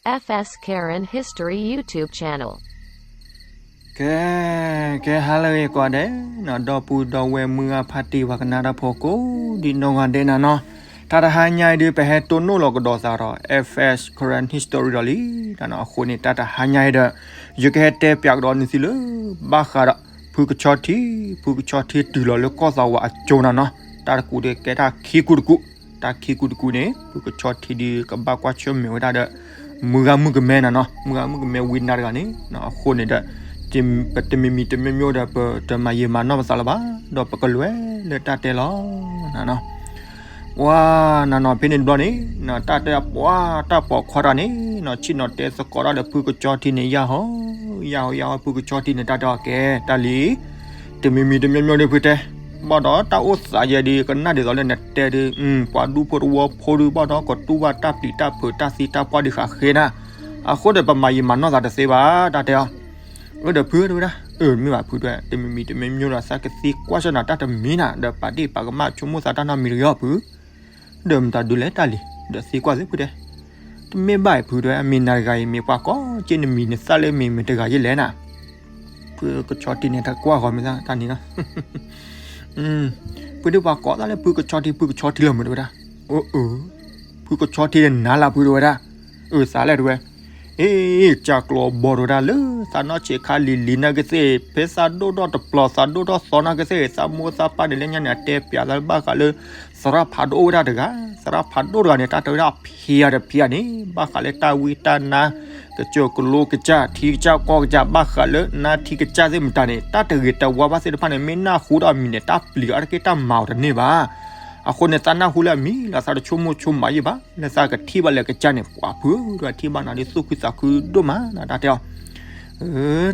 F S Karen History YouTube channel. ကဲ, ကဲဟါလၢအဂ့ၤကိးဂၤဒဲး, ဒီပုၢ်ဒီဝဲၢ်မုၢ်ဂၤဖါတံၢ်ပှၤကနၣ်တၢ်ဖိကိးဒံးနီၢ်ဂၤဒဲးနၤနီၤ, တၢ်တဟါညါအံၤဒုး ပဟဲတိၢ်နီၣ်လီၤကဒီးသးဒီး F S Karen History ဒီးလံ, တၢ်နီၤအဃိန့ၣ် တၢ်တဟါညါအံၤဒီး ယကဟဲတဲပၠးကဒီးနသုလၢ ဘၣ်ဃးဒီး ဖုကဆီထံ, ဖုကဆီထံတုၤလီၤလၢကီၢ်သးဝးအကၠိနၤနီၤ, တၢ်တကူးဒီးကဲတၢ်ခံကူတကူ, တၢ်ခံကူတကူန့ၣ် ဖုကဆီထံဒုးကဘၣ်ကွၢ်ဆၢၣ်မဲာ်ဝဲဒၣ်ဒီး မုၢ်ဂၤမုၣ်ကမဲနၤနီၤ, မုၢ်ဂၤမုၣ်ကမဲဝံနၤတဂၤန့ၣ်, အဃိန့ၣ်ဒီး ပတမံၤမံၤတမံၤမံၤဒီး ပတမၤယံာ်မၤနီၢ်ပသးလၢၤဘၣ်, ဒီးပကလဲၤလၢတၢ်တဲလီၤ နၤနီၤ. ပှၤနၤနီၤဖဲန့ၣ်တဘျီန့ၣ် တၢ်တဲပှၤတၢ်ပိာ်ခွါတဂၤန့ၣ် ဆ့ၣ်နီၤတဲသကိးတၢ်ဒီးဖုကဆီထံန့ၣ် ယၢ်ဟီ, ယၢ်ဟီယၢ်ဟီ ဖုကဆီထံန့ၣ် တၢ်တဲအီၤကဲတၢ်လံ, တမံၤမံၤတမံၤမံၤဒီးဖုတဲ, ဘၣ်ဒီးတၢ်အိၣ်သးယဲဒုး ကနၣ်ဒ်သိးလၢနတဲဒုး ပှၤဒူဖိတဝီဖိဒုး ဘၣ်ဒီးကတူၢ်ဘၣ်တၢ်ပျံၤတၢ်ဖုး တၢ်သံတၢ်ပှၢ်ဒုးဃးဃ့နၤ, အဃိဒီးပမၤယံာ်မၤနီၢ်သးတသ့ဘၣ် တၢ်တဲအီၤ. အၢ ဒီးဖုတဲဝဲဒၣ်, အၢ မ့ၢ်ဘၣ်ဖုတဲဝဲ, တမံၤမံၤတမံၤမံၤဒီး သးကသံကွၢ်ဆၢနၤတၢ်တမံၤနၤ ဒီးပာ်တ့ၢ်ပာ်ကမၣ်ဆိကမိၣ်သးတၢ်နီတမံၤတဂ့ၤအီၤဖု, ဒီးမတၤဒုးလဲၣ်တၢ်လံ, ဒီးသံကွၢ်သ့ဖုတဲ, တမ့ၢ်ဘၣ်အံၤဖုတဲဝဲ, မ့ၢ်နၤတဂၤအံၤ မ့ၢ်ပှၤကိးက့နမံၤနသၣ်လၢမ့ၢ်မတၤတဂၤယဲလဲၣ်နၤ, ဖုကဆီထံန့ၣ် တၢ်ကွၢ်ဃီမ့ၢ်သၣ်တၢ်န့ၣ်လီၤ. ဖုဒုးပှၤကိးသးလၢဖုကဆီထံ ဖုကဆီထံလီၤမုၢ်တဲဝဲဒၣ်, အၢ အၢ ဖုကဆီထံန့ၣ်နၤလၢဖုတဲဝဲဒၣ်, အၢ သးလဲၣ်တဲဝဲ, အ့ ကၢ်ကျီၤဘီတဲဝဲဒၣ် လၢသးနီၢ်ဆံးခါလံၤလံၤနာ်က့သ့ၣ် ဖဲသးဒိၣ်ထီၣ်တပျီၤ သးဒိၣ်ထီၣ်သီနာ်က့သ့ၣ် သးမိၢ်သးပၢ်န့ၣ်လၢညါန့ၣ် အတဲပၠးသးလၢဘၣ်ဃးလၢ သရၣ်ဖးဒိၣ်အိၣ်ဝဲဒၣ်တဂၤ, သရၣ်ဖးဒိၣ်တဂၤန့ၣ် တၢ်တဲဝဲဒၣ်ဖံးယၤဒီးဖံးယၤန့ၣ် ဘၣ်ဃးလၢတၢ်ဝံတၢ်နါ ကစၢၢ်ကလိကစၢ် ထံကစၢ်ကီၢ်ကစၢ် ဘၣ်ဃးလၢနါထံကစၢ်သ့ၣ်မတၤန့ၣ် တၢ်တဂ့ၤတဝါဘၣ်သ့ၣ်တဖၣ်န့ၣ် မ့ၢ်နၢ်ဟူဒီးအမံၤန့ၣ် တၢ်ပျံၤအီၤတက့ၢ် တၢ်မၤအီၤတန့ၢ်ဘၣ်. အဃိန့ၣ် သးနၢ်ဟူလၢအမံၤလီၤ သးတဆိကမိၣ်ဆိကမးယံာ်ဘၣ် လၢသးကထံၣ်ဘၣ်လၢကစၢ်န့ၣ် ပှၤဖုဒီးထံၣ်ဘၣ်နၤဒ်သူၣ်ခုသးခုဒိၣ်မး တၢ်တဲအီၤ.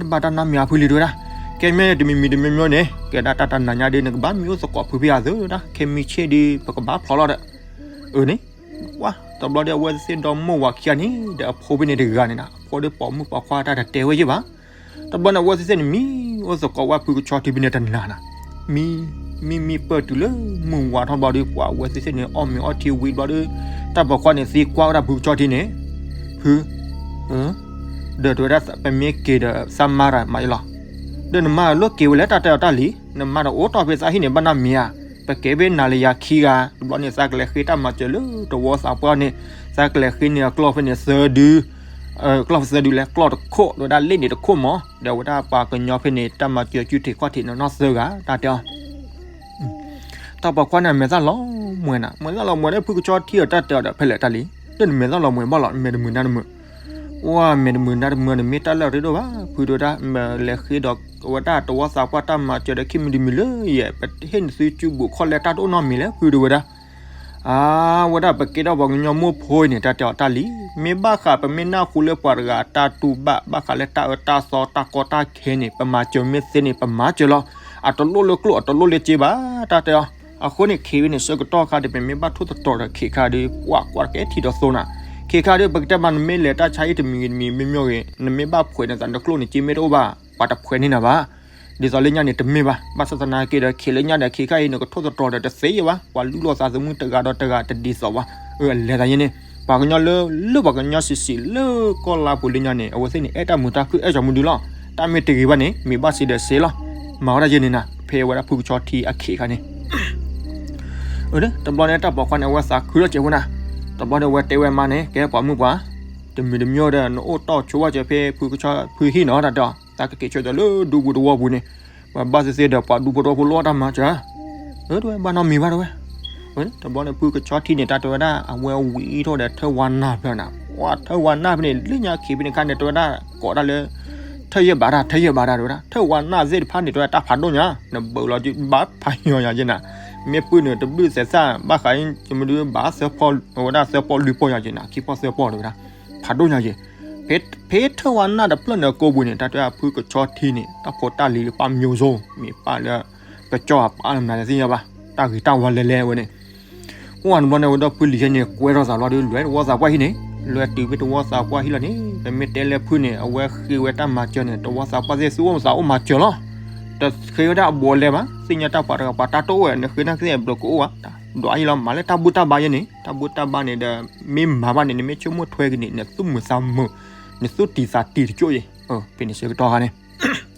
တဘၣ်တၢ်နီတမံၤအဖုလံတဲဝဲဒၣ်, ကဲမ့ၢ်တမံၤမံၤတမံၤမံၤန့ၣ် ကဲဒၣ်တၢ်တနၤညါဒ် နကဘၣ်မံအိၣ်သကိးဖုဖဲအသးဒၣ် ခဲမံဆ့ၣ်ဒ် ပကဘၣ်ဖျိးလီၤဒီး အၢန့ၣ် ပှၤတဘျီဒီး အဝဲသ့ၣ်ဒီမိၢ်ဝၤခံဂၤန့ၣ် ဒီးအဖိဖဲန့ၣ်တဂၤန့ၣ် အဖိဒီးပိာ်မုၣ်ပိာ်ခွါတၢ်တတဲဝဲယံာ်ဘၣ်. တဘျီန့ၣ် အဝဲသ့ၣ်န့ၣ်မံအိၣ်သကိးဝဲဖုကဆီထံဖဲန့ၣ်တနၤနၤ, မံ မံမံပၢၢ်တုၤလၢမုၢ်ဝါထီၣ်ဘျီဒီး ပှၤအဝဲသ့ၣ်န့ၣ် အီၣ်မ့ၤအီထံဝံၤဘျီဒီး တၢ်ပိာ်ခွါန့ၣ်သံကွၢ်ဝဲဒၣ်ဖုကဆီထံန့ၣ်, ဖု ဒီးတဲဝဲဒၣ် ပမ့ၢ်က့ၤဒီးသးမါတၢ်မၤယလီၤ. ဒီးနမါလိၣ်က့ၤဝဲလၢတၢ်တဲအီၤတၢ်လံ, နမါဒီးအိၣ်တီၢ်ဖဲသးဟံၣ်န့ၣ် ဘၣ်နီတမံၤဧါ. ပကဲဖဲနၤလၢယၤခံဂၤ တဘျီန့ၣ် သးကလဲၤဃ့တၢ်မၤစၢၤလၢတဝီသးပှၢ်န့ၣ်, သးကလဲၤဃ့န့ၢ်အကျီၢ်ဖဲန့ၣ်သၢဒု, ကျီၢ်သၢဒုလဲၣ် ကျီၢ်တခိၣ် ဒီးဝဲဒၣ်လ့ၣ်န့ၣ်တခိၣ်မး, ဒီးဝဲဒၣ်ပှၤကညီဖဲန့ၣ် တၢ်မၤစၢၤစုထံးခီၣ်ထံးန့ၣ်နီၢ်သၢဂၤ တၢ်တဲအီၤ. တၢ်ပိာ်ခွါန့ၣ် မဲာ်သၣ်လီၤမှဲၤနၤ, မဲာ်သၣ်လီၤမှဲၤဒီးဖုကဆီထံအတၢ်တဲအီၤဒီး ဖဲလဲၣ်တၢ်လံ, ဒီးနမဲာ်သၣ်လီၤမှဲၤဘၣ်လီၤ မဲာ်တမုာ်နါတမုာ်, ပှၤမဲာ်တမုာ်နါတမုာ်န့ၣ် မ့ၢ်တၢ်လၢအရ့ဒိၣ်ဘၣ် ဖုတဲဝဲဒၣ်, မ့ၢ်လဲၤဃ့ဒီးဝဲဒၣ်တဝီသးပှၢ်တၢ်မၤစၢၤဒီး ခံမံၤတမံၤလၢယဲၢ် ပဟ့ၣ်နသုစုဘူးခီၣ်လဲတၢ်တအိၣ်နီတမံၤလဲၣ် ဖုတဲဝဲဒၣ်. အါ ဝဲဒၣ်ပကဲထီၣ်ပှၤကညီမိၢ်ဖိအံၤန့ၣ် တၢ်တဲအီၤတၢ်လံ, မ့ၢ်ဘၣ်ဃးပမ့ၢ်နၢ်ဟူလၢပှၤတဂၤအတၢ်တူၢ်ဘၣ် ဘၣ်ဃးလၢတၢ်အၢတၢ်သီတၢ်ကီတၢ်ခဲန့ၣ် ပမၤစၢၤမ့ၢ်သ့န့ၣ် ပမၤစၢၤလီၤ. အတလိၣ်လၢကျိၣ်အတလိၣ်လၢစ့ဘၣ် တၢ်တဲအီၤ. အဃိန့ၣ် ခဲအံၤန့ၣ် ဆၢကတီၢ်ခါဒီး ပမ့ၢ်ဘၣ်ထိၣ်သတြီၤဒီး ခဲခါဒီး ပှၤကွၢ်တကဲထံဒီးသိနၤ, ခဲခါဒီး ပကတဲမး နမ့ၢ်လဲၤတၢ်ဆါဟံၣ်တမံၤဂ့ၤတမံၤမ့ၢ်မ့ၢ်ဂ့ၤ နမ့ၢ်ဘၣ်ဖှဲးနသးနကျိၣ်န့ၣ် စ့မ့ၢ်တအိၣ်ဘၣ် ပှၤတဖှဲးန့ၢ်နၤဘၣ်. ဒ်သိးလၢညါန့ၣ် တမ့ၢ်ဘၣ်. ဘၣ်ဆၣ်သနာ်က့ဒီး ခဲလၢညါဒီး ခဲခါအံၤ နကထိၣ်သတြီၤဒီးတသ့ယဲၢ်ဘၣ်. ပှၤလုၢ်လီၤသးသမူတဂၤဒီးတဂၤတဒ်သိးဘၣ်. အၢ အလဲၤသးယဲန့ၣ် ပှၤကညီလၢ လၢပှၤကညီစံးစံးလၢကီၢ်လါပူၤလၢညါန့ၣ် အဝဲသ့ၣ်န့ၣ် အဲၣ်တၢ်မုာ်တၢ်ခုၣ် အဲၣ်ကၠီမုၢ်ဒုလီၤ. တၢ်မ့ၢ်တဂ့ၤဘၣ်န့ၣ် မ့ၢ်ဘၣ်စံးဒီးစ့လီၤ. မၤဝဲဒၣ်ယဲန့ၣ်နၤ ဖဲဝဲဒၣ်ဖုကဆီထံအခ့အခါန့ၣ် တဘျီန့ၣ် တၢ်ပိာ်ခွါန့ၣ် အဝဲသးခုလီၤစဲးဖိနၤ. တဘျီန့ၣ် အဝဲတဲဝဲမါန့ၣ် ကဲပှၤမုၣ်ပှၢ် တမံၤတမံၤဒီး နအိၣ်တီၢ်ဆိဝဲစဲးဖဲဖုကဆီဖုဟံၣ်နီၤ တၢ်တဲအီၤ. သးကက့ၤဆၢထၢၣ်လၢဒူပူၤတဝီပူၤန့ၣ် ပှၤဘၣ်သ့ၣ်သ့ၣ်ဒီး ပှၤဒူဖိတဝီဖိလိၣ်တၢ်မၤစၢၤ တဲဝဲ ဘၣ်နီတမံၤဘၣ်တဲဝဲ. တဘျီန့ၣ် ဖုကဆီထံန့ၣ် တၢ်တဲဝဲဒၣ် အဝဲဝံၤထီၣ်ဒီးထၢၣ်ဝါနၢ်ဖျၢၣ်နၤ. ပှၤထၢၣ်ဝါနၢ်ဖဲန့ၣ် လၢညါခံဖဲန့ၣ်ခါန့ၣ် တဲဝဲဒၣ် ကိးတၢ်လၢ ထၢၣ်ယဲၢ်ဘးတၢ် ထၢၣ်ယဲၢ်ဘးတၢ်တဲဝဲဒၣ် ထၢၣ်ဝါနၢ်သ့ၣ်တဖၣ်န့ၣ် တဲဝဲတၢ်ဖးဒိၣ်ညါ နဘၣ်လီၤဘၣ်ဖးယီၤယၤက့နၤ. မ့ၢ်ပုၢ်န့ၣ် တဘျုးသဲးသၣ် ဘၣ်ဃးမုၢ်ဒုဘၣ်သၢပီၢ် အဝဲဒၣ်သၢပီၢ်လွံၢ်ပီၢ်ယၤက့နၤ ခံပီၢ်သၢပီၢ်တဲဝဲဒၣ် ဖးဒိၣ်ညါက့. ဖဲထၢၣ်ဝါနၢ်တဖျၢၣ်န့ၣ်ကိးပူၤန့ၣ် တၢ်တဲဖုကဆီထံန့ၣ် တၢ်ဖိတၢ်လံၤပၢ်မျိုးစုံ မ့ၢ်ပၢ်လၢ ကကၠီအပၢ်လၢမနုၤလဲၣ်သ့ၣ်ညါဘၣ် တၢ်ဂ့ၤတၢ်ဝါလဲၤလဲၤဝဲန့ၣ်. အိၣ်ဝဲတဘျီန့ၣ် ဝဲဒီးဖုလံၤဟဲန့ၣ် ကွဲထီၣ်သးလီၤဒီး လဲၤတဝီသးပှၢ်ဟံၣ်န့ၣ် လဲၤတုၤဖဲတဝီသးပှၢ်ဟံၣ်လီၤန့ၣ် ပမ့ၢ်တဲလၢဖုန့ၣ် အဝဲဃ့ဝဲတၢ်မၤစၢၤန့ၣ် တဝီသးပှၢ်သ့ၣ်သူၣ်အိၣ်သးအိၣ်မၤစၢၤလီၤ. တဃ့ဝဲဒၣ်အဘူးအလဲဘၣ် သ့ၣ်ညါတၢ်ပှၤတဂၤပှၤတၢ်တအိၣ်ဝဲ နဃ့နၢ်ကသ့ၣ်အဘျုးကအိၣ်ဘၣ် ဒွးယဲလီၤ မၤလၢတၢ်ဘူၣ်တၢ်ဘါယဲန့ၣ် တၢ်ဘူၣ်တၢ်ဘါန့ၣ်ဒီး မ့ၢ်မၤဘၣ်န့ၣ် နမ့ၢ်ဆိကမိၣ်ထွဲက့ၤန့ၣ် နသူၣ်မုာ်သးမုာ် နသူၣ်တံၢ်သးတံၢ်တကၠိၢ်ယဲ ဖဲန့ၣ်ဆၢကတီၢ်ခါန့ၣ်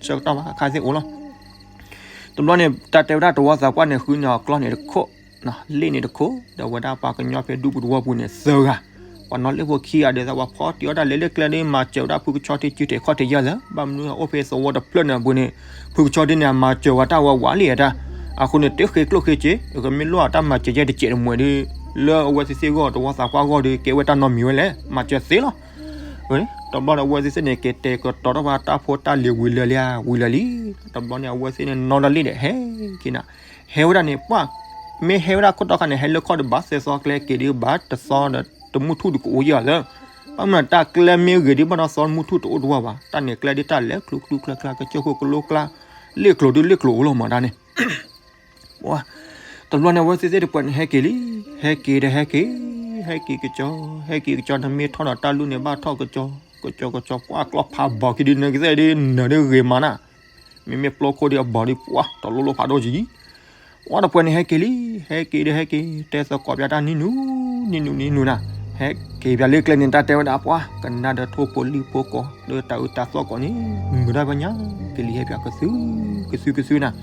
ဆၢကတီၢ်ဘၣ်ခါသ့ၣ်အိၣ်လီၤ. တဘျီန့ၣ် တၢ်တဲဝဲဒၣ်တဝီသးပှၢ်န့ၣ် ဃုန့ၢ်အီၤကျီၢ်န့ၣ်တခိၣ် လ့ၣ်န့ၣ်တခိၣ် ဒီးဝဲဒၣ်ပှၤကညီဖဲဒူပူၤတဝီပူၤန့ၣ် သၢဂၤ ပှၤနီၣ်လ့ၣ်ဖိခံဂၤဒ်သိးပှၤဖီတံၢ်အီၣ်တၢ်လဲၤလၢကျဲဒ် မၤစၢၤဝဲဒၣ်ဖုကဆီထံစုတဲာ်ခီၣ်ထံးယဲၢ်သၢ ဘၣ်မနုၤအအိၣ်ဖဲသဝီတဖျၢၣ်န့ၣ်အပူၤန့ၣ် ဖုကဆီထံန့ၣ် အမၤစၢၤဝဲတၢ်ဝဲဝးလံအတၢ် အဃိန့ၣ် တဃ့ကျိၣ်ဃ့စ့ ကမ့ၢ်လိၣ်အတၢ်မၤစၢၤယဲၢ်တစဲးတမှဲၤဒ် လၢအဝဲသ့ၣ်သ့ၣ်ဂီၢ်တဝီသးပှၢ်ဂီၢ်ဒီး ကဲဝဲတၢ်နီတမံၤဝဲလဲၣ် မၤစၢၤသ့လီၤ. တဘျီဒီးအဝဲသ့ၣ်သ့ၣ်န့ၣ် က့ၤတဲာ်ကတီၤထီၣ်ဘၣ်တၢ်ဖိတၢ်လံၤဝံၤလၢာ်လံ ဝံၤလၢာ်လံ. တဘျီန့ၣ် အဝဲသ့ၣ်န့ၣ် နီၣ်ဒီးလ့ၣ်ဒီးဟဲက့ၤနၤ ဟဲဝဲဒၣ်န့ၣ် ပှၢ် မ့ၢ်ဟဲဝဲဒၣ်ခိၣ်တီခါန့ၣ် ဟဲလၢခီၣ်ဒီးဘၣ်သၢသီကျဲက့ၤဒီးဘၣ်တသီဒီး တမုၢ်ထူၣ်တကအိၣ်ယဲၢ်လၢ ဘၣ်မနုၤတၢ်ကျဲမ့ၢ်ဂ့ၤဒ်ဘၣ်ဒီးသီမုၢ်ထူၣ်တအိၣ်တဝီဘၣ် တၢ်န့ၣ်ကျဲဒ်တၢ်လဲၤကျိၤကျူကျၢကျါ ကစၢၢ်ခိၣ်ကလိကျါ လ့ၣ်ကျိၤဒ်လ့ၣ်ကျိၤအိၣ်လီၤမးတၢ်န့ၣ် ပှၢ် တဘျီန့ၣ် အဝဲသ့ၣ်သ့ၣ်တပှဲၤန့ၣ် ဟဲက့ၤလံ ဟဲက့ၤဒီးဟဲက့ၤ ဟဲက့ၤကစီၤ ဟဲက့ၤကစီၤ နမ့ၢ်ထီၣ်ဒီးတၢ်လူၢ်န့ၣ် ဘၣ်ထီၣ်ကစီၤ ကစီၤကစီၤ ပှၢ်ကျီၢ်ဖးဘီခံဒု နကသ့ၣ်ဒ်နၢၤဒ်ဂ့ၤမးနၤ မ့မ့ၢ်ပျီခိၣ်ဒ်အဘီဒ် ပှၢ် တလိၣ်လိၣ်ဖးဒိၣ်ကံ ပှၢ်တပှဲၤန့ၣ် ဟဲက့ၤလံ ဟဲက့ၤဒီးဟဲက့ၤ တဲသကိးပၠးတၢ်နံၤနူၤ နံၤနူၤ နံၤနူၤနၤ ဟဲက့ၤပၠးလၢကျဲန့ၣ် တၢ်တဲဝဲဒၣ်ပှၢ် ကနၣ်ဒီးထိၣ်ဖိလံၣ်ဖိကိး လၢတၢ်အုၣ်တၢ်သီၣ်ကိးန့ၣ် မုာ်ဒၣ်ပညါ ကလံၤဟဲပၠးကသု ကသုကသုနၤ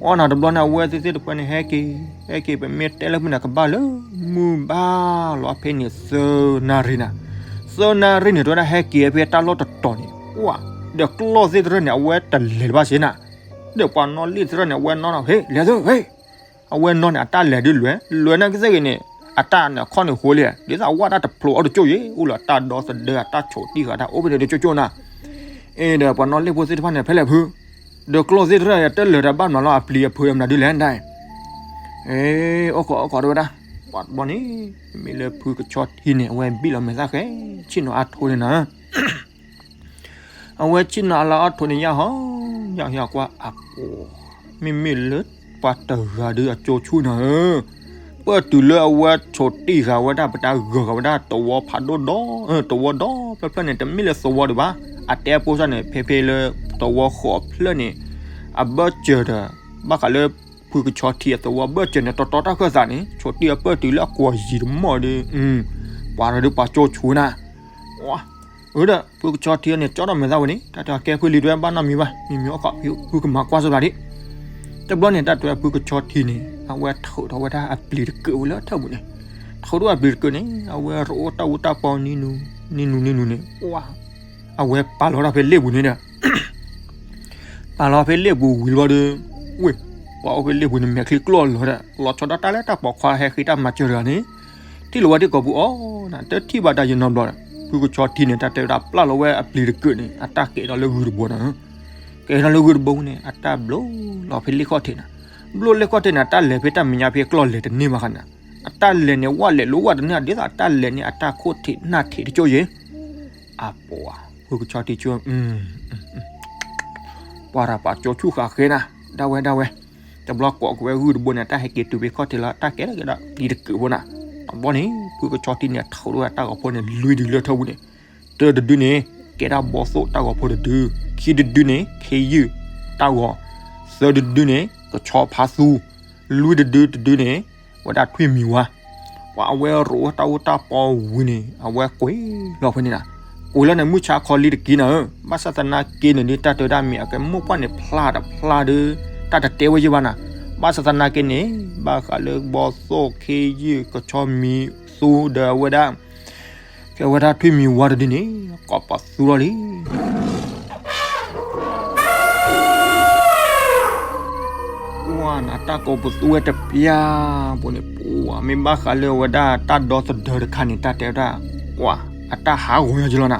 ပှၢ်နၤတဘျီန့ၣ် အဝဲသ့ၣ်သ့ၣ်တပှဲၤန့ၣ် ဟဲက့ၤ ဟဲက့ၤ ပမ့ၢ်တဲလၢမုၢ်နၤကဘၣ်လၢ မုၢ်ဘၣ်လီၤဖဲန့ၣ် သၢနၣ်ရံၣ်နၤ သၢနၣ်ရံၣ်န့ၣ် တဝဲဒၣ်ဟဲက့ၤဖဲတၢ်လီၢ်တတီၤန့ၣ် ပှၢ် ဒီးကျီၢ်သ့ၣ်တရၢၣ်န့ၣ် အဝဲတလဲၤလၢၤဘၣ်စ့နၤ ဒီးပှၤနီၣ်လ့ၣ်တရၢၣ်န့ၣ် အဝဲနီၣ်နီၣ် ဟ့ၣ် လဲၤသု ဟ့ၣ် အဝဲနီၣ်န့ၣ် အတၢ်လဲၤဒ်လဲၤ လဲၤနာ်က့သ့ၣ်ဂ့ၤန့ၣ် အတၢ်န့ၣ်ခီၣ်န့ၣ်ဃိလံ ဒ်သိးအဝဲတၢ်တဖျိးအီၤတကၠိၢ်ယဲၢ် အိၣ်လၢတၢ်ဒီသဒၢအတၢ်ဆိးတံၢ်ဃာ်တၢ်အိၣ်ဖဲန့ၣ်တကၠိၢ်ကၠိၢ်နၤ အ့ဒီးပှၤနီၣ်လ့ၣ်ဖိသ့ၣ်တဖၣ်န့ၣ် ဖဲလဲၣ်ဖု ဒီးကျီၢ်သ့ၣ်တရၢၣ် တလဲၤတၢ်ဘၣ်မနုၤလီၤ အပျံၤအဖုးအမနုၤဒ်လဲၣ်ဒၣ် အ့ အိၣ်ခိးအိၣ်ခိးတဝဲဒၣ် ပှၤတဘျီန့ၣ် မ့ၢ်လၢဖုကဆီထံန့ၣ် အဝဲဘံၣ်လီၤမဲာ်သၣ်ဃဲ ဆ့ၣ်နီၤအါထိန့ၣ်နၤ အဝဲဆ့ၣ်နီၤအလါအါထိန့ၣ် ယၢ်ဟီ ယၢ်ဟီကွၢ်အပူၤ မ့မ့ၢ်လၢပှၤတဂၤဒီးအကၠိဆူၣ်နၤဧၢ ပၢၢ်တုၤလၢအဝဲဆိးတံၢ်ဃာ်ဝဲဒၣ် ပတၢ်ဂၢၤဃာ်ဝဲဒၣ်တဝီဖးဒိၣ်ဒီး တဝီဒီဖျၢၣ်ဖျၢၣ်န့ၣ် တမ့ၢ်လၢသဝီဒံးဘၣ် အတဲအပိစၢ်န့ၣ် ဖဲဖဲလၢတဝီဃိးဖျၢၣ်န့ၣ် အဘၢၣ်စၢၤဒီး ဘၣ်ဃးလၢ ဖုကဆီထံအသဝီဘၢၣ်စၢၤန့ၣ် တီတီတၢ်ခၢၣ်သးန့ၣ် ဆိးတံၢ်အပၢၢ်တုၤလၢအကွီၤယံၤတမီၢ်ဒီး ပှၤရၢဒီးပှၤကၠိဆူၣ်နၤ အၢဒီး ဖုကဆီထံန့ၣ် ကၠီဒီးမဲာ်သၣ်ဝဲန့ၣ် တၢ်တဲကဲဖုလံၤတွဲဘၣ်နီတမံၤဘၣ် မ့မ့ၢ်အိၣ်ခိးဖုကမၤကွၢ်စၢၤဘၣ်ဒံး တဘျီန့ၣ် တၢ်တဲဖုကဆီထံန့ၣ် အဝဲထုးထီၣ်ဝဲဒၣ်အပျံၤတကုးဝဲလၢထၢၣ်ပူၤန့ၣ် ထုးထီၣ်အပျံၤတကုးန့ၣ် အဝဲရိၣ်အိၣ်တၢ်အူတၢ်ပီနံၤနူၤ နံၤနူၤနံၤနူၤန့ၣ် အဝဲပာ်လီၤတၢ်ဖဲလ့ၣ်ပူၤန့ၣ်ဒီး ပာ်လီၤဖဲလ့ၣ်ပူၤဝံၤလီၤဒီး ဝ့ၢ် ပှၤအိၣ်ဖဲလ့ၣ်ပူၤန့ၣ် မဲာ်ချံကျိၣ်လီၤဒီး လီၤဆီဒၣ်တၢ်လၢတၢ်ပိာ်ခွါဟဲဃ့တၢ်မၤစၢၤတဂၤန့ၣ် ထံၣ်လီၤဝဲဒၣ်ကိာ်ပူၤအီၤနၤ တထံၣ်ဘၣ်တၢ်ယနီတဘျီဒီး ဖုကဆီထံန့ၣ် တၢ်တဲဝဲဒၣ်ပျၢ်လီၤဝဲအပျံၤတကုးန့ၣ် အတၢ်ကဲထီၣ်လၢဂုၢ်တဘိနၤ ကဲထီၣ်လၢဂုၢ်တဘိန့ၣ် အတၢ်ဘျိလီၤဖဲလ့ၣ်ခီၣ်ထံးနၤ ဘျိလ့ၣ်ခီၣ်ထံးန့ၣ် အတၢ်လဲၤဖဲတၢ်မဲာ်ညါဖဲကျီၢ်လဲၤတန့ၢ်ဘၣ်ဃးနၤ အတၢ်လဲၤန့ၣ် ဝဲလဲၤလိဝဲတန့ၢ် ဒ်သိးအတၢ်လဲၤန့ၣ် အတၢ်ခိၣ်ထံးနၢ်ထံးတကၠိၢ်ယဲၢ် အပှၤ ဖုကဆီထံကၠိ ပှၤတၢ်ပာ်ကၠိဆူၣ်ဃာ်ဃဲနၤ ဒၣ်ဝဲဒၣ်ဝဲ တဘျီကိးက့ၤဝဲဂုၢ်တဘိန့ၣ် တၢ်ဟဲက့ၤတုၤဖဲခီၣ်ထံးလီၤ တၢ်ကဲထီၣ်က့ၤဒီးပျံၤတကုးဖိနၤ တဘျီန့ၣ် ဖုကဆီထံန့ၣ် ထုးထီၣ်ဝဲတၢ်ဂီၤဖိန့ၣ် လွံၢ်ဒုလၢထၢၣ်ပူၤန့ၣ် တၢတဒုန့ၣ် ကဲဒၣ်ဘီသိၣ်တၢ်ဂီၤဖိတဒု ခံတဒုန့ၣ် ခ့ယုၢ်တၢ်ဂီၤ သၢတဒုန့ၣ် ကဆီဖါသူ လွံၢ်တဒုတဒုန့ၣ် ဝဲဒၣ်ထွံၣ်မံၤဝါ ပှၤအဝဲရိၣ်ဝဲတၢ်အူတၢ်ပီဝံၤန့ၣ် အဝဲကွံာ်လီၤဖဲန့ၣ်နၤ ကွံာ်လီၤန့ၣ် မုၢ်ဆါခီလံတက့ၢ်နၤဧၢ ဘၣ်ဆၣ်သနာ်က့န့ၣ်ဒ်တၢ်တဲဝဲဒၣ်မ့ၢ်အကဲမိၢ်ပှၢ်န့ၣ်ဖျါတဖျါဒီး တၢ်တတဲဝဲယဲၢ်ဘၣ်နၤ ဘၣ်ဆၣ်သနာ်က့န့ၣ် ဘၣ်ဃးလၢဘီသိၣ်ခ့ယုၢ်ကဆီမံၤသူဒီးအဝဲဒၣ် ကဲဝဲဒၣ်ထွံၣ်မံၤဝါတဒုန့ၣ် ကိးပသူထီၣ်လံ ပှၤနတၢ်ကိးပသူဝဲတပျၢ်ပူၤန့ၣ် ပှၤမ့ၢ်ဘၣ်ဃးလၢအဝဲဒၣ်တၢ်ဒီသဒၢတခါန့ၣ် တၢ်တဲဝဲဒၣ် ပှၤအတၢ်ဟးဂီၤညီကလီၤနၤ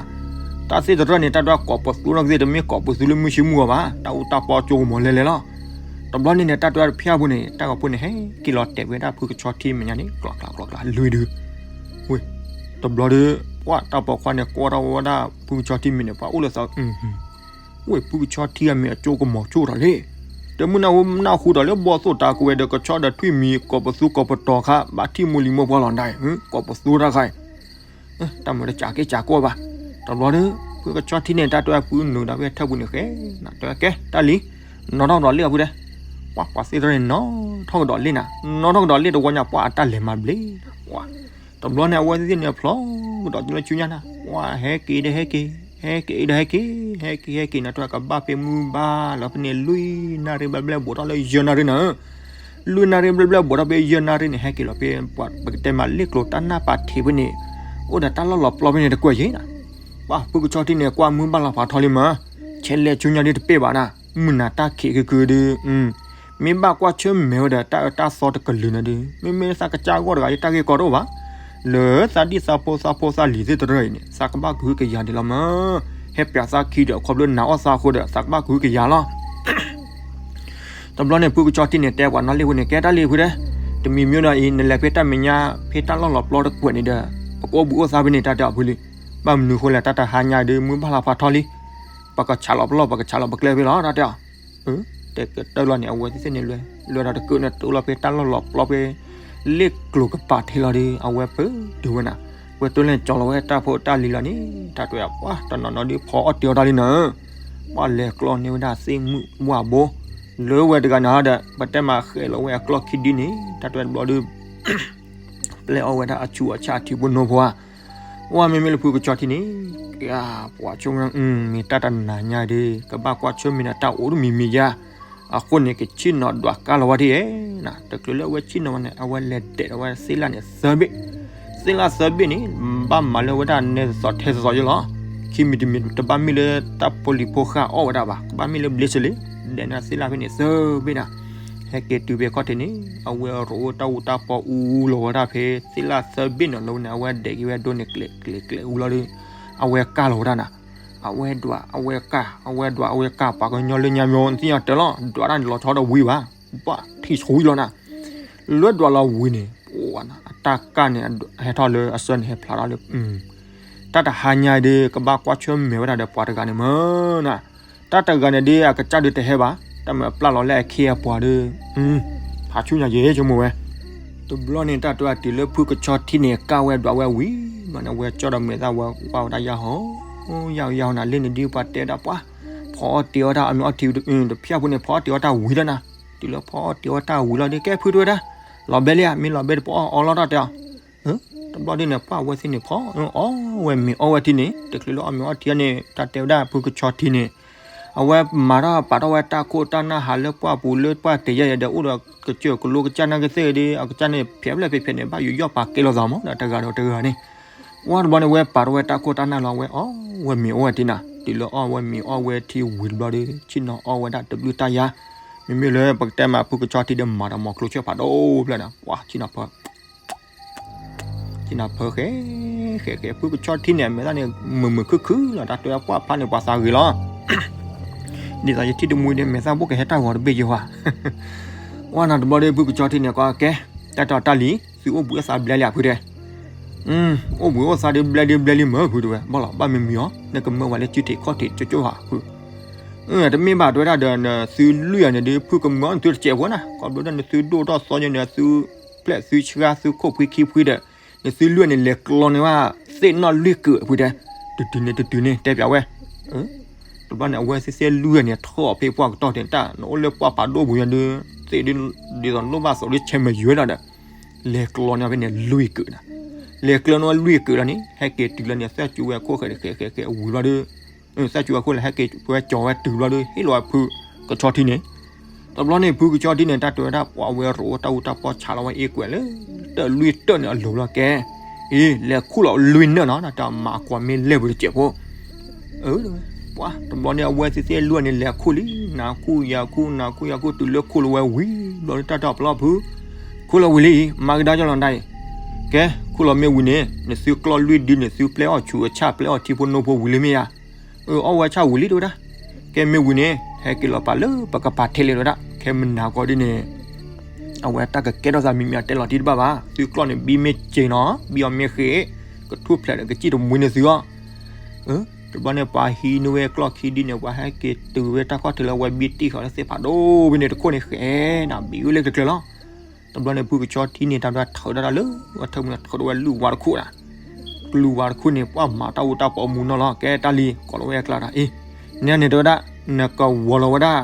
တၢ်သ့ၣ်တရၢၣ်န့ၣ် တၢ်တဲဝဲကိးပသူထီၣ်ကသ့ၣ် တမ့ၢ်ကိးပသူလၢမုၢ်ဆ့မုၢ်ဂီၤဘၣ် တၢ်အူတၢ်ပီကၠိကမီၤလဲၤလဲၤလီၤ တဘျီန့ၣ်န့ၣ် တၢ်တဲဝဲတပျၢ်ပူၤန့ၣ် တၢ်ဂီၤဖိန့ၣ် ဟဲက့ၤလီၤတဲာ်ဝဲဒၣ်ဖုကဆီထံမဲာ်ညါန့ၣ် ကျီကျီကျီကျီ လွံၢ်ဒု ဝ့ၢ် တဘျီဒီး ပှၤတၢ်ပိာ်ခွါန့ၣ် ကွၢ်ထီၣ်ဝဲဒၣ်ဖုကဆီထံမံၤန့ၣ် ပှၤအိၣ်လၢသး ဝ့ၢ် ဖုကဆီထံအမံၤအကၠိကမီၤဆိၣ်ထီၣ်လံ တမုၢ်နၢ်ဟူနၢ်ဟူဒီးလၢဘီသိၣ်တၢ်ကဝဲၤဒီးကဆီဒီးထွံၣ်မံၤ ကိးပသူကိးပတီၤခါ ဘၣ်ထံၣ်မိၢ်လံၤမိၢ်ပှၢ်လီၤဒၣ် ကိးပသူတၢ်ခါအံၤ တၢ်မုာ်တစးက့စးကီဘၣ် တဘျီဒီး ဖုကဆီထံန့ၣ် တၢ်တဲဝဲပုၢ်နုာ်ဒီးဝဲထၢၣ်ပူၤန့ၣ်ဃဲ နတဲဝဲကဲ တၢ်လံ နီၢ်ထီၣ်ဒီးလ့ၣ်အပူၤတဲ ပှၤပှၤသ့ၣ်တဖၣ်န့ၣ် နီၣ်ထီၣ်ကဒီးလ့ၣ်နၤ, နီၣ်ထီၣ်ကဒီးလ့ၣ်တဝီညါ ပှၤအတၢ်လဲၤမၤဘျ့, ပှၤ တဘျီန့ၣ် အဝဲသ့ၣ်န့ၣ်ဖျိကဒီးတုၤလၢဆူညါနၤ, ပှၤဟဲက့ၤဒီးဟဲက့ၤ, ဟဲက့ၤဒီးဟဲက့ၤ, ဟဲက့ၤဟဲက့ၤနၤ တၢ်ကဘၣ်ဖဲမုၢ်ဘၣ်လီၤဖဲန့ၣ် လွံၢ်နၣ်ရံၣ်ဘျဲၣ်ဘျဲၣ် ဘူးထီၣ်လၢယဲၢ်နၣ်ရံၣ်နၤ, လွံၢ်နၣ်ရံၣ်ဘျဲၣ်ဘျဲၣ် ဘူးထီၣ်ဖဲယဲၢ်နၣ်ရံၣ်န့ၣ် ဟဲက့ၤလီၤဖဲ ပကတဲမးလ့ၣ်ကျိၤတၢ်နၢ်ပာ်ထံးဖဲန့ၣ် အိၣ်ဒီးတၢ်လီၢ်လီၤပျီဖဲန့ၣ်တကွဲၢ်ယဲၢ်နၤ, ပှၤဖုကဆီထံန့ၣ် ကွၢ်မုၢ်ဘၣ်လီၤဖးထီလံမး, ဆဲးလဲၤဆူညါဒ်တပ့ၢ်ဘၣ်နၤ, မုၢ်နၤတၢ်ခံးက့ၤက့ၤဒုး မ့ၢ်ဘၣ်ကွၢ်ဆၢၣ်မဲာ်ဝဲဒီးတၢ်အၢတၢ်သီတကလုာ်န့ၣ်ဒုး မ့မ့ၢ်သးကစၢ်ဂီၢ်တဂၤ ယတၢ်ဂ့ၢ်ကီတအိၣ်ဘၣ်, လၢသးဒံၣ်သးဖိသးဖိသးလံၤသ့ၣ်တဖၣ်အံၤန့ၣ် သးကဘၣ်ကဟုကယာ်ဒံးလီၤမး, ဟဲပျးသးခံဒီး ခီဖျိနၤအီၣ်သးအဃိဒီး သးကဘၣ်ကဟုကယာ်လီၤ. တဘျီန့ၣ် ဖုကဆီထံန့ၣ် တဲပှၤနီၣ်လ့ၣ်ဖိန့ၣ် ကဲတၢ်လံၤဖုတဲ, တမံၤမံၤဒီးအံၤ နလဲၤဖဲတၢ်မဲာ်ညါ ဖဲတၢ်လီၢ်လီၤပျီတကွဲၢ်န့ၣ်ဒီး ပကအိၣ်ဘှံးအိၣ်သါဖဲန့ၣ် တၢ်တဲအီၤဖုလံ, ဘၣ်မနုၤဃိလဲၣ် တၢ်တဟါညါဒုး မုၢ်ဘၣ်လီၤဖးထီလံ, ပကဆးလီၤပလီၢ် ပကဆးလီၤပကျဲဖဲလီၤ တၢ်တဲအီၤ, တဲကတၢၢ်လီၤန့ၣ် အဝဲသ့ၣ်န့ၣ် လွဲၤဒီးတကုးန့ၣ် တအိၣ်လီၤဖဲတၢ်လီၢ်လီၤပျီဖဲ လ့ၣ်ကျိၤကပၤထံးလီၤဒီး အဝဲပတုာ်ဝဲနၤ, ဝဲတိၢ်လဲၣ်ကၠီလီၤဝဲတၢ်ဖိတၢ်လံၤလီၤန့ၣ် တၢ်တဲအီၤပှၤတနီၤနီၤဒုးဖီအီၣ်တ့ၤအီၣ်တၢ်လံနၤ, ပှၤလဲၤကျီန့ၢ်ဝဲဒၣ်သ့ၣ်မုၣ်ဝၣ်ဘိ, လၢဝဲတဂၤန့ၣ်ဒီး ပတဲမးဃဲးလီၤဝဲအကျီၢ်ခံဒုန့ၣ် တၢ်တဲတဘျီဒုး ပျဲအီၣ်ဝဲဒၣ်အဆူးအဆါအထံဖိနိဖိဧါ, ဝဲမ့မ့ၢ်လၢဖုကဆီထံန့ၣ်, ပှၤဆိကမိၣ် မ့ၢ်တၢ်တနၤညါဒီး ကဘၣ်ကွၢ်ဆၢၣ်မဲာ်ဒီးတၢ်အိၣ်တမံၤမံၤယါ, အဃိန့ၣ် ကဆ့ၣ်နီၤဒွးကါလီၤဝဲဒၣ်ဧါ, တချုးလၢအဝဲဆ့ၣ်နီၤဝဲန့ၣ် အဝဲလဲၤဒဲးဒီးဝဲသ့ၣ်လၣ်န့ၣ်သၢဘ့ၣ်, သ့ၣ်လၣ်သၢဘ့ၣ်န့ၣ် ဘၣ်မၤလၢဝဲဒၣ်နဲသိးထဲသိးယဲလီၤ, ခံမံၤတမံၤတဘၣ်မ့ၢ်လၢတၢ်ဖိလံၤဖိဃၢ်အီၣ်ဝဲဒၣ်ဘၣ်, ကဘၣ်မ့ၢ်လၢဘျ့စလ့, ဒဲးန့ၣ်သ့ၣ်လၣ်ဖဲန့ၣ်သၢဘ့ၣ်နၤ, ဟဲက့ၤတုၤဖဲခီၣ်ထံးန့ၣ် အဝဲရိးအိၣ်တၢ်အူတၢ်ပီအူလီၤဝဲဒၣ်ဖဲ သ့ၣ်လၣ်သၢဘ့ၣ်န့ၣ်လီၤဝဲန့ၣ် အဝဲဒဲးက့ၤဝဲဒိန့ၣ်ကျဲးကျဲးကျဲးအူလီၤဒီး, အဝဲကၢ်လီၤဝဲဒၣ်နၤ, အဝဲဒွး အဝဲကၢ် အဝဲဒွး အဝဲကၢ် ပှၤကညီလၢညါမ့ၢ်သ့ၣ်ညါတၢ်လီၤ ဒွးတၢ်န့ၣ်လီၤဆီဒီးဝံၤဘၣ်, ဘၣ်ထံၣ်ဆိယလီၤနၤ, လၢဒွးလီၤဝံၤန့ၣ် အတၢ်ကၢ်န့ၣ် ဟဲထီၣ်လၢအဆၢန့ၣ် ဟဲဖျါထီၣ်လၢ တၢ်တဟါညါဒီး ကဘၣ်ကွၢ်ဆၢၣ်မဲာ်ဝဲဒၣ်ဒီးပှၤတဂၤန့ၣ်မ့ၢ်နၤ, တၢ်တဂၤန့ၣ်ဒီး အကစၢ်ဒုးတဟဲဘၣ်, တၢ်မ့ၢ်အပျၢ်လီၤလၢအခ့အပှၤဒီး, ဖးဆူညါယဲဆိကမိၣ်ဝဲ, တဘျီန့ၣ် တၢ်တဲအီၤတုၤလၢဖုကဆီထံန့ၣ် ကၢ်ဝဲဒွးဝဲဝံၤဘျီန့ၣ် အဝဲကၠီဒီးမဲာ်သၣ်ဝဲကွၢ်ဝဲဒၣ်ယၤဟီ, ယၤဟီ ယၤဟီနၤ လၢန့ၣ်ဒုးပှၤတဲဒၣ်ပှၤ, ဖီအီၣ်တ့ၤအီၣ်တၢ်အီၣ်မ့ၤအီထံ တဖျၢၣ်ဖိန့ၣ် ဖီအီၣ်တ့ၤအီၣ်တၢ်ဝံၤလီၤနၤ, တုၤလၢဖီအီၣ်တ့ၤအီၣ်တၢ်ဝံၤလီၤဒီး ကဲဖုတဲဝဲဒၣ်, လီၤဘဲလံဧါ မ့ၢ်လီၤဘဲတပအီၣ်အီလီၤတၢ်တဲအီၤ တဘျီဒ်န့ၣ် ပှၤအဝဲသ့ၣ်န့ၣ် ဖီအီၣ်ဝဲမ့ၤအီဝဲထံန့ၣ် တချုးလၢအီၣ်မ့ၤအီထံန့ၣ် တၢ်တဲဝဲဒၣ်ဖုကဆီထံန့ၣ်, အဝဲမၤထီၣ်ပာ်ထီၣ်ဝဲတၢ်ခိၣ်တၢ်နၢ်ဟးလၢပှၢ်ပူၤလၢပှၢ်တ့ၢ်ယဲၢ်ယဲၢ်ဒီး အိၣ်ဒီးကစၢၢ်ကလိကစၢ်နၢ်ကသ့ၣ်ဒီး အကစၢ်န့ၣ် ဖဲးဖျဲးဖဲးဖဲးန့ၣ် ဘၣ်ယူးယီၣ်ပာ်ကဲလိာ်သးမး ဒီးတဂၤဒီးတဂၤန့ၣ်, ဝဲတဘျီန့ၣ် ဝဲပာ်ထီၣ်ဝဲတၢ်ခိၣ်တၢ်နၢ်လီၤ ဝဲအီၣ်ဝဲမ့ၤအီဝဲထံနၤ, တုၤလၢအီၣ်ဝဲမ့ၤအီဝဲထံဝံၤတဘျီဒီး ဆ့ၣ်နီၤအီၣ်ဝဲဒၣ်တဘျုးတၢ်ယါ, မ့မ့ၢ်လၢပကတဲမးဖုကဆီထံဒီးမၤဒီးမီၤကျိၤဆၢၣ်ဖးဒိၣ်ဖျၢၣ်န့ၣ် ပှၤဆ့ၣ်နီၤဖၢ ဆ့ၣ်နီၤဖၢဃဲ ဃဲဃဲ ဖုကဆီထံန့ၣ် အမဲာ်သၣ်န့ၣ် မုာ်မုာ်ခုၣ်ခုၣ်လီၤ တၢ်တဲပှၤဖးန့ၣ် ပှၤသးဂ့ၤလီၤ, ဒ်သိးယထံၣ်တမှံၤဒီး မဲာ်သၣ်ဘိၣ်ကဟဲတၢ်ဂီၤတဘ့ၣ်ယဲၢ်ဝဲ, ဝဲနၤတဘျီဒီး ဖုကဆီထံန့ၣ် ကီကဲ, တၢ်တီတၢ်လံၤ သုအိၣ်ဘှံးအသးဘျဲလံဧါဖုတဲ, အိၣ်ဘှံးအိၣ်သးဒီးဘျဲလံဘျဲလံမ့ၢ်ဖုတဲဝဲ ဘၣ်လီၤ ဘၣ်မံၤမံၤအီၤ နကမၢဝဲလၢစုထံးခီၣ်ထံးကၠိကၠိဧါဖု တမ့ၢ်ဘၣ်တဲဝဲဒၣ်ဒီး နသုလွံၢ်အံၤန့ၣ်ဒီး ဖုကမၢနသုတစဲးဖိနၤ ခီဖျိဒၣ်နသုဒိၣ်ထီၣ်သီညါန့ၣ် သုပျဲၢ်သုဆှါသုခိၣ်ဖှံခံဖှံဒီး နသုလွံၢ်န့ၣ် လဲၤကျီန့ၢ်ဘၣ် သ့ၣ်နီၣ်လွံၢ်ကုာ်ဖုတဲ, တတုၤန့ၣ်တတုၤန့ၣ် တဲပျးဝဲ, တဘျီန့ၣ် အဝဲသ့ၣ်သ့ၣ်လွံၢ်န့ၣ် ထီၣ်ဖဲပှၢ်ကတီၢ်န့ၣ် တၢ်နအိၣ်လၢပှၢ်ဖးဒိၣ်ပူၤညါဒီး သ့ၣ်ဒ်သိးလိၣ်ဘၣ်သိးလၢဆဲးမယွဲလီၤဒီး လဲၤကျီန့ၢ်ဖဲန့ၣ်လွံၢ်ကုာ်နၤ, လဲၤကျီန့ၢ်ဝဲလွံၢ်ကုာ်လီၤန့ၣ် ဟဲက့ၤတုၤလီၤန့ၣ် သၣ်စူၤဝဲခိၣ်ဃဲးဃဲးဃဲးဃဲးဝံၤဘျီဒီး သၣ်စူၤဝဲခိၣ်လၢဟဲက့ၤဝဲကၠီၤဝဲတုၤဘျီဒီး ဟ့ၣ်လီၤဝဲဖုကဆီထံန့ၣ်, တဘျီန့ၣ် ဖုကဆီထံန့ၣ် တၢ်တဲဝဲဒၣ် ပှၤဝဲရိးအိၣ်တၢ်အူတၢ်ပီဆးလီၤဝဲအ့ၣ်ကွဲးလၢ တၢ်လွံၢ်တၢၢ်န့ၣ်အလိၤလီၤကဲ, အ့ လဲၤခူၣ်လီၤလွံၢ်နၢၣ်နီၤ တၢ်မၤကွၢ်မ့ၢ်လဲၣ်ပူၤတစဲးဖိ ပှၤတဘျီန့ၣ် အဝဲသ့ၣ်သ့ၣ်လွံၢ်န့ၣ် လဲၤခူၣ်လံ နၤခူၣ်ယၤခူၣ် နၤခူၣ်ယၤခူၣ် တုၤလၢခူၣ်လီၤဝဲဝံၤ ဘျီန့ၣ် တၢ်တဲပျီဖု ခူၣ်လီၤဝံၤလံအံၤ မၤကဒါက့ၤလီၤနတၢ်အံၤ, ကဲ ခူၣ်လီၤမ့ၢ်ဝံၤန့ၣ် နသုကျီၢ်လွံၢ်ဒု နသုပျဲအီၣ်ဆူးအဆၣ် ပျဲအီၣ်ထံဖိနိဖိဝံၤလံမ့ၢ်ဧါ, အၢ အီၣ်ဝဲဆၣ်ဝံၤလံတဲဝဲဒၣ်, ကဲမ့ၢ်ဝံၤန့ၣ် ဟဲက့ၤလီၤပာ်လၢပကပၤထဲလဲၣ်တဲဝဲဒၣ်, ခဲမနၤကီးဒ်န့ၣ် အဝဲတၢ်ကကဲထီၣ်သးမံၤမံၤအတဲလီၤတံၢ်တဘၣ်ဘၣ်, သုကျီၢ်န့ၣ် ဘံမ့ၢ်စ့နီၤ ဘံအီၤမ့ၢ်ဃ့ၢ် ကထူၣ်ဖျဲးဒီးကစံၣ်တမှံၤန့ၢ်သုအီၤ, တဘျီန့ၣ် ပှၤဟံးန့ၢ်ဝဲကျီၢ်ခံဒုန့ၣ် ပှၤဟဲက့ၤတုၤဝဲတၢ်ခီၣ်ထံးလၢဝဲဘံတံၢ်ဃီလၢသ့ၣ်ဖးဒိၣ်ဖဲန့ၣ်တခိၣ်န့ၣ် ဃဲနၤဘံဝဲလၢကျဲကျဲလီၤ. တဘျီန့ၣ် ဖုကဆီထံန့ၣ် တၢ်ဒွးထၢဒၣ်တၢ်လၢ ဝဲထၢမုၢ်ထၢဝဲလုၢ်ဝါတခိၣ်ဒၣ်, လုၢ်ဝါတခိၣ်န့ၣ် ပှၤမၤတၢ်အူတၢ်ပီးမူနီၢ်လီၤ ကဲတၢ်လံၤ ကိးလီၤဝဲအကျါတၢ်အံၤ, န့ၣ်န့ၣ်တဲဝဲဒၣ် နကဝီၤလီၤဝဲဒၣ်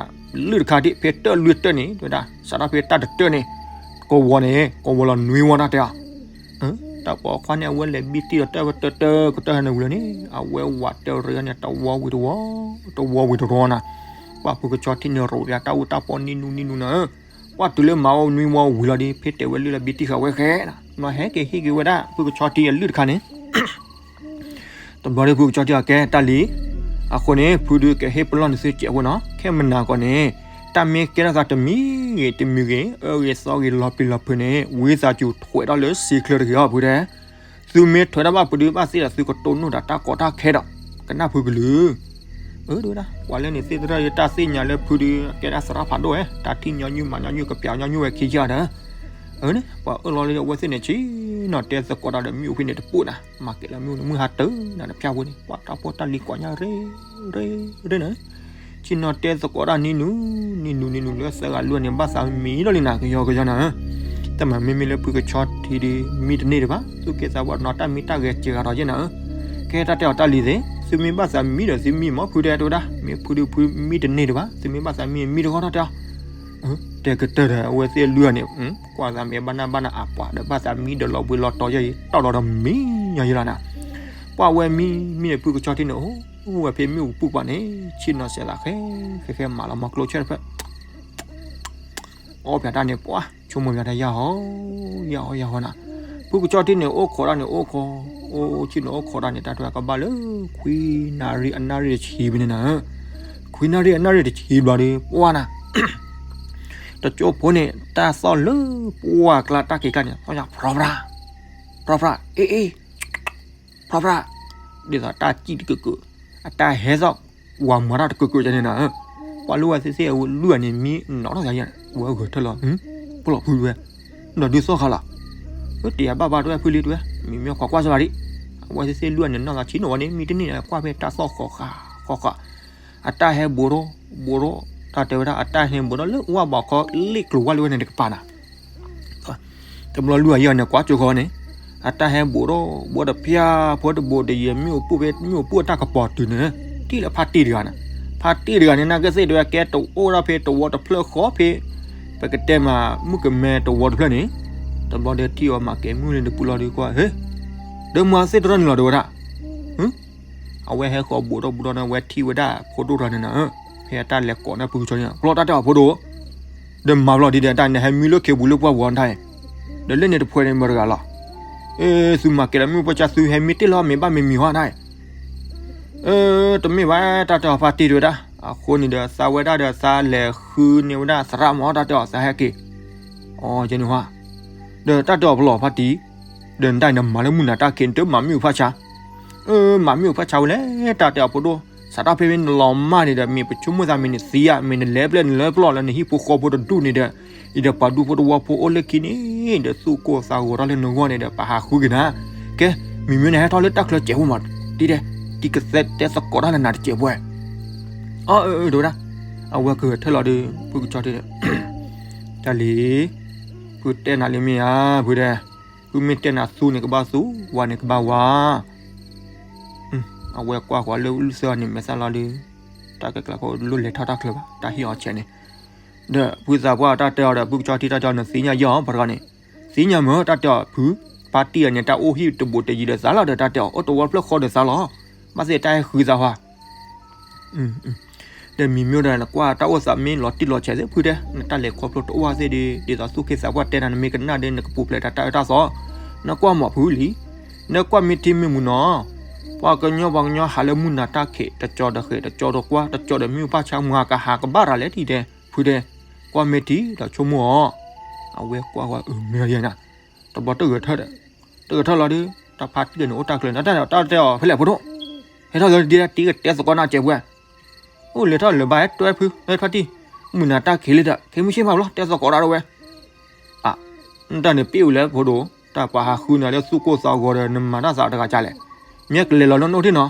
လုၢ်တခါဒံး ဖဲတၢၢ်လွံၢ်တၢၢ်န့ၣ် တဲဝဲဒၣ် စးထီၣ်ဖဲတၢ်တတၢၢ်န့ၣ် ကဝီၤန့ၣ် ကဝီၤလီၤနွံဝီတၢ်တဲအီၤ. တၢ်ပိာ်ခွါန့ၣ် အဝဲလဲၤဘံတံၢ်ဒီးတၢၢ်ဝဲတၢၢ်တၢၢ်ကတၢၢ်ဟဲနဝံၤလီၤန့ၣ် အဝဲဝးတရံးန့ၣ် တဝီဝံၤတဝီ, တဝီဝံၤတဝီနၤ. ပှၢ်ဖုကဆီထံန့ၣ် ရိးပၠးတၢ်အူတၢ်ပီနံၣ်နူနံၣ်နူနၤဧၢ. ပှၢ်တုၤလၢမၤအီၣ်နွံဝီဝံၤလီၤဒီး ဖဲတဲဝဲလုၢ်လၢဘံတံၢ်ဃာ်ဝဲဃဲနၤ နီၤဟဲက့ၤဟ့ၣ်က့ၤဝဲဒၣ် ဖုကဆီထံအလုၢ်တခါန့ၣ် တဘျီဒီးဖုကဆီထံအီၤကဲတၢ်လံၤ, အဃိန့ၣ် ဖုဒုးကဟ့ၣ်ပလီၢ်နသုစဲးဖိနီၤ, ခဲမုၢ်နၤကီးန့ၣ် တၢ်မ့ၢ်ကဲထီၣ်သးတမံၤဂ့ၤတမံၤဂ့ၤ အၢဂ့ၤသီဂ့ၤလီၤပျံၤလီၤဖုးန့ၣ် ဝံသးစူၤထွဲးထီၣ်လၢစ့ချၢတဂ့ၤအီၤဖုတဲ, သုမ့ၢ်ထွဲးထီၣ်ဘၣ်ဖုဒုးဘၣ်သ့ၣ်ဒီးသုကတိၢ်နီၣ်တၢ်တၢ်ကီတၢ်ခဲဒီး ကနၣ်ဖုကလုာ် အၢ ဒဝဲဒၣ် ပှၤလၢန့ၣ်သ့ၣ်တဖၣ်တၢ်ယတၢ်သ့ၣ်ညါလၢဖုဒုးကဲဒၣ်သရၣ်ဖးဒိၣ်ဝဲ တၢ်ထံၣ်ညီနုၢ်မၤညီနုၢ်ကပျးညီနုၢ်ဝဲခံယၤဒီး အၢန့ၣ် ပှၤအၢၣ်လီၤလၢအဝဲသ့ၣ်န့ၣ် ဆ့ၣ်နီၤတဲသကိးတၢ်ဒီးမ့ၣ်အူဖဲန့ၣ်တပိၢ်နၤ မၤကဲၤလၢမ့ၣ်အူန့ၣ် မုၢ်ဟါတၢၢ်နၤတဖၣ်ဖိန့ၣ် ပှၤတၢ်ဖိတၢ်လံၤကွၢ်ညါရ့ရ့ရ့နၤ ဆ့ၣ်နီၤတဲသကိးတၢ်နံၤနူၤ နံၤနူၤနံၤနူၤလၢသၢဂၤလွံၢ်န့ၣ် ဘၣ်သးမံထီၣ်လံနၤ ကယီကယီနၤဧၢ, တၢ်မၤမ့မ့ၢ်လၢဖုကဆီထံဒီး မံတန့ၢ်တဘၣ် သူၣ်က့သးပှၢ်နီၤတၢ်မံတၢ်ဂဲၤစှၤဂၤထီၣ်ယဲနၤဧၢ, ကဲတၢ်တဲအီၤတၢ်လံၤသ့ၣ် သုမ့ၢ်ဘၣ်သးမံဒီးသုမံမ့ၢ်ဖုတဲတဝဲဒၣ် မ့ၢ်ဖုဒုးဖုမံတန့ၢ်တဘၣ် သုမ့ၢ်ဘၣ်သးမံမံတဂီၢ်ထီၣ်တဲအီၤ တဲကတၢၢ်ဒီးအဝဲသ့ၣ်လွံၢ်ဂၤန့ၣ် ကွၢ်သးမ့ၢ်ဘၣ်နၢ်ဘၣ်နၢ်အပှၤဒီးဘၣ်သးမံဒီးလီၤဘှံးလီၤတီၤယဲအံၤ တီၢ်လီၤဒီးမံညီယဲလီၤနၤ, ပှၢ်ဝဲမံမံန့ၣ်ဖုကဆီထံန့ၣ် အိၣ်ဝဲဖဲမ့ၣ်အူပူၤပှၤန့ၣ် ဆ့ၣ်နီၤစဲးသးဃဲ ဃဲဃဲမၤလီၤမၤကျိဆဲတဖျၢၣ် အီၣ်ပၠးတၢ်န့ၣ် ပှၢ်ဆိကမိၣ်ပၠးတၢ်ယၢ်ဟီ ယၢ်ဟီယၢ်ဟီနၤ, ဖုကဆီထံန့ၣ် အိၣ်ခိးတၢ်န့ၣ် အိၣ်ခိး အိၣ်ဆ့ၣ်နီၤအိၣ်ခိးတၢ်န့ၣ် တၢ်တဝဲကဘၣ်လၢ ခွံနၣ်ရံၣ်အနၣ်ရံၣ်တဆံဖဲန့ၣ်နၤ, ခွံနၣ်ရံၣ်အနၣ်ရံၣ်တဆံဘျီဒီး ပှၢ်နၤ တကၠိဖိန့ၣ် တၢ်သီၣ်လၢပှၢ်ကျါတၢ်ခံးကျါန့ၣ် သီၣ်ညါ ဖြီဖြါ ဖြီဖြါ အ့ၣ်အ့ၣ် ဖြီဖြါ ဒ်သိးတၢ်စံၣ်တကၢးကၢး အတၢ်ဟဲသီၣ် ဝၤမၤတၢ်တကၢးကၢးန့ၣ်နၤဧၢ, ပှၤလၢဝဲသ့ၣ်သ့ၣ်အလွံၢ်ဂၤန့ၣ် မံနီၣ်ထီၣ်ယၤယဲန့ၣ် ဝဲဂဲၤထၢၣ်လီၤ ပလီၢ်ဖုဝဲ ဒီးဒုးသီၣ်ဃာ်လီၤ, အၢ တယၤဘၣ်ဘၣ်တဝဲဖုလံတဝဲ မံမ့ၢ်ခွါကွၢ်စၢၤဘၣ်ဒံး, အဝဲသ့ၣ်သ့ၣ်လွံၢ်ဂၤန့ၣ်နီၢ်သးဆံးနီၣ်ဝဲန့ၣ် မံတန့ၢ်န့ၣ် ကွၢ်ဖဲတၢ်သီၣ်ဃီဃာ်ဃီဃာ် အတၢ်ဟဲဘူးထီၣ်ဘူးထီၣ် တၢ်တဲဝဲဒၣ် အတၢ်ဟဲဘူးထီၣ်လၢဝၣ်ဘီခီလ့ၣ်ကျိၤဝၣ်လၢဝဲန့ၣ်တကပၤနၤ တဘျီလွံၢ်ဂၤယဲၢ်ဂၤန့ၣ် ကွၢ်ကၠိဃီန့ၣ် အတၢ်ဟဲဘူးထီၣ်ဘူးဒီးဖၠါဖိတဘူးတယံၤ မ့ၣ်အူပူၤဖဲမ့ၣ်အူပူၤအတၢ်ကပီၤတုၤန့ၣ် ထံၣ်လၢဖါတံၢ်တဂၤန့ၣ် ဖါတံၢ်တဂၤန့ၣ် နာ်က့သ့ၣ်တဝဲကဲတအိၣ်ဒၣ်ဖဲတဝီတဖျၢၣ်ဃီဖဲ ပကတဲမး မုၣ်ကမဲတဝီတဖျၢၣ်န့ၣ် တဘျီဒီးထံၣ်အီၤမၤကဲၤမုၢ်လၢနပူၤလီၤဒီးကွၢ် ဟ့ ဒီးမၤသ့ၣ်တရၢၣ်န့ၣ်လီၤတဲဝဲဒၣ် အဝဲဟဲဃီၤဘူးထီၣ်ဘူးထီၣ်န့ၣ် အဝဲထံၣ်ဝဲဒၣ်ဖိဒိၣ်တဂၤန့ၣ်နၤ ဖဲအတၢ်လဲၤကိးန့ၢ်ဖုကဆီန့ၣ် ပျီတၢ်တဲအီၤဖိဒိၣ် ဒီးမၤဘျီဒ်ဒီးတၢ်နဟဲမံလၢခ့ပူၤလၢပှၢ်ပူၤအီၤတၢ်အံၤ ဒီးလၢန့ၣ်တဖှဲန့ၣ်မတၤတဂၤလီၤ အ့ သုမၤကဲၤလၢမုၢ်ပှၢ်ဆါသုဟဲမံတ့ၢ်လီၤမ့ၢ်ဘၣ်မ့ၢ်မံၤဟီတၢ်အံၤ အၢ တမ့ၢ်ဘၣ် တၢ်တဲအီၤဖါတံၢ်တဲဝဲဒၣ် အဃိန့ၣ်ဒီးသးဝဲဒၣ်ဒီးသးလဲၤဃုန့ၢ်ဝဲဒၣ်သရၣ်မ့ၢ်တၢ်တဲအီၤသးဟဲက့ၤ အီ ယဲန့ၣ်ဟါ ဒီးတၢ်တဲအီၤပလီၢ်ဖါတံၢ် ဒီးနတၢ်အံၤဒီးမၤလၢမုၢ်နၤတၢ်ခံး နတမၤမ့ၣ်အူဖးဆါ အၢ မၤမ့ၣ်အူဖးဆါဝဲလဲၣ် တၢ်တဲအီၤဖိဒိၣ် စးထီၣ်ဖဲမ့ၢ်နလီၤမၢ်န့ၣ်ဒီး မ့ၢ်ပဆိကမိၣ်သးမ့ၢ်နသံဧါ မ့ၢ်နလဲၤပျဲၢ်နလဲၤပျီၢ်လၢနဟံၣ်ဖိဃီဖိတဒူၣ်န့ၣ်ဒီး အံၤဒီးပှၤဒူဖိတဝီဖိအိၣ်လၢခံန့ၣ် ဒီးသူၣ်ကိၢ်သးဂီၤထီၣ်လၢနဂီၢ်န့ၣ်ဒီး ပဟးဃုက့ၤနၤ ကဲ မ့မ့ၢ်နဟဲထီၣ်လၢတၢ်ချၢစဲးဖိမး တံၢ်တဲ တံၢ်ကသဲတဲသကိးတၢ်လၢနၤတစဲးဖိ အၢ အၢ တဲဝဲဒၣ် အဝဲကဂဲၤထၢၣ်လီၤဒီး ဖုကဆီထံ တၢ်လံၤ ဖုတဲနၤလံမ့ၢ်ဧါ ဖုတဲ ဖုမ့ၢ်တဲနၤသူန့ၣ်ကဘၣ်သူ ဝါန့ၣ်ကဘၣ်ဝါ အဝဲကွၢ်ဃီၤလၢလုၢ်သၢဂၤန့ၣ်မဲာ်သၣ်လီၤဒီး တၢ်ကဲကျါဖိလိၣ်လဲၤထီၣ်တၢ်ချၢဘၣ် တၢ်ဟ့ၣ်အီၤဆဲးန့ၣ် ဒီးဖုသးပှၢ်တၢ်တဲအီၤဒီး ဖုကဆီထံတၢ်တဲအီၤ နသ့ၣ်ညါယဲၢ်အီၤ ပှၤတဂၤန့ၣ် သ့ၣ်ညါမ့ၢ်တၢ်တဲအီၤဖု ဖါတံၢ်အန့ၣ် တၢ်အိၣ်ဟံၣ်တဘူးတယံၤဒီးသးလီၤဒီး တၢ်တဲအီၤ အိၣ်တဝီဖျၢၣ်ဃီဒီးသးလီၤ ဘၣ်သ့ၣ်တၢ်ဟဲဃုသးဟါ ဒီးမံၤမ့ၢ်ဒီး နကွၢ်တၢ်အိၣ်သးမ့ၢ်လီၤတံၢ်လီၤဆဲးသ့ၣ်ဖုတဲ နတၢ်လဲၤခီဖျိတအိၣ်သ့ၣ်ဒီး ဒ်သိးသူၣ်က့သးပှၢ်တဲနၤ နမ့ၢ်ကနၣ်ဒီး နကပူၤဖျဲးတၢ်တၢ်အၢတၢ်သီ နကွၢ်မးဖုလံ နကွၢ်မ့ၢ်ထံမ့ၢ်မုာ်နီၤ ပှၤကညီပှၤကညီဟးလၢမုၢ်နၤတၢ်ခံး တကၠီဒီးဃဲၤ တကၠီဒီးကွၢ် တကၠီဒီးမ့ၣ်အူဖးဆါ မုၢ်ဟါကဟးကဘၣ်ရၤလဲၣ်ထံၣ်တဲ ဖုတဲ ကွၢ်မ့ၢ်ထံဒီးဆိကမိၣ်အီၤ အဝဲကွၢ်ဝဲအၢမ့ၢ်ယဲနၤ တဘျီတဂဲၤထၢၣ်ဒီး တဂဲၤထၢၣ်လီၤဒီး တၢ်ဖါတံၢ်န့ၣ်အိၣ်တၢ်ကျၢၤ တၢ်တဲအီၤ တၢ်တဲအီၤဖဲလဲၣ်ဖိဒိၣ် ဟဲထီၣ်လၢဒ်တၢ်တံၢ်ကတဲသကိးနၤစဲးပှဲၤ အိၣ်လဲၤထီၣ်လၢၤဘၣ်ဟဲတွဲဖု ဟဲဖါတံၢ် မုၢ်နၤတၢ်ခံးလံဒီး ခဲမုၢ်ဆ့ၣ်မးဘျီ တဲသကိးတၢ်တဝဲ အ နတၢ်န့ၣ်ပ့ၣ်အူလဲၣ်ဖိဒိၣ် တၢ်ပှၤဟးဃုနၤလၢသူၣ်ကိၢ်သးဂီၤဒီး နမၤတၢ်သးတဂၤကလဲၣ် မ့ၢ်ကလဲၤလီၤလၢနအိၣ်ထံၣ်နီၤ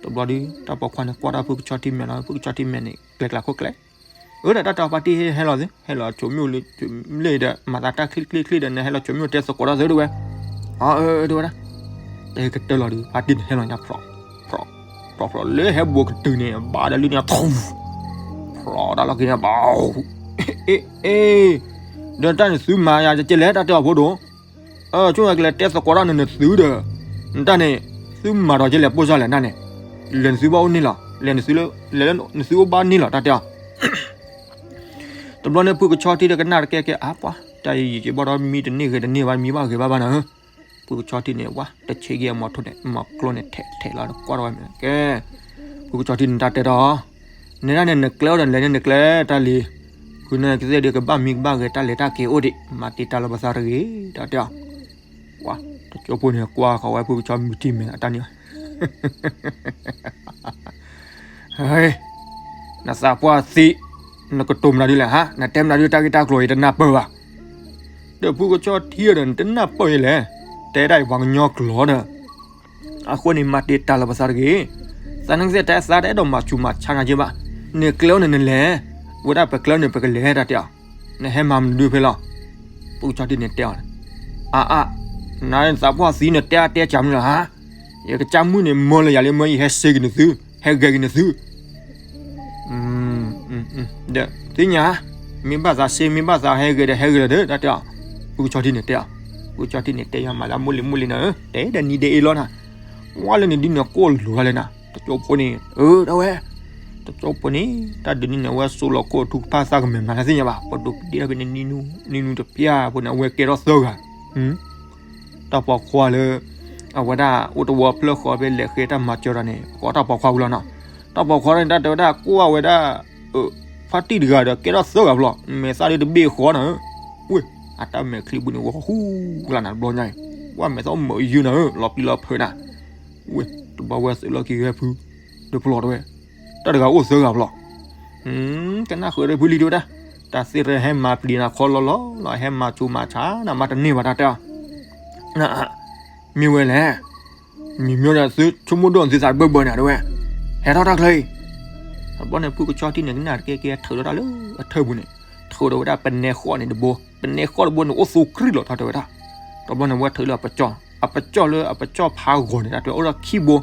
တဘျီဒီး တၢ်ပိာ်ခွါန့ၣ်ကွၢ်တၢ်ဖုကဆီထံမဲာ်လီၤ ဖုကဆီထံမဲာ်န့ၣ် ကျဲကျးခိၣ်ကျဲ အၢဒီးတၢ်တဲအီၤဖါတံၢ်ဟဲလီၤသ့ ဟဲလီၤဆိမိၣ်လၢ လၢဒီး မၤသးတၢ်ချံချံချံဒီး နဟဲလီၤဆိမိၣ်တဲသကိးတၢ်သ့တဝဲ အၢ အၢ တဲဝဲဒၣ် တဲကတၢၢ်လီၤဒီး ဖါတံၢ်န့ၣ်ဟဲလီၤညါ ဖြီ ဖြီ ဖြီ ဖြီ လၢဟဲဘူးကတုၤန့ၣ် ဘၣ်ဒီးလံန့ၣ် ထူ ဖျိးတၢ်လီၢ်ခံန့ၣ် ဘၣ်, အ့ အ့, ဒီးတၢ်န့ၣ်သုမၤယၤကဲလဲၣ် တၢ်တဲအီၤဖိဒိၣ်, ဆိကမိၣ်ကလဲၤတဲသကိးတၢ်န့ၣ်နသုဒီး, နတၢ်န့ၣ်, သုမၤဒီးကဲလဲၣ်ပိၢ်စၢ်လဲၣ်နတၢ်န့ၣ်, လဲၤနသုဘၣ်အိၣ်န့ၢ်လီၤ, လဲၤနသုလၢ, လဲၤလၢနသုအိၣ်ဘၣ်န့ၢ်လီၤ တၢ်တဲအီၤ တဘျီန့ၣ်ဖုကဆီထံဒီးကနၣ်တကဲကဲ အါပှၤ တၢ်ယံာ်ယံာ်က့ၤဘၣ်ဒီး မံတန့ၢ်ဂ့ၤတန့ၢ်ဘၣ် မံဘၣ်ဂ့ၤဘၣ်ဘၣ်နၤဧၢ, ဖုကဆီထံန့ၣ် ပှၤတဆ့က့ၤအမီၤထိန့ၣ် မီၤကျိန့ၣ်ထဲးထဲးလီၤ ကွၢ်ထီၣ်ဝဲမ့ၢ်ကဲ, ဖုကဆီထံန့ၣ်တၢ်တဲထီၣ်, နဒၣ်န့ၣ် နကျဲအိၣ်ဒီးလဲၤန့ၢ်နကျဲတၢ်လံ, ဖုန့ၣ်ကသ့ၣ်ဒီးကဘၣ်မံကဘၣ်ဂ့ၤ တၢ်လဲၤတၢ်က့ၤအိၣ်ဒံး မၤတံာ်တာ်လီၤပသးတဂ့ၤ တၢ်တဲအီၤ, ပှၤ တကၠိဖိန့ၣ် ကွၢ်ဃီၤဝဲဖုကဆီမုၢ်တံၢ်မဲာ်အတၢ်န့ၣ် နသးပှၢ်သံ, နကတိၤမနုၤဒ်လဲၣ်ဟါ, နတဲမနုၤဒ်တၢ်ဂ့ၢ်တၢ်ကျိၤအံၤတနၢ်ပၢၢ်ဘၣ်, ဒီးဖုကဆီထံဒီးနတနၢ်ပၢၢ်အံၤလဲၣ်, တဲဒၣ်အံၤပှၤကညီကျိာ်ဒီး, အဃိန့ၣ်မၤတံာ်တာ်လီၤပသးတဂ့ၤ, သးနကသ့ၣ်တသးတအဲၣ်ဒိးမၤဆူးမၤဆါနၤက့ဘၣ်, နကျဲအိၣ်န့ၣ်နလဲၤ, ဝဲဒၣ်ပကျဲအိၣ်န့ၣ်ပကလဲၤတၢ်တဲအီၤ, နဟဲမၤမနုၤဒုဖဲလီၤ, ဖုကဆီထံန့ၣ်တဲအီၤ, အါအါ, နသးပှၢ်သံနတဲအါတဲကၢ်မနုၤလီၤဟါ, ယကစၢ်မုၣ်န့ၣ် မၢလၢယၤလၢမၢအံၤ ဟဲစ့က့ၤနသု, ဟဲဂဲၤက့ၤနသု, ဒီးသ့ၣ်ညါ, မ့ၢ်ဘၣ်သးစ့ မ့ၢ်ဘၣ်သးဟဲဂဲၤဒီးဟဲဂဲၤလီၤဒီး တၢ်တဲအီၤ, ဖုကဆီထံန့ၣ်တဲအီၤ, ဖုကဆီထံန့ၣ်တဲယၤမးလၢမိၢ်လံၤမိၢ်လံၤနၤဧၢ, တဲဒီးနံၤဒဲးအ့လီၤနၤ, ဝါလၢနဒ်န့ၣ်ကိၣ်လိၤလၢနၤ, တကၠိဖိန့ၣ်, အၢ ဒၣ်ဝဲ, တကၠိဖိန့ၣ်, တၢ်ဒုးန့ၣ်န့ၣ် အဝဲစိးလီၤခိၣ်ထူကဖၣ်သၣ်ကမဲာ်မးနၤသ့ၣ်ညါဘၣ်, ပဒိးပဒ့ထီၣ်ဖဲန့ၣ်, နံၤနူတဖျၢၣ်ဖိန့ၣ် အဝဲကဲထီၣ်သၢဂၤ တၢ်ပိာ်ခွါလၢ အဝဲဒၣ်အိၣ်တဝီဖျၢၣ်ဃီဖဲလဲၤဃ့တၢ်မၤစၢၤတၢ်န့ၣ် ကိးတၢ်ပိာ်ခွါဝံၤလီၤနီၤ, တၢ်ပိာ်ခွါန့ၣ် တၢ်တဲဝဲဒၣ်ကိးဝဲဒၣ် ဖါတံၢ်တဂၤဒီးကဲထီၣ်သၢဂၤဖျီ, မဲာ်သၣ်ဒ်တဘ့ၣ်ဃီနီၤ, ဝ့ၢ် အတၢ်မဲာ်ချံပူၤန့ၣ် ဝီၤဟူကလါနၤတဘျီညါအံၤ, ဝဲမဲာ်သၣ်အိၣ်မုာ်ယုၢ်နၤဧၢ လီၤပျံၤလီၤဖုးနၤ, ဝ့ၢ် တဘျီဝဲသုးလီၢ်ခံဝဲဖု ဒီးဖျီတဝဲ, တၢ်တဂၤအိၣ်သၢဂၤဖျီ ကနၣ်ဃုာ်ဒီးဖုလံၤတဲဝဲဒၣ်, တၢ်သ့ၣ်တဟဲမၤပျံၤနၤခီလီၤလီၤလီၤ ဟဲမၤဆူးမၤဆါနၤမးတန့ၢ်ဘၣ်တၢ်တဲအီၤ, မ့ၢ်ဝဲလဲၣ်, မ့မ့ၢ်ဒီးသုဆိကမိၣ်ဒိၣ်သုသးတဘၢဘၢန့ၣ်တဲဝဲ, ဟဲထီၣ်တၢ်ချၢအံၤ, တဘျီန့ၣ်ဖုကဆီထံန့ၣ် ကနၣ်တကဲကဲထုးထီၣ်တၢ်လၢအထၢၣ်ပူၤန့ၣ်, ထုးဒီးဝဲဒၣ်ပနဲဃီၣ်န့ၣ်တဘိ, ပနဲဃီၣ်တဘိန့ၣ် အိၣ်သူကရံၣ်လီၤထီၣ်တဲဝဲဒၣ်, တဘျီန့ၣ်ဝဲထုးလၢအပကၠီၣ်, အပကၠီၣ်လၢအပကၠီၣ်ဖးဂီၤန့ၣ် တၢ်တဲအိၣ်ဒီးခံဘိ,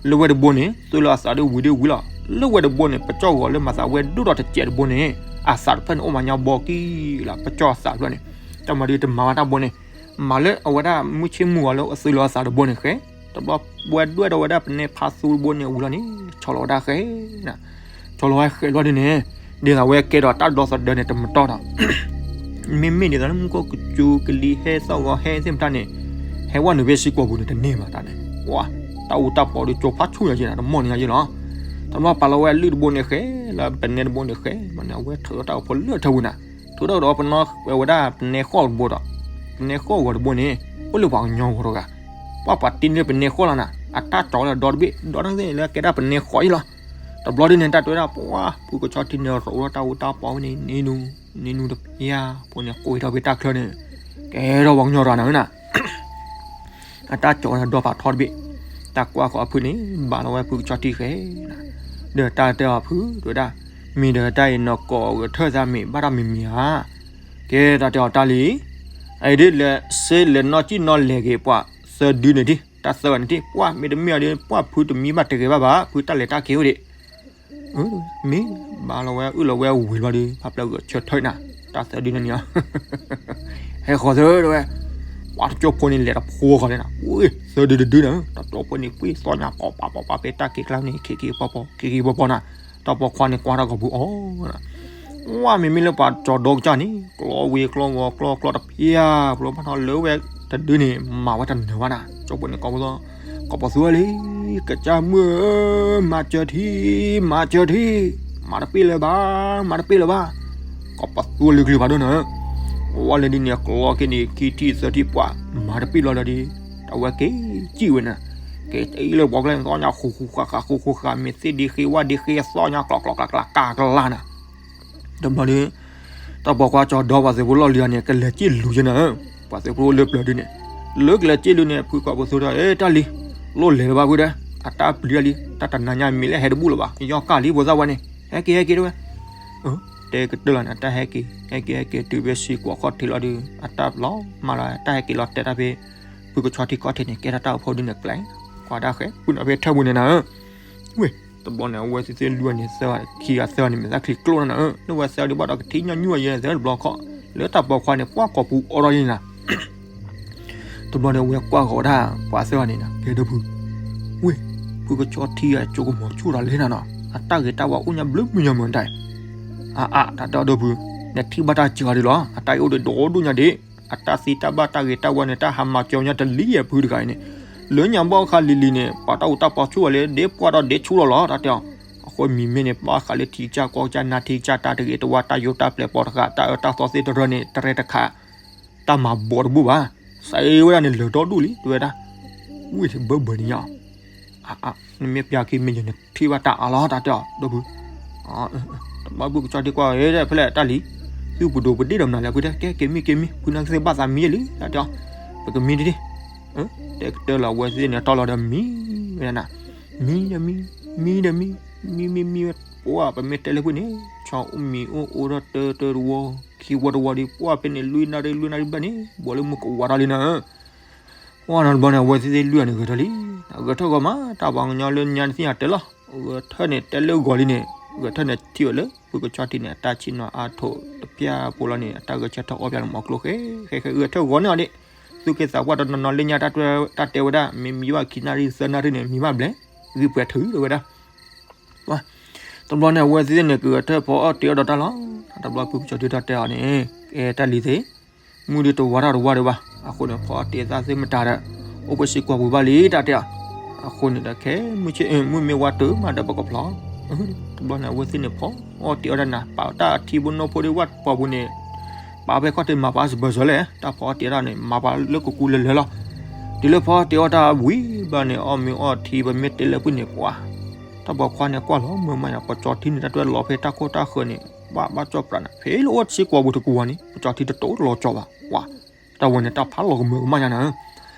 လၢဝဲတဘိန့ၣ် သုးလၢအသးဒ်ဝံၤဒ်ဝံၤလီၤ, လၢဝဲတဘိန့ၣ် ပကၠီၣ်ဂီၤလၢမၤသးဝဲဒိၣ်ထီၣ်တစဲးတဘိန့ၣ် အသးတဖျၢၣ်န့ၣ်အိၣ်မးညါဘီကံလီၤ, ပကၠီၣ်အသးတဖျၢၣ်န့ၣ်, တၢ်မၤဒ်တမၤဝဲတၢ်ဘိန့ၣ်, မၤလၢအဝဲဒၣ်မုၢ်ဆ့ၣ်မုၢ်ဂီၤလၢအသုးလၢအသးတဘိန့ၣ်ဃဲ, တဘျီဝဲဒွဲၣ်ဒီးဝဲဒၣ်ပနဲဖးသူတဘိန့ၣ်ဝံၤလီၤန့ၣ် ဆီလီၤဝဲဒၣ်ဃဲ ဆီလီၤဝဲဃဲလီၤဒ်န့ၣ်, ဒ်သိးဝဲကဲဒီးတၢ်ဒီသဒၢန့ၣ် တမတီၢ်ဒီး, မ့မ့ၢ်ဒ်သိးလၢမူခိၣ်ကစူၤကလံၤဟဲသီၣ်ဂီၤဟဲသ့ၣ်မတၤန့ၣ်, ဟဲဝဲနုာ်ဖဲစ့ၢ်ကီးပူၤန့ၣ်တန့ၢ်ဘၣ်တၢ်န့ၣ်, ဝါ, တၢ်အူတၢ်ပီးဒီးကၠိဖးဆူၣ်ညါက့ၤနၤ တမီၢ်န့ၢ်ညါက့ၤလီၤ, တဘျီပာ်လီၤဝဲအလုၢ်တဘိန့ၣ်ဃဲ, လၢပနဲတဘိန့ၣ်ဃဲ, ဘျီန့ၣ် အဝဲထုးထီၣ်တၢ်အိၣ်ဖှိၣ်လၢအထၢၣ်ပူၤနၤ, ထုးထီၣ်ဒီးပနီၣ်ဝဲဒၣ်ပနဲဃီၣ်တဘိဒီး, ပနဲဃီၣ်ဂီၤတဘိန့ၣ်, အိၣ်လၢပှၤကညီဂီၤတဂၤ ပှၤပှၤတ့န့ၢ်ပနဲဃီၣ်လီၤနၤ, အတၢ်ကၠီၤလၢဒီတဘ့ၣ်, ဒီတဘ့ၣ်လၢကဲဒၣ်ပနဲဃီၣ်အံၤလီၤ. တဘျီဒ်န့ၣ် တၢ်တဲဝဲဒၣ်ပှၤ ဖုကဆီထံန့ၣ် ရိးထီၣ်တၢ်အူတၢ်ပီးဝဲန့ၣ် နံၤနူ, နံၤနူတပျၢ်ဖိန့ၣ် ကိးဝဲထီၣ်ဖဲတၢ်ချၢန့ၣ်, ကဲထီၣ်ပှၤကညီရၤနၤဝဲနၤ အတၢ်ကၠီၤဝဲဒီဖးထီတဘ့ၣ်, တၢ်ကွၢ်ဃီအဖုန့ၣ် ဘၣ်လီၤဝဲဖုကဆီထံဃဲနၤ, ဒီးတၢ်တဲအီၤဖုတဲဝဲဒၣ်, မ့ၢ်ဒီးတၢ်အံၤနီၢ်ကီၢ်ဂဲၤထၢၣ်သးမ့ၢ်ဘၣ်တၢ်မံၤမံၤဧါ, ကဲတၢ်တဲအီၤတၢ်လံ, အအံၤဒ်လဲၤစ့လဲၤနီၣ်ကံၣ်နီၣ်လဲၤက့ၤပှၤသၢဒုန့ၣ်ဒံး, တၢ်သၢဂၤန့ၣ်ဒံး, ပှၤမ့ၢ်တမ့ၢ်အီၤဒ် ပှၤဖုတမံဘၣ်တဂ့ၤဘၣ်ဘၣ်, ဖုတၢ်လဲၤတၢ်က့ၤအိၣ်ဒံး မ့ၢ်ဘၣ်လီၤဝဲအုၣ်လီၤဝဲဝံၤလီၤဒီး ဖးပျၢၤဂဲၤဆၢထၢၣ်နၤ, တၢ်သၢဒုန့ၣ်န့ၣ်, ဟဲဃီၤသၢတဲဝဲ, ပှၤတကၠိဖိန့ၣ်လဲၤတဖိဃီၤလံနၤ, သၢဒုတဒုနၤ, တကၠိဖိန့ၣ်ကွံာ်သီညါကိးပၤပီးပၤဖဲတၢ်က့ၤကျါန့ၣ် ခံခံပီပီ ခံခံပီပီနၤ, တၢ်ပိာ်ခွါန့ၣ်ကွၢ်တၢ်ဂီၤပူၤအီၤ ဝဲမ့မ့ၢ်လၢပှၤကၠီၤဒီကစၢ်န့ၣ် ကျီဝံၤကျီဂီၤကျီကျီတဖျၢၣ် ဖျိဘၣ်ထီၣ်လၢဝဲတဒုန့ၣ် မၤဝဲတနၢၤဘၣ်နၤ, ကၠိဖိန့ၣ်ကိးပသူ, ကိးပသူလံ, ကစၢ်မုၣ်ဧၢ, မၤစၢၤထံ, မၤစၢၤထံ, မၤတပ့ၢ်လၢၤဘၣ်, မၤတပ့ၢ်လၢၤဘၣ်, ကိးပသူလံကလုာ်ဖးဒိၣ်နၤ, ဝဲလၢဒ်န့ၣ် ကျီက့ၤန့ၣ် ခံထံၣ်သၢထံၣ်ပှၤ မၤတပ့ၢ်လီၤလၢဒ်, အဝဲက့ၤစံၣ်ဝဲနၤ, က့ၤတအံၤလၢပှၤကျဲန့ၣ် သီညါဃူဃူဃာ်ဃာ်ဃူဃူဃာ် မ့ၢ်သ့ၣ်ဒ့ဃ့ဝၣ်ဒ့ဃ့အသီညါ ကျီကျီကျီကျီကျီကျီနၤ တဘျီဒီး တၢ်ပိာ်ခွါကၠီၤဒီပှၤသုးဖိလီၢ်လံၤအီၤန့ၣ် ကလဲၤစ့ၢ်လူၤက့ၤနၤ, ပှၤသုးဖိလၢပျၢၤဒုန့ၣ်, လၢကလဲၤစ့ၢ်လူၤန့ၣ် ဖုကိးပသူဒီး အဲ တၢ်လံ, လိၣ်လဲၤလၢၤဘၣ်ဖုဒီး, အတၢ်ပျံၤလံ, တၢ်တနၤညါမ့ၢ်လၢဟဲတဘူၣ်လၢၤဘၣ်, ယီၢ်ကၢ်လံဖိသၣ်ဝဲန့ၣ်, ဟဲက့ၤဟဲက့ၤတဲဝဲ, တဲကတၢၢ်လီၤန့ၣ် အတၢ်ဟဲက့ၤ ဟဲက့ၤဟဲက့ၤတုၤဖဲစ့ၢ်ကီးခီၣ်ထံးလီၤဒီး အတၢ်လီၤမၢ်လီၤ တၢ်ဟဲက့ၤလီၤတဲာ်တၢ်ဖဲ ဖုကဆီထံခီၣ်ထံးန့ၣ် ကဲထီၣ်တၢ်အိၣ်ဖှိၣ်ဒုန့ၣ်ကျဲ, ကွၢ်ဒၣ်ဃဲ ဖုနီၤဖဲထၢၣ်ပူၤန့ၣ်နၤဧၢ, ဝ့ၢ် တဘျီန့ၣ် အဝဲသ့ၣ်သ့ၣ်လွံၢ်ဂၤန့ၣ် သၢဂၤခံဂၤသၢဂၤန့ၣ် မ့ၢ်သးချံကျိၣ်နၤဧၢ, လၢဝဲသၢဂၤဒုးဘၣ်ဒီးကထံၣ်ညီနုၢ်အယဲၢ်သၢတဘျီခီ, လၢတၢ်ပိာ်ခွါန့ၣ် ပှၢ်ကိးပူၤအိးထီၣ်လံနၤ တဘျီန့ၣ် အဝဲကွၢ်ဃီၤဝဲဒၣ် ပှၤသၢဂၤန့ၣ်နၤ ကဲဒီပုၢ်, ဝ့ၢ်, ဖုကဆီထံဂၤ ကၠိကမီၤဆူၣ်ဒီးလဲၣ်နၤနီၤ, အတၢ်ဂ့ၤတၢ်ဝါအိၣ်ညါဘျုးမုာ်ညါမုာ်တၢ်, အါအါ တၢ်တဲအီၤဒီပုၢ်, နထံၣ်ဘၣ်တၢ်စှၤဒံးလီၤ, အတၢ်အံၤအိၣ်ဒီးဒိၣ်ဒိၣ်ညါဒံး, အတၢ်သံတၢ်ဘၣ်တၢ်ဂ့ၤတၢ်ဝါန့ၣ် တၢ်ဟးမၤစၢၤညါတလံယဲၢ်ဖုတဂၤအံၤန့ၣ်, လၢညါဘီၣ်ခါလံၤလံၤန့ၣ် ပှၤတၢ်အိၣ်တၢ်ပီဆူၣ်ဝဲလၢ ဒ့ပှၢ်ဒီးဒ့ဆူၣ်လီၤလီၤ တၢ်တဲအီၤ, အဃိမံၤမ့ၢ်န့ၣ် ပှၢ်ဃးလၢထံကစၢ်ကီၢ်ကစၢ် နါထံကစၢ် တၢ်တဂ့ၤတဝါ တၢ်ယိးတၢ်ပျဲၤပိာ်တဃာ် တၢ်အၢတၢ်သီသ့ၣ်တရၢန့ၣ် တရဲတခး တၢ်မၤဘီးတဘူၣ်ဘၣ်, စးအ့ဝဲဒၣ်န့ၣ် လၢာ်ဒီဒူၣ်လံ တဲဝဲဒၣ်, ဝ့ၢ်ဘၢဘၢန့ၣ်ညါ, နမ့ၢ်ပျၢ်က့ၤမ့ၢ်ယဲၢ်နထံၣ်ဘၣ်တၢ်အါလီၤ တၢ်တဲအီၤ ဒီပုၢ်, တဘျီဖုကဆီထံကွၢ်ဝဲဒၣ်ဖဲလဲၣ်တၢ်လံၤ, သုပဒိၣ်ပဒ့ၣ်ဒီးမနုၤလဲၣ်ဖုတဲ ကဲက့ၤမံက့ၤမံ ဖုနာ်ကသ့ၣ်ဘၣ်သးမံယဲၢ်လံ တၢ်တဲအီၤ, ပကမံတဒ့ၣ်, တဲကတၢၢ်လီၤ အဝဲသ့ၣ်န့ၣ် တီၢ်လီၤဒီးမံဝဲဒၣ်နၤ, မံဒီးမံ, မံဒီးမံ, မံမံမံဝဲ, ပှၢ်ပမ့ၢ်တဲလၢဖုန့ၣ် ဆီအိၣ်မံၤအိၣ်အိၣ်ထီၣ်တၢတၢတဝီ, ခံဝီတဝီဒီး ပှၢ်ဖဲန့ၣ် လွံၢ်နၣ်ရံၣ်လွံၢ်နၣ်ရံၣ်ဘျဲၣ်န့ၣ် ဘီးလၢမုၢ်ကဝၤထီၣ်လံနၤ, ပှၢ်နီတဘျီန့ၣ် အဝဲသ့ၣ်သ့ၣ်လွံၢ်ဂၤန့ၣ် ဂဲၤထၢၣ်လံ, ဂဲၤထၢၣ်ဂီၤမး တၢ်ပှၤကညီလၢညါနသ့ၣ်ညါတဲလီၤ, ဂဲၤထၢၣ်န့ၣ် တဲလၢဂီၤလံန့ၣ် ဂဲၤထၢၣ်န့ၣ်ထံၣ်ဝဲလၢ ဖုကဆီထံန့ၣ် အတၢ်ဆ့ၣ်နီၤအါထီၣ်တပျၢ်ဖိလီၤန့ၣ် အတၢ်ဂဲၤဆၢထၢၣ်အီၣ်ပျၢ်န့ၣ် မီၤကျိဃဲဃဲဃဲ ဂဲၤထၢၣ်ဂီၤန့ၢ်အီၤဒံး, သူၣ်က့သးပှၢ်တနီၤနီၤလၢညါတၢ်တဲဝဲဒၣ် မ့မံဘၣ်ခံနၣ်ရံၣ်သၢနၣ်ရံၣ်န့ၣ် မံဘၣ်ဘျဲၣ်, ဂံၢ်ပှဲၤထုးတဲဝဲဒၣ် တဘျီန့ၣ် အဝဲသ့ၣ်န့ၣ် ကဂဲၤထၢၣ်ဖီအီၣ်တ့ၤအီၣ်ဒီးတၢ်လီၤ, တဘျီဖုကဆီထံတၢ်တဲအီၤန့ၣ် ကဲတၢ်လံၤသ့ၣ်, မုၢ်ဒုးတဝါထီၣ်တဝါဒံးဘၣ်, အဃိန့ၣ် ဖီအီၣ်တ့ၤသးသ့ၣ်မတၤဒီး အိၣ်ပစ့ၢ်ကီးပူၤဘၣ်လံတၢ်တဲအီၤ, အဃိန့ၣ်ဒီးခဲမုၢ်ဆ့ၣ် မုၢ်မ့ၢ်ဝါတုၤမးဒီးပကဖျီ, တဘျီန့ၣ် အဝဲသ့ၣ်န့ၣ် ဖီအီၣ်တ့ၤအီၣ်တၢ်နၤ ပာ်တၢ်အထံဖိနီၢ်ဖိဒ်ဝဲပှၤပူၤန့ၣ် ပာ်ဖဲခီၣ်ထံးမၤပှၤစပၢၤစၢၤလဲၣ်, တၢ်ဖီအီၣ်တ့ၤအီၣ်တၢ်န့ၣ် မၤပှၤလၢကကူလၢလၢလီၤ, တုၤလၢဖီအီၣ်တ့ၤအီၣ်တၢ်ဝံၤဘၣ်န့ၣ် အီၣ်မ့ၤအီၣ်ထံ ပမ့ၢ်တဲလၢဖုန့ၣ် ပှၤ တၢ်ပိာ်ခွါန့ၣ်ကွၢ်လီၤမုာ်မးညါ ပကဆီထံန့ၣ် တၢ်တွဲလီၤဖဲတၢ်ခိၣ်တၢ်ဃၢၤန့ၣ် ဘၣ်ဘၣ်ကၠီၣ်ပြးနၤ ဖဲလၢအိၣ်စ့ၢ်ကီးပူၤတကူဝၤန့ၣ် ပကဆီထံတတိၤလီၤကၠီဘၣ်, ပှၤ တၢ်ဝဲန့ၣ် တၢ်ဖးလီၤကမၢကမၣ်ညါနၤ,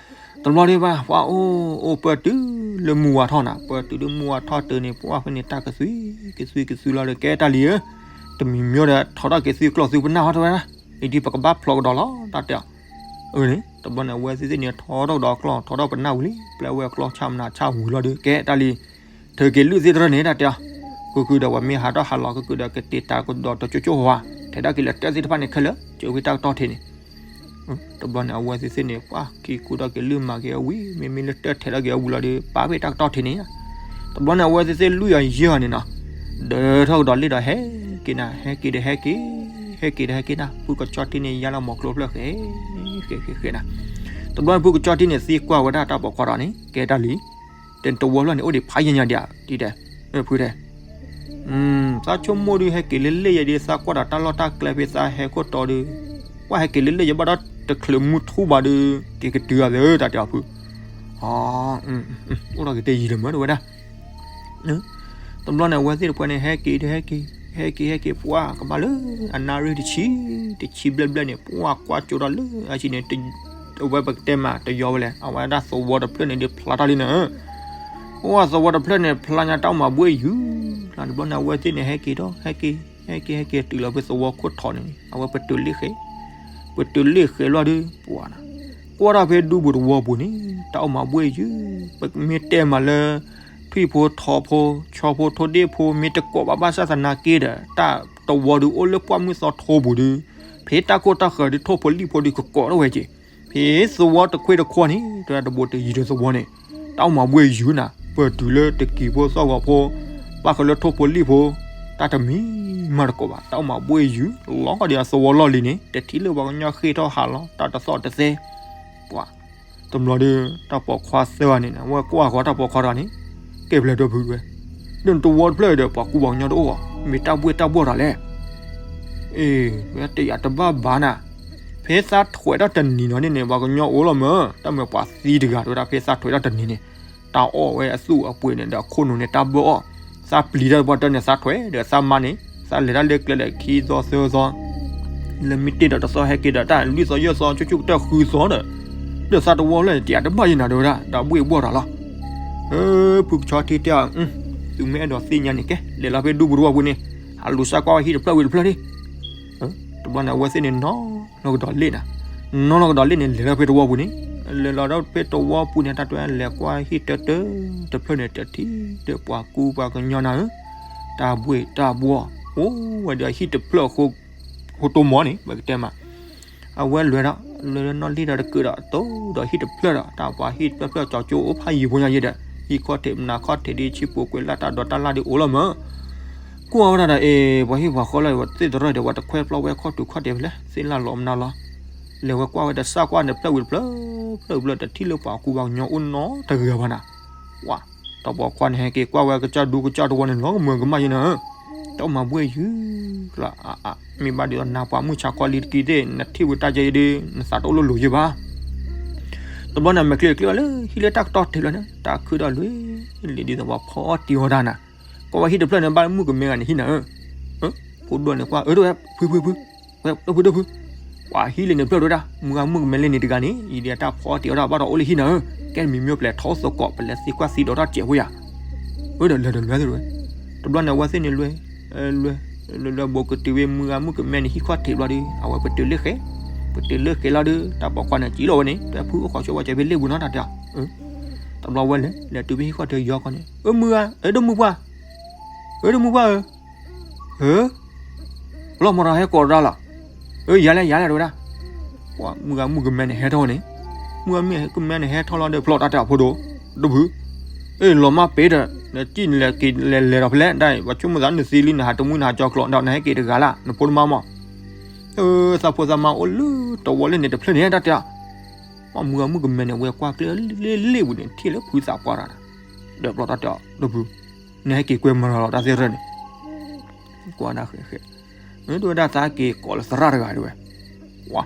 တဘျီဒံးဘၣ် ပှၤအိၣ်အိၣ်ပၢၢ်တုၤလၢမုၢ်ဝါထီၣ်နၤ ပၢၢ်တုၤလၢမုၢ်ဝါထီၣ်တုၤန့ၣ် ပှၤဖဲန့ၣ် တၢ်ကသွံ ကသွံကသွံလီၤဒီး ကဲတၢ်လံၤဧၢ, တမံၤမံၤဒီး ထီထီၣ်က့ၤသွံကျီၢ်သွံပနၢ်ဟီတဲဝဲဒၣ်, အံၤဒ်ပကဘၣ်ဖျီကဒီးလီၤ တၢ်တဲအီၤ, အန့ၣ် တဘျီန့ၣ် အဝဲသ့ၣ်သ့ၣ်န့ၣ် ထီထီၣ်ကဒီးကျီၢ် ထီထီၣ်ပနၢ်ဝံၤလံ ပျဲဝဲကျီၢ်ဆၣ်မနၤဆၣ်ဝံၤလီၤဒီး ကဲတၢ်လံၤ ထုးက့ၤလုၢ်သ့ၣ်တရၢန့ၣ် တၢ်တဲအီၤ, ဃုာ်ဃုာ်ဒီးပှၤမ့ၢ်ဟးထီၣ်ဟးလီၤ ဃုာ်ဃုာ်ဒီးကတ့တၢ်ကဒီးတကၠိကၠိဝါ, ထဲဒၣ်က့ၤလၢတၢ်သ့ၣ်တဖၣ်န့ၣ်ခဲလၢာ် ကၢဝံတၢ်ကတီၢ်ထံးန့ၣ်, တဘျီန့ၣ် အဝဲသ့ၣ်သ့ၣ်န့ၣ် ပှၤခံကူဒီးက့ၤလုၢ်မၤက့ၤအဝံၤ မ့မ့ၢ်လၢတၢ်ထဲဒၣ်က့ၤအဝံၤလီၤဒီး ပာ်ဖဲတၢ်ကတီၢ်ထံးန့ၣ်, တဘျီန့ၣ် အဝဲသ့ၣ်သ့ၣ်လွံၢ်ဂၤယဲၢ်ဂၤန့ၣ်နီၤ, ဒၢထီၣ်ကဒီးလ့ၣ်ဒီးဟဲက့ၤနၤ ဟဲက့ၤဒီးဟဲက့ၤ, ဟဲက့ၤဒီးဟဲက့ၤနၤ ဖုကဆီထံန့ၣ် ယါလီၤမီၤကျိဖျၢၣ်ဃဲ ဃဲဃဲဃဲနၤ, တဘျီန့ၣ် ဖုကဆီထံန့ၣ် သံကွၢ်ဝဲဒၣ်တၢ်ပိာ်ခွါဒီးန့ၣ် ကဲတၢ်လံၤ တဝီဖျၢၣ်န့ၣ် အိၣ်ဒံးဖးယံၤညါဒံးဧါ ဒ်တဲ, ဖုတဲ, သးဆိကမိၣ်ဒုး ဟဲက့ၤလၢလ့ၣ်ယဲဒုး သးကွၢ်ဒီးတၢ်လီၢ်တၢ်ကျဲဖဲသးဟဲခိၣ်တီဒုး, ပှၤဟဲက့ၤလၢလ့ၣ်ယဲဘၣ်ဒီးတချုးမုၢ်ထူၣ်ဘၣ်ဒုး က့ၤကတုၤအသးဧၢ တၢ်တဲအီၤဖု, အိၣ်ထီၣ်က့ၤတယံာ်လၢၤမၢ် တဲဝဲဒၣ် တဘျီန့ၣ် အဝဲသ့ၣ်တဖၣ်န့ၣ် ဟဲက့ၤဒီးဟဲက့ၤ, ဟဲက့ၤဟဲက့ၤ ပှၤကဘၣ်လၢအနၣ်ရံၣ်တဆံ, တဆံဘျဲၣ်ဘျဲၣ်န့ၣ် ပှၤကွၢ်ကၠိဒီးလၢအဆံန့ၣ်, အဝဲပကတဲမးတယီဝဲလဲၣ်, အဝဲဒၣ်သဝီတဖျၢၣ်န့ၣ်ဒုးဖျါထီၣ်လံန့ၣ်, ပှၤသဝီတဖျၢၣ်န့ၣ် ဖျါညါတၢ်အိၣ်မၤဘှ့ၣ်ယုၢ်, တဘျီန့ၣ် အဝဲသ့ၣ်န့ၣ် ဟဲက့ၤဒီး ဟဲက့ၤ, ဟဲက့ၤဟဲက့ၤတုၤလီၤဖဲသဝီခိၣ်ထီးန့ၣ် အဝဲပတုၤလ့ၣ်ဃဲ, ပတုၤလ့ၣ်ဃဲလီၤဒုး ပှၤ ကွၢ်ထီၣ်ဖဲဒူပူၤတဝီပူၤန့ၣ် တၢ်အိၣ်မၤဘှ့ၣ်ယုၢ်, ပမ့ၢ်တဲမးလၢ ထွံၣ်ဖိထိးဖိ ဆီဖိထိၣ်ဒ့ၣ်ဖိ မ့ၢ်တကိးဘၣ်ဘၣ်ဆၣ်သနာ်က့ဒီး တၢ်တဝီဒုးအိၣ်လၢပှၢ်မုၢ်သီထိပူၤဒုး, ဖဲတၢ်ကိၢ်တၢ်ဃၢၤဒုး ထိၣ်ဖိလံၣ်ဖိဒုးကကိးထီၣ်ဝဲက့ၤ, ဖဲသဝီတခွ့တခွီန့ၣ် တဝဲဒၣ်တဘိးတယံၤဒီးသဝီန့ၣ် တၢ်အိၣ်မၤဘှ့ၣ်ယုၢ်နၤ, ပတုၤလၢတကံၤဖိသီၣ်ဂီၤဖိ, ဘၣ်ဃးလၢထိၣ်ဖိလံၣ်ဖိ, တၢ်တမံၤမးတကိးဘၣ်, တၢ်အိၣ်မၤဘှ့ၣ်ယုၢ် လီၤဒံးအသဝီလီၢ်လံၤန့ၣ် တထံၣ်လၢပှၤကညီဃ့ၢ်ထီၣ်ဟးလီၤ တၢ်တသီၣ်တသဲ ပှၤ တဘျီဒီး တၢ်ပိာ်ခွါသၢဂၤန့ၣ် အဝဲကွၢ်ဃီၤတၢ်ပိာ်ခွါတဂၤန့ၣ် ကဲဘျဲၣ်ဒိဖုဝဲ, ဒ်နတဝီတဖျၢၣ်ဒီး ပှၤကူပှၤကညီတအိၣ်ဘၣ်, မ့ၢ်တၢ်ဘှ့ၣ်တၢ်ဘှီၣ်တၢ်လဲၣ်, အ့ ဝဲတယာ်တဘၣ်ဘၣ်နၤ, ဖဲသးထွဲးတၢ်တနံၤနီၤန့ၣ်န့ၣ် ပှၤကညီအိၣ်လီၤမၢ်, တၢ်မ့ၢ်ပှၤသံတဂၤတဲဝဲဒၣ် ဖဲသးထွဲးတၢ်တနံၤန့ၣ် တၢ်အီၣ်ဝဲအသူၣ်အပှ့ၤန့ၣ်ဒီး အခိၣ်နူာ်န့ၣ် တၢ်ဘၢအီၣ်, သးပျံၤတၢ်တပှၢ်တၢၢ်န့ၣ် သးထွဲးဒီးသးမါန့ၣ် သးလဲၤတၢ်လၢကျဲဒီးခံသီသၢသီ လၢမ့ၢ်တ့ၢ်ဒီးတသီဟဲက့ၤဒီးတၢ်လွံၢ်သီယဲၢ်သီ ဆူၣ်ဆူၣ်ကတၢၢ်ဃုသီဒီး, ဒီးသးတဝီလၢန့ၣ် တယာ်တဘၣ်ယံၤနၤတဲဝဲဒၣ် တၢ်ဘှ့ၣ်ဘှီၣ်တၢ်လီၤ. ဖုကဆီထံတဲအီၤ, သုမ့ၢ်အဲၣ်ဒိးသ့ၣ်ညါန့ၣ်ကဲ လဲၤလီၤဖဲဒူပူၤတဝီပူၤန့ၣ်, ဟးလူၤစၢ်ကွၢ်ဝဲဟံၣ်တဖျၢၣ်ဝံၤတဖျၢၣ်န့ၣ်, တဘျီန့ၣ် အဝဲသ့ၣ်န့ၣ် နီၢ်နီၢ်ကဒီးလ့ၣ်နၤ, နီၢ်နီၢ်ကဒီးလ့ၣ်န့ၣ် လဲၤလီၤဖဲတဝီပူၤန့ၣ် လဲၤလီၤဒီးဖဲတဝီပူၤန့ၣ် တၢ်တဲလဲၤကွၢ်ဟံၣ်တၢတၢတဖျၢၣ်န့ၣ် တထံၣ်ဒီးပှၤကူပှၤကညီနၤဧၢ, တၢ်ဘှ့ၣ်တၢ်ဘှီၣ် အိၣ်ဝဲဒီးဟံၣ်တဖျၢၣ်အဃိ ဟိတိၢ်မီၤန့ၣ် ပကတဲမး အဝဲလဲၤဒီး လဲၤလၢနီၣ်လံၣ်ဒီးတကုာ်ဒီး တိၢ်ဒီးဟံၣ်တဖျၢၣ်ဒီး တၢ်ပှၤဟံၣ်တဖျၢၣ်ဖျၢၣ်ကၠီကၠိအိၣ်ဖးယံၤဖိညါယဲဒီး ဟံၣ်ခီၣ်ထံးမနၤခီၣ်ထံးဒ် ဆံးပူၤကွံာ်လၢ်တၢ်ဒိးတၢ်လၣ်ဒ်အိၣ်လီၤမး, ကွၢ်ဝဲဒၣ်ဒီး အ့ ပှၤဟံၣ်ပှၤဃီလၢသ့ၣ်တရၢၢ်ဒီး ပှၤတခွဲးဖျီဝဲခီၣ်ထူးခီၣ်ထံးဖဲလဲၣ် သ့ၣ်လၣ်လီၤမနုၤလီၤ, လဲၤဝဲကွၢ်ဝဲတစၢ်ကွၢ်န့ၣ် ဖျၢၣ်ဝံၤတဖျၢၣ် ဖျၢၣ်ဝံၤတဖျၢၣ် တထံၣ်လၢပှၤကူပှၤကညီအိၣ်နီတဂၤဘၣ်နၤ, ဝါ တၢ်ပိာ်ခွါန့ၣ် ဟဲက့ၤကွၢ်ဝဲကစၢ်ဒူကစၢ်တဝီန့ၣ် လီၤကမၢကမၣ်ယဲနၤဧၢ, တၢ်အိၣ်မၤဘှ့ၣ်ယုၢ်ကျါ အါအါ မ့ၢ်ဘၣ်ဒ်သိးနၤပှၤမုၢ်ဆါခီလံတကံသ့ၣ် နထံၣ်ဝဲတၢ်ယဲအံၤဒီး နသးတအိၣ်လိၤလိၤယဲဘၣ်, တဘျီန့ၣ် အမဲာ်ချံချံလၢဟံၣ်လၢတၢ်ကတီၢ်ထံးလီၤန့ၣ် တၢ်ခုဒီးလွံၢ် လံာ်ဒ်သိးပှၤဖီအီၣ်တ့ၤအီၣ်တၢ်နၤ, ကွၢ်ဝဲဟံၣ်တဖျၢၣ်န့ၣ် ဘၣ်မုၣ်ကမဲဂၤန့ၣ်ဟံၣ်နၤဧၢ, ဖိဒိၣ်န့ၣ်ကွၢ် အၢ တဝဲ ဖုဖုဖု ဝဲဒိၣ်ဖုဒိၣ်ဖု, ပှၤဟံၣ်လၢန့ၣ်ဖျၢၣ်ဒိၣ်ဒၣ် မုၢ်ဂၤမုၣ်ကမဲလၢန့ၣ်တဂၤန့ၣ် ယဒ်အတၢ်ဖီအီၣ်တ့ၤအီၣ်တၢ်ဘၣ်ဒီးအိၣ်လၢဟံၣ်နၤဧၢ, ကဲမံၤမ့ၢ်ပလဲၤထီၣ်အိၣ်သကိး ပလဲၤသံကွၢ်သံဒီးတၢ်စဲးဖိယၤ, အၢ ဒီးလဲၤဒီးလဲၤသ့ၣ်ဝဲ, တဘျီန့ၣ် အဝဲသ့ၣ်န့ၣ်လွဲ လွဲ လွဲ လွဲဘိးကတုၤဝဲ မုၢ်ဂၤမုၣ်ကမဲန့ၣ် ဟံၣ်ခီၣ်ထံးဘျီဒီး အဝဲပတုၤလၢဃဲၤ, ပတုၤလၢဃဲၤလီၤဒီး တၢ်ပိာ်ခွါန့ၣ် စံးလီၤဝဲန့ၣ် တၢ်ဖုအိၣ်ခိးဆိဝဲကဲဖဲလ့ၣ်ပူၤနီတၢ်တဲအီၤ, တဘျီဝဲလဲၤ လဲၤတုၤဖဲဟံၣ်ခီၣ်ထံးယီၤခီန့ၣ် အၢ မုၢ်ဂၤ အၢ ဒိၣ်မုၢ်ပှၢ် အၢ ဒိၣ်မုၢ်ပှၢ်ဧၢ, ဧၢ လီၤမီၤဒီးဟဲကိးတၢ်လီၤ, အၢ ယၤလဲၣ် ယၤလဲၣ် တဝဲဒၣ်, ပှၤမုၢ်ဂၤမုၣ်ကမဲန့ၣ်ဟဲထီၣ်န့ၣ်, မုၢ်ဂၤမုၣ်ကမဲန့ၣ်ဟဲထီၣ်လီၤဒီး ဖျီတၢ်တဲအီၤဖိဒိၣ်, ဒိၣ်ဖု, အၢ လီၤမၢ်ပ့ၤဒီး နစံၣ်နလဲၤက့ၤလဲၤလဲၤဒီးဖဲလဲၣ် ဒ်ပှၤဆိကမိၣ်သးနသံလံ နဟးတမှံနဟးကၠီကျိး ဒီးနဟဲက့ၤတဂၤလၢ် နဖိနမါမီၢ်, အၢ သးဖိသးမါအိၣ်လၢတဝီလၢန့ၣ်တဖျၢၣ်န့ၣ် တၢ်တဲအီၤ, ပှၤမုၢ်ဂၤမုၣ်ကမဲန့ၣ် ဝဲကွၢ်ကျဲလ့ၣ်လ့ၣ်ဝံၤန့ၣ် ထံၣ်လၢဖုသးပှၢ်တၢ် ဒီးဖျီတၢ်တဲအီၤ ဒိၣ်ဖု, နဟဲက့ၤကွဲမၤလီၤတၢ်သ့ၣ်တဖၣ်န့ၣ်, ကွၢ်ဒၣ်ဃဲဃဲ, ဒိၣ်ဝဲဒၣ်သးက့ၤကိးလၢသရၣ်တဂၤဒၣ်ဝဲ, ဝါ,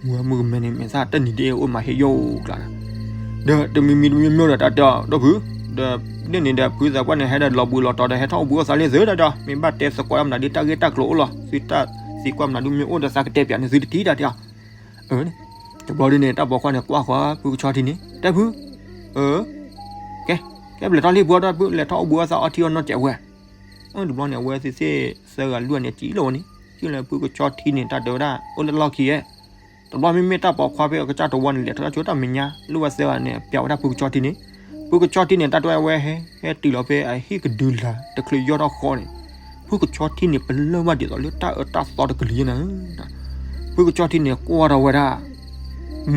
မုၢ်ဂၤမုၣ်ကမဲန့ၣ် မ့ၢ်သးတနံၤဒ်အိၣ်မၤဟ့ၣ်ယိၣ်ကျါဒီး, ဒီးတမံၤမံၤတမံၤမံၤဒီးတၢ်တဲအီၤ ဒိၣ်ဖု, ဒီးဒ်န့ၣ်ဒီး ဖုသးပှၢ်န့ၣ် ဟဲဒီးလီၤဘှံးလီၤတီၤဒီး ဟဲထီၣ်အိၣ်ဘှံးအိၣ်သးလံသုတၢ်တဲအီၤ မ့ၢ်ဘၣ်တဲသကိးအါမနုၤဒ်တၢ်ဂ့ၢ်တၢ်ကျိၤအိၣ်လီၤ သုတၢ်သံကွၢ်မနုၤဒ်မ့ၢ်အိၣ်ဒီးသးကတဲပၠးန့ၢ်သုတထံၣ်တၢ်တဲအီၤ, အၢ, တဘျီဒ်န့ၣ် တၢ်ပိာ်ခွါန့ၣ် ကွၢ်ဃီဖုကဆီထံန့ၣ် တဲဖု, အၢ, ကဲ, ကဲပလဲၤထီၣ်လံဖုဒီးဖု လဲၤထီၣ်အိၣ်ဘှံးအိၣ်သးအီထံအီနိစဲးဝဲ, တဘျီန့ၣ် အဝဲသ့ၣ်သ့ၣ်သၢဂၤလွံၢ်ဂၤန့ၣ် စံးလီၤဝဲန့ၣ် စံးလၢဖုကဆီထံန့ၣ် တၢ်တဲဝဲဒၣ် အိၣ်လၢလီၢ်ခံဧါ, တဘျီမ့မ့ၢ်တၢ်ပိာ်ခွါဖဲအကစၢ်တဝီန့ၣ် လဲၤထီၣ်တၢ်ဆိတၢ်မဲာ်ညါ လၢဝဲသၢဂၤန့ၣ် ပၠးဝဲဒၣ်ဖုကဆီထံန့ၣ်, ဖုကဆီထံန့ၣ် တၢ်တဲဝဲဟဲ ဟဲတုၤလီၤဖဲအဟံၣ်ကဒုလာ်တချုးယီၢ်ထီၣ်ဃီန့ၣ်, ဖုကဆီထံန့ၣ် ပလၢၢ်ဘၣ်ဒ်သိးလၢတၢ်အၢတၢ်သီတကလုာ်ယဲနၤ, ဖုကဆီထံန့ၣ် ကွၢ်ထီၣ်ဝဲဒၣ်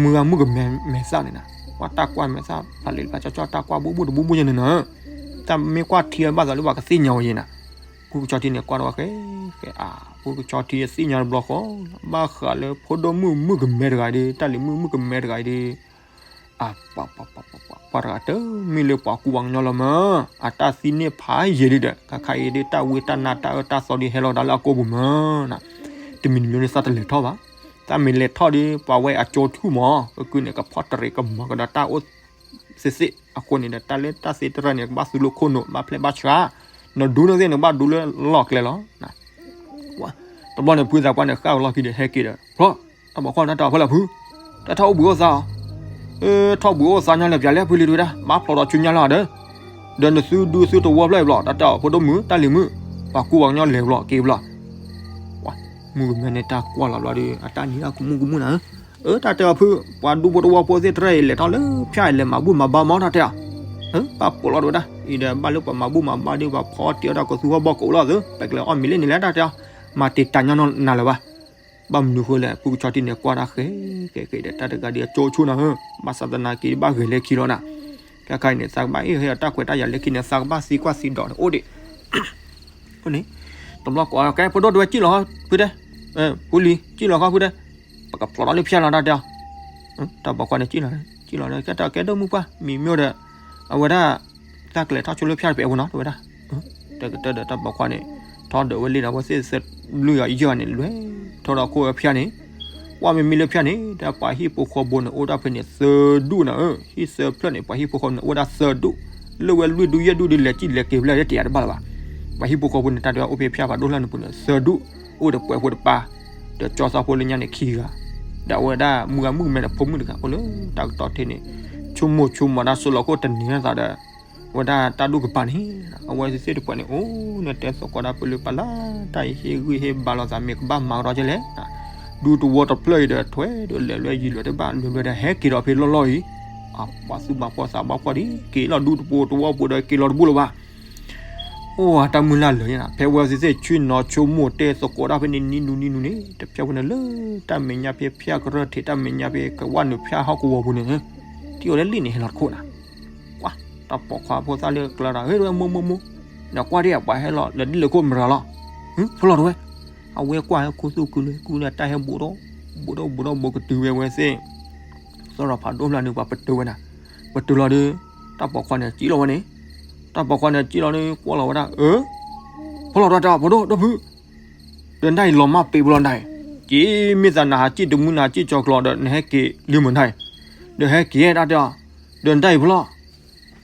မုၢ်ဂၤမုၢ်ကမဲမဲာ်သၣ်န့ၣ်နၤ, ကွၢ်တၢ်ကွၢ်မဲာ်သၣ် ဖးလံာ်ဖးကၠီကၠီ တၢ်ကွၢ်ဘူးဘူးတဘူးဘူးယဲန့ၣ်နၤ, တၢ်မ့ၢ်ကွၢ်ထံဘၣ်သိးလၢပှၤကသ့ၣ်ညါဝဲယဲနၤ, ဖုကဆီထံန့ၣ် ကွၢ်ထီၣ်ဝဲဃဲဃဲအါ, ဖုကဆီထံသ့ၣ်ညါတဘျီဃီ, ဘၣ်ဃးလၢဖိဒိၣ်မုၣ်မုၣ်ကမဲတဂၤဒီး တၢ်လံၤမုၣ်မုၣ်ကမဲတဂၤဒီး အပှၤတဂၤတမ့ၢ်လၢပှၤကူပှၤကညီလီၤမး, အတၢ်သံန့ၣ်ဖးယံာ်ဒံးဒီး ခါခါအံၤဒ်တၢ်ဝံတၢ်နါတၢ်အၢတၢ်သီဒ်ဟဲလီၤဒၣ်လၢအကိာ်ပူၤမး, တမံၤတမံၤန့ၣ်သးတလဲၤထီၣ်ဘၣ်, သးမ့ၢ်လဲၤထီၣ်ဒီး ပှၤဝဲအကၠိထူၣ်မး ကကုန့ၣ် ကဖီၣ်တရံးကမၤကဒီးတၢ်အိၣ်သ့သ့ၣ်အဃိန့ၣ်ဒီး တၢ်လၢတၢ်သ့တရၢၢ်န့ၣ် ကဘၣ်သူလိခိၣ်နူာ် ဘၣ်ဖျဲးဘၣ်ဆှး, နဒူန့ၣ်သ့ၣ်န့ၣ် ကဘၣ်ဒူလၢလီၢ်ကျဲလီၤ တဘျီန့ၣ် ဖုသးပှၢ်န့ၣ် ဃၣ်ဝဲလီၢ်ခံဒီး ဟဲက့ၤဒီး ဖျီ, တၢ်ပိာ်ခွါန့ၣ်တၢ်ဖဲလဲၣ်ဖု, တၢ်ထီၣ်အိၣ်ဘှံးအိၣ်သးအီၤ, ထီၣ်ဘှံးအိၣ်သးညီလဲၣ်ပၠးလဲၣ်ဖုလံတဝဲဒၣ် ဘၣ်ဖျီဒီးဆူညါလီၤဒီး, ဒီးနသုဒူသုတဝီဖျၢၣ်အံၤဘျီ တၢ်တဲအီၤ ဖိဒိၣ်မုၣ် တၢ်လံၤမုၣ်, ပှၤကူပှၤကညီလဲၤဘျီက့ၤဘျီ, မုၣ်ကမဲန့ၣ်တၢ်ကွၢ်လီၤဘျီဒီး အတၢ်နံၤတၢ်ကမူၣ်ကမူၣ်နၤဧၢ, အၢ တၢ်တဲအီၤဖု, ပှၤဒူဖိတဝီဖိသ့ၣ်တရၢၢ်အံၤ လဲၤထီၣ်လၢဖၠၣ်အံၤ လဲၤမၤဘူၣ်မၤဘါမးတၢ်တဲအီၤ, ပၢ်ပိာ်လီၤတဝဲဒၣ် အံၤဒီးဘၣ်လၢပှၤမၤဘူၣ်မၤဘါဒီး ပှၤဖီတ့ၢ်အီၣ်တၢ်ကသူဟီၣ်ဘီၣ်ကိးလီၤသု ပကလဲၤအီၣ်မ့ၤလၢန့ၣ်လဲၣ်တၢ်တဲအီၤ, မၤတ့ၢ်တၢ်ညီနုၢ်နၤလၢၤဘၣ်, ဘၣ်မနုၤဃိလဲၣ် ဖုကဆီထံန့ၣ် ကွၢ်တၢ်ဃဲဃဲဃဲဒီး တၢ်တဂၤဒီးအကၠိဆူၣ်နၤဧၢ, ဘၣ်ဆၣ်သနာ်က့ ဘၣ်ဂဲၤလၢခံလီၤနၤ, ခဲခါအံၤန့ၣ် သးကဘၣ်အ့ၣ်ဟဲအတၢ်ခွဲးတၢ်ယာ်လၢခံန့ၣ် သးကဘၣ်သံကွၢ်သံဒိးန့ၣ်အိၣ်ဒံး န့ၣ်, တဘျီကိးကဲ ဖိဒိၣ်တဝဲ စံၣ်လီၤဃီဖုတဲ, ဖုလံၤ စံၣ်လီၤဃီဖုတဲ, ပကဖျီထီၣ်လၢဖၠၣ်လီၤတၢ်တဲအီၤ, တၢ်ပိာ်ခွါန့ၣ် စံၣ်လီၤ စံၣ်လီၤ ကဲတၢ်ကဲဒိၣ်မုၢ်ပှၢ် မံၤမ့ၢ်ဒီး, အဝဲဒၣ်, တၢ်ကလဲၤထီၣ်ဆိလၢဖၠၣ်တပဲာ်အပူၤနီၤ တဝဲဒၣ်, တကတၢၢ်ဒီးတၢ်ပိာ်ခွါန့ၣ်, ထီၣ်ဒၢးဝဲလံဒီး အဝဲသ့ၣ်သၢလွံၢ်ဂၤယဲၢ်ဂၤန့ၣ် လဲၤထီၣ်ဒီးခိၣ်ဝဲဖၠၣ်န့ၣ်, ကွၢ်မ့မ့ၢ်လၢဖၠၣ်န့ၣ် တၢ်ပှၤဟံၣ်ဖိဃီဖိန့ၣ် အိၣ်တၢ်ဖဲန့ၣ် သၢဒူၣ်နၤဧၢ, ဟံၣ်သၢဖျၢၣ်န့ၣ် ပှၤဟံၣ်ဖိဃီဖိန့ၣ် အိၣ်ဝဲဒၣ်သၢဒူၣ်, လၢဝဲလွံၢ်ဒူၣ်ယဲၢ်ဒူၣ်ဒီး လဲၤစံၣ်လဲၤက့ၤဖဲလဲၣ် တယာ်တဘၣ်လၢၤဘၣ်, ပှၤဟံၣ်ဖိဃီဖိန့ၣ် တၢ်တဲဝဲအိၣ်ဖဲဖၠၣ်ဖးဒိၣ်လၢန့ၣ်ပူၤန့ၣ် သၢဒူၣ်, အိၣ်ဒီးပှဲၤဖိတပၢ်, ဒီးကၠီသီဖိလၢညါန့ၣ်ခံဂၤ, ဒီးအဝဲဒၣ်မုၢ်ဂၤမုၣ်ကမဲန့ၣ် ဖိမုၣ်တဂၤ အိၣ်လၢတၢ်ကတီၢ်ထံးန့ၣ်, ဆိကမိၣ်ဆိကမးတၢ်စိၢ်လီၤခိၣ်တနံၤန့ၣ်သးဒီး, အဝဲဒၣ်တၢ်ဒူၣ်ကပၤန့ၣ်, အဝဲသ့ၣ်တဖၣ်န့ၣ် အိၣ်န့ၣ်တဲသကိးတၢ်ပလၢပလၢ် တၢ်အံၤဟ့ၣ်ဂံၢ်ဟ့ၣ်ဘါလိာ်သးမ့ၢ်ကဘၣ်မၤကဒီးကဲလဲၣ်, ပ ဒူသဝီတဖျၢၣ်အံၤဒီး ထွဲဒီးလဲၤလွဲယံၤလွဲတဘၣ် လဲၤလွဲဒီးဟဲက့ၤဒီးဖဲလီၢ်လီၢ်အံၤ, ပှၤသူၣ်ဘၣ်ပှီၢ်သးဘၣ်ပှီၢ်ဒ် က့ၤလီၤဒူသဝီတဝီပူၤဒီးက့ၤလီၤတဘူၣ်လၢၤဘၣ်. အိၣ်တၢ်မုၢ်လၢ်လၢာ်န့ၣ် ဖဲဝဲသ့ၣ်ဆ့ၣ်နီၤဆိကမိၣ်တဲသကိးတၢ်ဖဲန့ၣ် နံၤနူနံၤနူန့ၣ် တဖၠၣ်ဖိန့ၣ်လၢတၢ်မဲာ်ညါဖဲဖၠၣ်ကရၢၢ်ထံး တၢ်မဲာ်ညါဖဲကဝၣ်နုာ်ဖၠၣ်ဟီၣ်ကဝီၤပူၤန့ၣ် ထံၣ်အီၤလၢလ့ၣ်န့ၣ်ဟဲလီၤတခိၣ်နၤ, ကွၢ် တၢ်ပိာ်ခွါဖိသၣ်လၢကျါဒီး ဟ့ၣ်ဝဲမိၢ်မိၢ်မိၢ်, နကွၢ်ဒ်အပှၤဟဲလီၤလၢဒ်လဲၣ်ခိၣ်မရၤလီၤ, ဖိလီၤတဝဲ, အဝဲကွၢ်ဟဲခူသူၣ်ခုလၢကူန့ၣ် တၢ်ဟဲဘူးဒီး ဘူးဒီးဘူးဒီးဘူးကတုၤဝဲဝဲသ့ၣ် သရၣ်ဖးဒိၣ်ဖျၢၣ်န့ၣ် ပှၤပတုာ်ဝဲနၤ, ပတုာ်လီၤဒီး တၢ်ပိာ်ခွါန့ၣ်စံၣ်လီၤဝဲန့ၣ်, တၢ်ပိာ်ခွါန့ၣ်စံၣ်လီၤန့ၣ် ကွၢ်လီၤဝဲဒၣ် အၢ, ဖိလီၤတဝဲတဲအီၤ ဖိဒိၣ်ဒိၣ်ဖု, ဒီးနတၢ်အံၤလီၤမၢ်ပ့ၤဖိလီၤနတၢ်အံၤ, က့ၤမ့ၢ်သးနဟးစံၣ်တမုၢ်နဟးစံၣ်ကၠီၤကျီၤဒီး နဟဲက့ၤလံမုၢ်နတၢ်အံၤ, ဒီးဟဲက့ၤတၢ်တဲအီၤ, ဒီးနတၢ်အံၤဖိလီၤ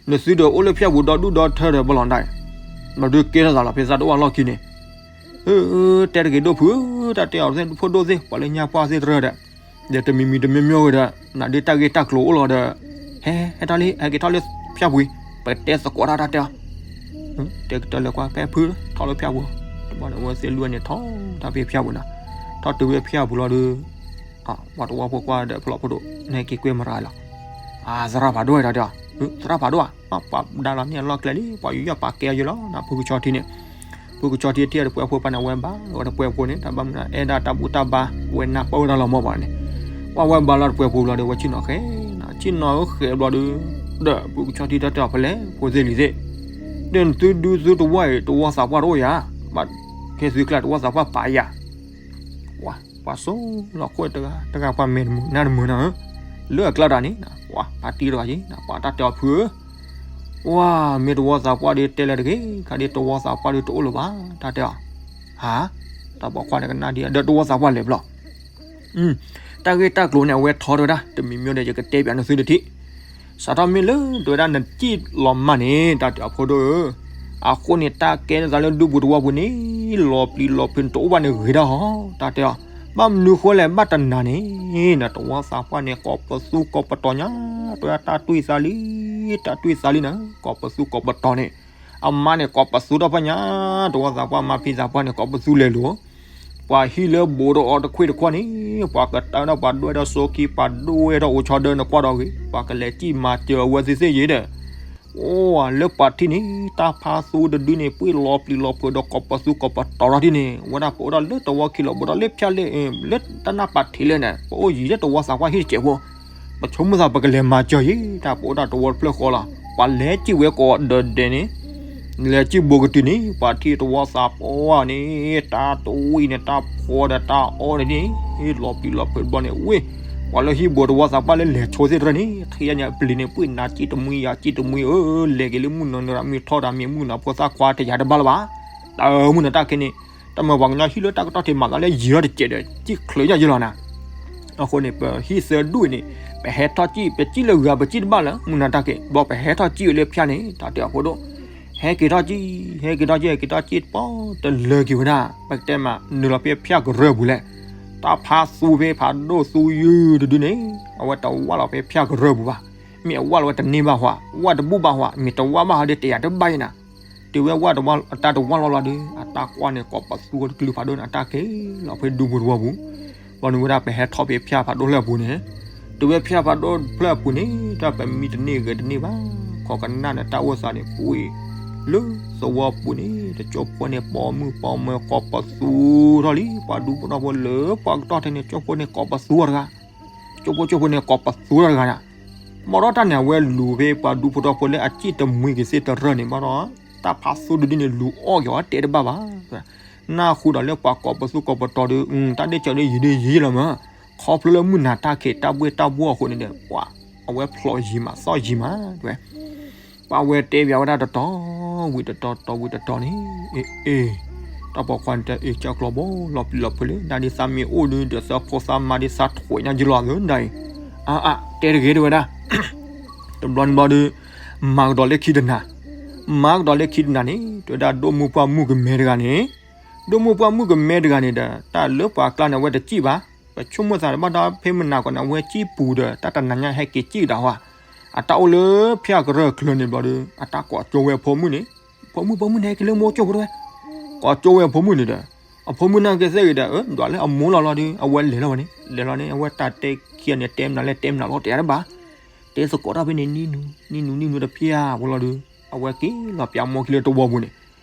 နသုဒီးအိၣ်လၢဖၠၣ်ပူၤဒီဒူၣ်ဒီထၢဒီးပလီၢ်နတၢ်အံၤ, ဘျီဒုးကဲထီၣ်သးလီၤဖဲသးတအိၣ်အလီၢ်ခံန့ၣ်, အၢ တဲတဂ့ၤဒိၣ်ဖုဧၢ, တၢ်တဲအီၤသ့ၣ်ဖိဒိၣ်သ့ၣ် ပှၤလၢညါပှၢ်သ့ၣ်တရၢဒီး, ဒီးတမံၤမံၤတမံၤမံၤဝဲဒီး နဒုးတၢ်ဂ့ၢ်တၢ်ကျိၤအိၣ်လီၤဒီး, ဟဲ ဟဲထီၣ်လံ ဟဲက့ၤထီၣ်လၢဖၠၣ်ပူၤအံၤ, ပတဲသကိးတၢ်တၢ်တဲအီၤ တဲကတၢၢ်လၢကွၢ်ဖဲဖု ထီၣ်လၢဖၠၣ်ပူၤ, တဘျီန့ၣ် အဝဲသ့ၣ်လွံၢ်န့ၣ် ထီၣ်တၢ်ဖဲဖၠၣ်ပူၤနၤ, ထီၣ်တုၤဖဲဖၠၣ်ပူၤလီၤဒီး, ပှၤတဝီဖိကွၢ်ဒီး ဖိလီၤဖိဒိၣ် နဟဲက့ၤကွဲမရၤလီၤ, အါ သရၣ်ဖးဒိၣ်ဝဲဒၣ်တဲအီၤ, သရၣ်ဖးဒိၣ်ဧါ, ပှၤဒါလီၤန့ၢ်အလီၢ်ကျဲလံ ပှၤယူးယီၣ်ပာ်ကဲအီၤယလီၤနၤ ဖုကဆီထံန့ၣ်, ဖုကဆီထံထံၣ်ဒီးပှဲၤဖိပှၤန့ၣ် အဝဲဘၣ်ဝဲဒီးပှဲၤဖိန့ၣ် တၢ်ဘၣ်မနုၤ အဲၣ်ဒၣ်တၢ်ဘူၣ်တၢ်ဘါ ဝဲနၢ်ပၢၢ်ဝဲဒၣ်လီၤမၢ်ပှၤန့ၣ်, ပှၤဝဲဘၣ်လီၤဒီးပှဲၤဖိဘျီဒီး ဝဲဆ့ၣ်နီၤဃဲၤနၤ ဆ့ၣ်နီၤဃဲၤဘျီဒီး, ဒီးဖုကဆီထံတၢ်တဲအီၤဖဲလဲၣ် ဖိသ့ၣ်လံၤသ့ၣ်, ဒီးနသုဒုးသုတဝီအံၤ တဝီသးပှၢ်တအိၣ်ယၤ, ဘၣ်ခဲသုကျါတဝီသးပှၢ်ပာ်ယၤ ပှၤစိလီၤခိၣ်တဂၤ တဂၤပှၤမဲာ်တမုာ်နါတမုာ်နၤဧၢ, လၢအကျါတၢ်န့ၣ်, ပှၤပာ်တံၢ်တဂၤက့ၤ ပှၤတၢ်တဲအီၤဖုဧၢ, ပှၤမ့ၢ်တဝီသးပှၢ်ဒီးတဲလၢတဂ့ၤ, ခါဒီးတဝီသးပှၢ်ဒီးတအိၣ်လၢၤဘၣ် တၢ်တဲအီၤ, ဟါ, တၢ်ပိာ်ခွါန့ၣ်ကနၣ်ဒံး ဒီးတဝီသးပှၢ်လဲၤဘျီ တၢ်ဂ့ၢ်တၢ်ကျိၤန့ၣ် အဝဲထီတဝဲဒၣ် တမံၤမံၤဒီး ယကတဲပၠးနသုတထံၣ်, စးထီၣ်မ့ၢ်လၢတဝဲဒၣ်နစံၣ်လီၤမၢ်န့ၣ် တၢ်တဲအီၤဖိဒိၣ်ဧၢ, အဃိန့ၣ် တၢ်ကဲထီၣ်သးလၢဒူပူၤတဝီပူၤန့ၣ် လီၤပျံၤလီၤဖုးတအိၣ်ဘၣ်န့ၣ်ဂ့ၤဒၣ်ဟီ, တၢ်တဲအီၤ, ဘၣ်မနုၤဃိလဲၣ် ဘၣ်တနၤန့ၣ် နတဝီသးပှၢ်န့ၣ် ကိးပသူကိးပတီၤညါ တဝဲဒၣ်တၢ်တွံၢ်သးလံ, တၢ်တွံၢ်သးလံနၤ ကိးပသူကိးပတီၤန့ၣ်, အမါန့ၣ်ကိးပသူထီၣ်ပှၢ်ညါ, တဝီသးပှၢ်မါဖံသးပှၢ်န့ၣ် ကိးပသူလဲၤလိၤ ပှၤဟံၣ်လၢဘူးဒီးအီၤတခွ့ၣ်တခီန့ၣ် ပှၤကတၢၢ်ဒီးပှၤဒွဲၣ်ဒီးစိခံ ပှၤဒိၣ်ဝဲဒီးအိၣ်ဆီဒၢနကွၢ်ဒီးဂ့ၤ ပှၤကလဲၤစံၣ်မၤစၢၤအဝဲသ့ၣ်သ့ၣ်ယဲဒီး, အိၣ်လၢပှၤထံၣ်န့ၣ် တၢ်ဖးသူတဒုန့ၣ် ပှ့ၢ်လီၤပျံၤလီၤဖုးဒီးကိးပသူကိးပတီၤထီၣ်ဒ်န့ၣ် ဝဲဒၣ်ပအိၣ်ဒီးလၢတဝီခံလီၤ ဘူးဒီးလၢဖၠၣ်လၢ လၢတၢ်နၢ်ပာ်ထံးလဲၣ်န့ၣ် ပအိၣ်ယံၤလၢတဝီသးပှၢ်ဟံၣ်တစဲးဖိ ပဆိကမိၣ်သးပကလဲၤမၤစၢၤယံၤ တၢ်ပအိၣ်တၢ်တဝီတဖျၢၣ်ဃီလီၤ ပှၤလဲၤစံၣ်ဝဲကိးဒီးဒဲးန့ၣ် လဲၤစံၣ်ဘူးကတုၤန့ၣ် ပှၤထံၣ်တဝီသးပှၢ်န့ၣ် တၢ်တဝံၣ်န့ၣ် တၢ်ဖှီဒီးတၢ်အီန့ၣ် လီၤပျံၤလီၤဖုးတဘျီန့ၣ် ဝ့ၢ် ပှၤလၢဟံၣ်ဘူးတဝီသးပှၢ်လၢလဲၤဆိသ့ၣ်တဖၣ်န့ၣ် ထံၣ်ညါပျံၤန့ၣ် ပှ့ၢ်နၤစံၣ်တမှံယၤစံၣ်တမှံဧၢ လဲၤက့ၤလၢမုၢ်နီၤနုၤရၤမုၢ်ထီၣ်တၢ်မ့ၢ်မုၢ်နၤဖိသၣ်ခွါ တယၤတဘၣ်လၢၤဘၣ် တၢ်မုၢ်နၤတၢ်ခဲန့ၣ် တၢ်မၤပှၤကညီဟံၣ်လၢတၢ်ကတီၢ်ထံးမၤသးလၢယံၤထီၣ်တစဲးဒီး စံၣ်ချၢညါယလီၤနၤ အဃိန့ၣ် ပဟံၣ်သၢဒူၣ်အံၤန့ၣ် ပဟဲထီၣ်စံၣ် ပစံၣ်လၢဂၤပစံၣ်တဘၣ်လၢ မုၢ်နၤတၢ်က့ၤ ဘျီပဟဲထီၣ်စံၣ်ဝဲလၢဖၠၣ်န့ၣ် တၢ်တဲအီၤဖိဒိၣ် ဟဲက့ၤထီၣ်စံၣ် ဟဲက့ၤထီၣ်စံၣ် ဟဲက့ၤထီၣ်စံၣ် ပီတလၢက့ၤဝဲဒၣ် ပကတဲမး နုာ်လီၤဖဲဖၠၣ်ကရၢၢ်ပူၤလဲၣ် တၢ်ဖးသူဖဲဖးဒိၣ်သူယုၢ်တဒုန့ၣ် အဝဲတဝၢ်လီၤဖဲဖၠၣ်ကရၢၢ်ပူၤဘၣ် မ့ၢ်အဝၢ်လီၤဝဲတန့ၢ်ဘၣ်ဟီ ဝၢ်တဘူၣ်ဘၣ်ဟီ မ့ၢ်တဝၢ်ဘၣ်ဟီဒီးတယၤတဘၣ်ယဲနၤ တုၤဝဲဝၢ်တဝၢ်အတၢ်တဝၢ်လီၤလီၤဒီး အတၢ်ကွၢ်န့ၣ် ကိးပသူကလုာ်ဖးဒိၣ်န့ၣ် အတၢ်က့ၤလီၤဖဲဒူပူၤတဝီပူၤ ဘျီန့ၣ်ဝဲဒၣ်ပဟဲထီၣ်ဖဲဖၠၣ်ဖးဒိၣ်ဖျၢၣ်အပူၤန့ၣ် တုၤဝဲဖၠၣ်ဖးဒိၣ်ဖျၢၣ်အပူၤန့ၣ် တၢ်ပမံတန့ၢ်ဂဲၤတန့ၢ်ဘၣ် ခိးကနၣ်န့ၣ် တၢ်အိၣ်သးန့ၣ် ပှ့ၤလၢသဝီပူၤန့ၣ် တကၠိဖိန့ၣ် ပိာ်မုၣ်ပိာ်မၢၤကိးပသူထီၣ်လံ ပှၤဒူဖိထီၣ်ဖိလၢပှၤကတီၢ်ထဲန့ၣ် ကၠိဖိန့ၣ်ကိးပသူတဂၤ ကၠိဖိကၠိဖိန့ၣ်ကိးပသူတဂၤန့ၣ် ဘၣ်ဒီးတၢ်န့ၣ် အဝဲလူၤဖဲပှၤဒူဖိထီၣ်ဖိလၢအစံၣ်တမှံက့ၤသ့ၣ်တရၢၢ်န့ၣ် ဘၣ်ဒီး တၢ်ဖးသူတဒုန့ၣ် လူၤအီၣ်က့ၤအီၤတဲတဘၣ်ဘၣ် နၢ်ဟူဒီးလၢပှၤကိးပသူကိးပတီၤဒီး တၢ်ဒ့ၣ်စၢၤဒ့ၣ်ယံၤဒ့ၣ်ယံၤလီၤမး ခီဖျိလၢမုၢ်နၤတၢ်ခံးတၢ်ဘှ့ၣ်တၢ်ဘှီၣ်အဃိန့ၣ်ဒီး ပှၤ အဝဲဖျိးယံၤမးသီၣ်ယံၤမး တဲဝဲ ပှၤဝဲတဲဘၣ်ဝဲဒၣ်တတီၤဝံၤတတီၤ တတီၤဝံၤတတီၤန့ၣ် အ့ အ့ တၢ်ပိာ်ခွါန့ၣ်တဲ အ့ ကၠီကျီဘိ လီၤပျံၤလီၤဖုးလံ နၤဒ်သးမ့ၢ်အိၣ်ဒုး ဒီးသးဖိသးမါဒ်သးထွဲညါယလီၤသၢဒၣ်အံၤ အါအါ တဲတဂ့ၤတဲဝဲဒၣ် တဘျီန့ၣ်ဘျီဒီး မၤကဒီးလၢခံတနၤ မၤကဒီးလၢခံတနၤန့ၣ် တဲဝဲဒၣ်ဒိၣ်မုၢ်ပှၢ်မုၣ်ကမဲတဂၤန့ၣ် ဒိၣ်မုၢ်ပှၢ်မုၣ်ကမဲတဂၤန့ၣ်ဒီး တၢ်လၢပှၤကျါန့ၣ် အဝဲတစံၣ်ဘၣ် ပဆိကမိၣ်သးတဘၣ်ဒီးဖဲမုၢ်နၤကီးန့ၣ် အဝဲစံၣ်ပူၤဒီး တၢ်တနၤညါဟဲက့ၤစံၣ်ဒၣ်ဝဲ အတၢ်အိၣ်လၢဖၠၣ်ကရၢၢ်ချၢန့ၣ်ဘျီဒီး အတၢ်ကိးကၠိဝဲဖိမုၣ်န့ၣ် ဖိမုၣ်ဖိမုၣ်န့ၣ် ဟဲက့ၤလၢမိၢ်ကၠိဖိတဝဲ ကိးကၠိဝဲဖိမုၣ်န့ၣ်ဒီး အဖိမုၣ်နာ်က့သ့ၣ်ဂ့ၤဒီး အၢ ဒွးလၢအမိၢ်လီၤလီၤဒီး အဝဲလဲၤလီၤဝဲန့ၣ် လဲၤလီၤန့ၣ် အဝဲတၢ်တဲခံဂၤန့ၣ် တဲမနုၤလဲၣ် တဲမနုၤလီၤ တဲတဘၣ်, တဲသကိးတၢ်ဖဲန့ၣ် နံၣ်နူ နံၣ်နူ နံၣ်နူတဖျၢၣ်ဝဲလီၤဒီး အဝဲက့ၤလီၤပၠးမိၢ်ခံလၢတဝီပူၤန့ၣ်,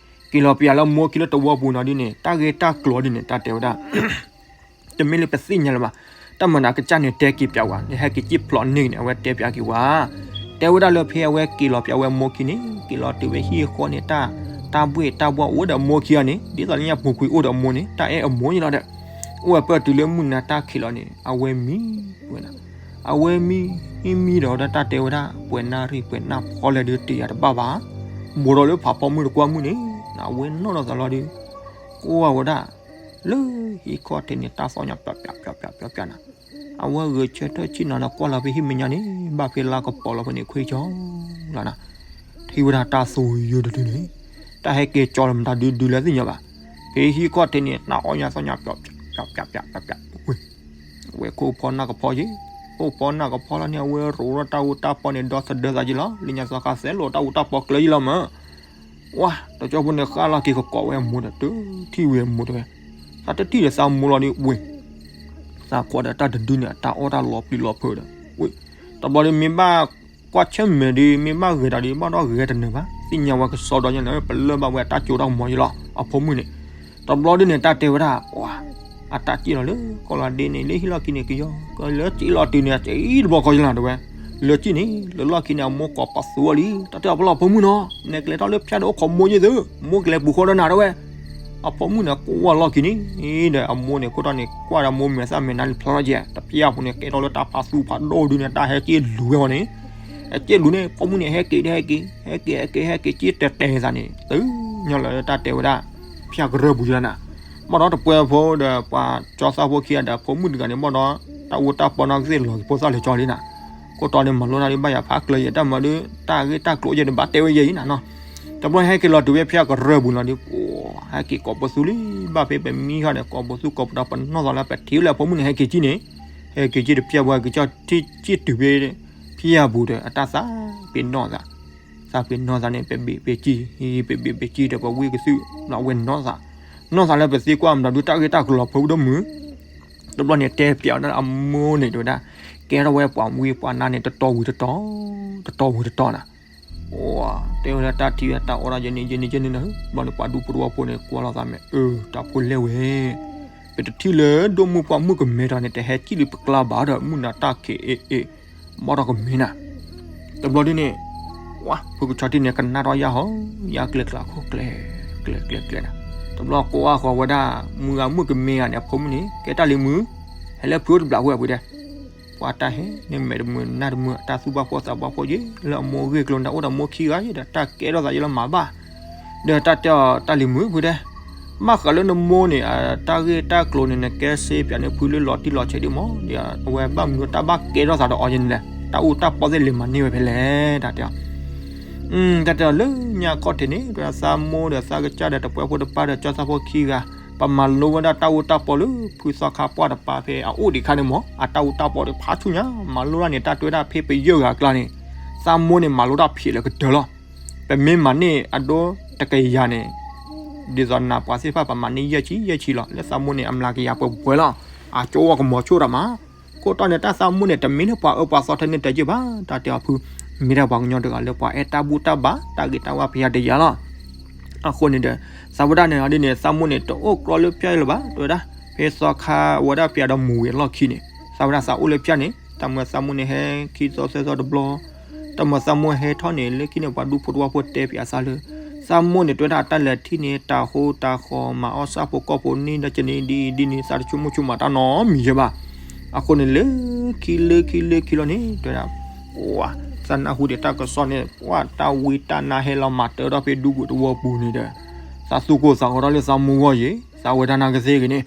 က့ၤလီၤပၠးလၢမိၢ်ခံလၢတဝီပူၤနီၤဒ်န့ၣ် တၢ်ဂ့ၢ်တၢ်ကျိၤဒ်န့ၣ် တၢ်တဲဝဲဒၣ် တမ့ၢ်လၢပသ့ၣ်ညါလၢၤဘၣ်, တၢ်မၤနၤကစၢ်န့ၣ် တဲက့ၤပၠးဝဲ နဟဲက့ၤစံၣ်ဖျိးန့ၢ်န့ၣ် အဝဲတဲပၠးက့ၤဝဲ, တဲဝဲဒၣ်လၢဖဲအဝဲက့ၤလီၤပၠးဝဲမိၢ်ခံန့ၣ် က့ၤလီၤတုၤဝဲဟံၣ်ဃီန့ၣ် တၢ် တၢ်ဘှ့ၣ်တၢ်ဘှီၣ်အိၣ်ဒီးအမိၢ်ခံဂၤန့ၣ် ဒ်သိးလၢညါပူၤကွံာ်အိၣ်ဒီးအမိၢ်န့ၣ် တၢ်အဲၣ်အမိၢ်န့ၣ်လီၤဒီး အိၣ်ဝဲပၢၢ်တုၤလၢမုၢ်နၤတၢ်ခံးလီၤန့ၣ် အဝဲမံဝဲဒၣ်, အဝဲမံ မံမံဒီးဝဲဒၣ်တၢ်တဲဝဲဒၣ် ပှဲၤနၣ်ရံၣ်ပှဲၤနၣ်ဖီလဲၣ်ဒုး တယာ်တဘၣ်ဘၣ်, ဘူးဒီးလၢဖးဖီမုၢ်တကွၢ်မုၢ်န့ၣ် အဝဲနီၣ်ထီၣ်သးလီၤဒီး ကွၢ်ဝဲဒၣ် လၢဟံၣ်ခီၣ်ထံးန့ၣ် တၢ်သီၣ်ညါပၠးပၠးပၠးပၠးပၠးပၠးနၤ, အဝဲဂဲၤဆၢထၢၣ်ဆ့ၣ်နီၤဒီးကွၢ်လီၤဖဲဟံၣ်မဲာ်ညါန့ၣ် ဘၣ်ဖဲလါကပီၤလီၤဖဲန့ၣ် ခွ့ကၠီလီၤနၤ, ထံၣ်ဝဲဒၣ်တၢ်သိယိတဒုန့ၣ် တၢ်ဟဲက့ၤကၠီလီၤမတၤဒုဒုလဲၣ်သ့ၣ်ညါဘၣ်, ဖဲဟံၣ်ခီၣ်ထံးန့ၣ် တၢ်အီၣ်ညါသီၣ်ညါပၠးပၠးပၠးပၠးပၠး ဝဲခိၣ်ဖီနၢ်ကဖီယ့ၣ်, ခိၣ်ဖီနၢ်ကဖီလီၤန့ၣ် အဝဲရိးထီၣ်တၢ်အူတၢ်ပီန့ၣ် ဒီသဒၢသးယ့ၣ်လီၤ, လၢညါသီခါသဲလိာ်တၢ်အူတၢ်ပီကျၢၤယ့ၣ်လီၤမး, ဝါ တကၠီဖိန့ၣ်ဃၣ်လီၤက့ၤကကိးဝဲအမိၢ်ဒီး တထံၣ်ဝဲအမိၢ်တဲဝဲ, သးတထံၣ်ဒီးသးမိၢ်လီၤဒီးဝ့ၢ် သးကွၢ်ဒီးတၢ်တဒုန့ၣ် အတၢ်အီၣ်တၢ်လီၤပျံၤလီၤဖုးဒီး ဝ့ၢ် တဘျီဒီးမ့ၢ်ဘၣ်ကွၢ်ဆၢၣ်မဲာ်ဒီး မ့ၢ်ဘၣ်ဂဲၤတၢ်ဒီး ဘၣ်ဒီးဂဲၤတနၢၤဘၣ် သ့ၣ်ညါဝဲကစီဒီညါန့ၣ် ပလၢၢ်ဘၣ်ဝဲအတၢ်ကၠိတၢ်ကမီၤယ့ၣ်လီၤ အဖိမုၣ်န့ၣ်, တဘျီဒုန့ၣ် တၢ်တဲဝဲဒၣ် ပှၤ အတၢ်စံၣ်လီၤလၢကီၢ်လီၤဒ့န့ၣ် လၢဟံၣ်လီၢ်ခံန့ၣ် ကယီကလၢစံၣ်လီၤတုၤန့ၣ် အစံၣ်တဘျီဃီယ့ၣ်လီၤတဲဝဲ, လၢစံၣ်န့ၣ် လၢလီၢ်ခံန့ၣ် အမိၢ်ကိးပသူအီၤလံ တၢ်တဲအီၤပလီၢ်ဖိမုၣ်နီၤ နကလဲၤထီၣ်လၢဖၠၣ်ဒီးအိၣ်ခိးမိၢ်ယ့ၣ်သု မိၢ်ကလဲၤပူၤဃီဒီးနၤတဲဝဲ, အဖိမုၣ်န့ၣ် ကွၢ်လီၢ်ခံန့ၣ် ဒီးအမိၢ်န့ၣ် ခိၣ်တီန့ၣ် ကွၢ်ဒီးမိၢ်မဲာ်သၣ်မဲာ်နါန့ၣ်ဖျါထီၣ်ကဲ တဖၠၣ်ဖိန့ၣ် ကဲထီၣ်လၢတၢ်ဖးသူဖးဒိၣ်ဒုန့ၣ် တၢ်ဟဲက့ၢ်လူၤဝဲအီၤန့ၣ်, ဟဲက့ၢ်လူၤန့ၣ် ဖိမုၣ်န့ၣ် ဟဲက့ၤဒီးဟဲက့ၤ ဟဲက့ၤဟဲက့ၤဟဲက့ၤ က့ၢ်တဲာ်တဲာ်သးန့ၣ် တုၤညီလၢတၢ်တဲဝဲဒၣ် ဖၠၣ်ကရၢၢ်ပူၤယ့ၣ်လီၤနၤ, ဘၣ်ဒီးတပှဲၤဖိဒီးပှၤကၠီသးဖိခံဂၤဒီးဖိမုၣ်တဂၤန့ၣ် ဘၣ်ဒီး တၢ်အူတၢ်ပီနီၢ်ကသ့ၣ်လီၤက့ၤဖိသၣ်လဲၤကၠီလံနၤ, ခိၣ်တီန့ၣ်မၤလိတၢ်ဒ်ဘၣ်ယၤဖးကျၢၤယဲၢ် တၢ်မၤဒုး တၢ်ဂ့ၢ်တၢ်ကျိၤယဲၢ်န့ၣ် ဘၣ်တဲဝဲယဲၢ်အံၤနၤနီၤ, တဘျီဟဲက့ၤလီၤတုၤဝဲဖၠၣ်ကရၢၢ်ပူၤလီၤဒီး ပှၤ ဟဲက့ၤကိးပသူလံ ဘၣ်ဖဲပမံဃီန့ၣ် ကိးပသူကိးပဒီးပနီၢ်သးလၢပထံၣ်လၢအဖိမုၣ်န့ၣ် ဟဲက့ၤကံၣ်န့ၣ် ဟဲက့ၤကံၣ်တဖၠၣ်ပှၤကစၢ်ထံၣ်ကံၣ်တုၤဖဲ ဖၠၣ်ပူၤဒီး အတၢ်သးပ့ၤနီၣ်သး, သးပ့ၤနီၣ်သးန့ၣ် ပဘ့ၣ်ပကံၣ် ပဘ့ၣ်ပကံၣ်ဒီးပဝံၢ်ကသုၣ် လီၤဝဲနီၢ်သး, နီၢ်သးလၢပသံကွၢ်မတၤဒုးတၢ်ဂ့ၢ်တၢ်ကျိၤလီၤဖုးဒိၣ်မုၢ်, တဘျီန့ၣ်တဲပၠးဝဲဒၣ်အမိၢ်န့ၣ်တဲဝဲဒၣ်, ကဲထီၣ်ဝဲပှၤဝံပှၤနါန့ၣ် တတီၤဝံၤတတီၤ, တတီၤဝံၤတတီၤနၤ တဲဝဲဒၣ်တၢ်ထံၣ်ဝဲတၢ်အီၣ်တၢ်ယဲန့ၣ်ယဲန့ၣ်ယဲန့ၣ်နၤ, ဘျီန့ၣ်ပှၤဒူဖိတဝီဖိန့ၣ် ကွၢ်လိာ်သးမ့ၢ် အၢ တၢ်ဖိလဲၣ်ဝဲ, ပတထံၣ်လၢဒိၣ်မုၢ်ပှၢ်မုၢ်ကမဲထီၣ်န့ၣ် တဟဲကံၣ်လံပကျါဘၣ်ဒီး မုၢ်နၤတၢ်ခံးအ့ၣ်အ့ၣ်, ဘၣ်ဒီးကမ့ၢ်နၤ, တဘျီဒ်န့ၣ် ဝါ ဖုကဆီထံန့ၣ် ကနၣ်ထီၣ်ယၢ်ဟီ ယၢ်ကျဲကျါခိၣ်ကျဲ ကျဲကျဲကျဲနၤ, တဘျီကိးအါဃီၤဝဲဒၣ် မုၢ်ဂၤမုၢ်ကမ့ၢ်ဂၤန့ၣ် အဖိမုၣ်န့ၣ် ကဲတၢ်လံၤမုၢ်, ဟဲလၢဖုအိၣ်တဘျးဝဲအပူၤဒဲး ပှၤတၢ်ဟဲန့ၣ်မဲာ်တမုာ်နၢ်တမုာ် တၢ်သူၣ်ဘၣ်ဖှီၣ်သးဘၣ်ဖှီၣ်ယ့ၣ် လၢအမိၢ်ဂ့ၢ်ကျိၤန့ၣ်အိၣ်ဒီးမိၢ်ခံဂၤယ့ၣ်ဒီး တၢ်ကဲထီၣ်သးယ့ၣ်လၢမၤဘၣ်, ဒီးတၢ်တဲအီၤတၢ်လံၤမုၢ်ဖုဒဲး, ဘၣ်ဃးလၢနမိၢ်န့ၣ် အတၢ်ဂ့ၢ်တၢ်ကျိၤန့ၣ် နကဲစ့ပၠးန့ၢ်ဖုလၢလီၤတံၢ်လီၤဆဲးဒံးမး, ဒီးအဝဲဘၣ်မနုၤတၢ်ဘၣ်ကဲထီၣ်သးဒီးအီၤယ့ၣ်န့ၣ်လဲၣ်, တၢ်အူတၢ်ပီသ့ၣ်လဲၤမၤန့ၢ်ဝဲဖဲလဲၣ် တၢ်တဲအီၤ တၢ်တဲအီၤလၢညါခီၣ်ထံးန့ၣ် သးမိၢ်ဒီးသးကစၢ်ဒီးတပှဲၤဖိတပၢ်ဒီးကၠီသးဖိခံဂၤ, ပမၤလိဝဲဒၣ်တၢ်အူတၢ်ပီလၢဖုသီခါပှၢ်တပၤဖဲအအိၣ်ဒံးခါန့ၣ်မး, အတၢ်အူတၢ်ပီဒီးဖးဆူၣ်ညါ, မၤလိတၢ်န့ၣ် တၢ်တဲဝဲဒၣ်ဖဲပယဲၢ်ဂၤအကျါန့ၣ်, သးမိၢ်န့ၣ် မၤလိတၢ်ဖျဲးလၢကတၢၢ်လီၤ. ပမ့ၢ်မၤန့ၢ်အဒိတကယၤန့ၣ်, ဒ်သိးနၤပှၤသ့ၣ်တဖၣ်ပမၤန့ၢ်ယဲၢ်ဆံယဲၢ်ဆံလီၤ. လၢသးမိၢ်န့ၣ် အမျးကယၤပှဲၤပှဲၤလီၤ. အကၠိဝဲကမီၤဆိၣ်တၢ်မး ခိၣ်တီန့ၣ် တၢ်သးမိၢ်န့ၣ် တမ့ၢ်န့ၢ်ပှၤအၢပှၤသီထဲန့ၣ်တယဲၢ်ဘၣ်, တၢ်တဲအီၤဖု, မ့ၢ်ဒၣ်ပှၤကညီတဂၤလၢပှၤအဲၣ်တၢ်ဘူၣ်တၢ်ဘါ တၢ်ဂ့ၤတၢ်ဝါဖဲယၤတယၤလီၤ. အဃိန့ၣ်ဒီး သးဝဲဒၣ်န့ၣ်ဒ်န့ၣ် သးမိၢ်န့ၣ် တအိၣ်ကြီလၢဖၠၣ်လၢၤဘၣ် တဲဝဲဒၣ်, ဖဲသီခါဝဲဒၣ်ဖဲအဒီးမူၤဝံၤအလီၢ်ခံန့ၣ် သးဝဲဒၣ်သးအိၣ်လၢဖၠၣ်န့ၣ် တၢ်မၤသးမိၢ်န့ၣ်ဟဲခံသီသၢသီတဘျီ တၢ်မၤသးမိၢ်ဟဲထီၣ်န့ၣ် လၢခံန့ၣ် ပှၤဒူဖိတဝီဖိတဲဖျါသးလၢ သးမိၢ်န့ၣ် တဲဝဲဒၣ်အတၢ်လဲၤထံၣ်န့ၣ် တၢ်ဃိတၢ်ဃီ မၤအီၣ်ဆၣ်ဖိကီၢ်ဖိန့ၣ် ဒ်ကန့ၣ်ဒ်အံၤဒ်န့ၣ် သးတဆိကမိၣ်ဆိကမးတၢ်နီတမံၤယဲၢ်ဘၣ်. အဃိန့ၣ် လၢခံလၢခံလၢခံလီၤန့ၣ် တဲဝဲဒၣ် ပှၤ သးနၢ်ဟူဒံးတၢ်ကစီၣ်န့ၣ် ပှၤတၢ်ဝံတၢ်နါဟဲလီၤမၤတၢထီၣ်ဖဲဒူပူၤတဝီပူၤန့ၣ်ဒီး သးသူၣ်ကိၢ်သးဂီၤထီၣ်လၢသးမိၢ်ဂီၢ်ယ့ၣ် သးဝဲဒၣ်နာ်က့သ့ၣ်ဂ့ၤန့ၣ်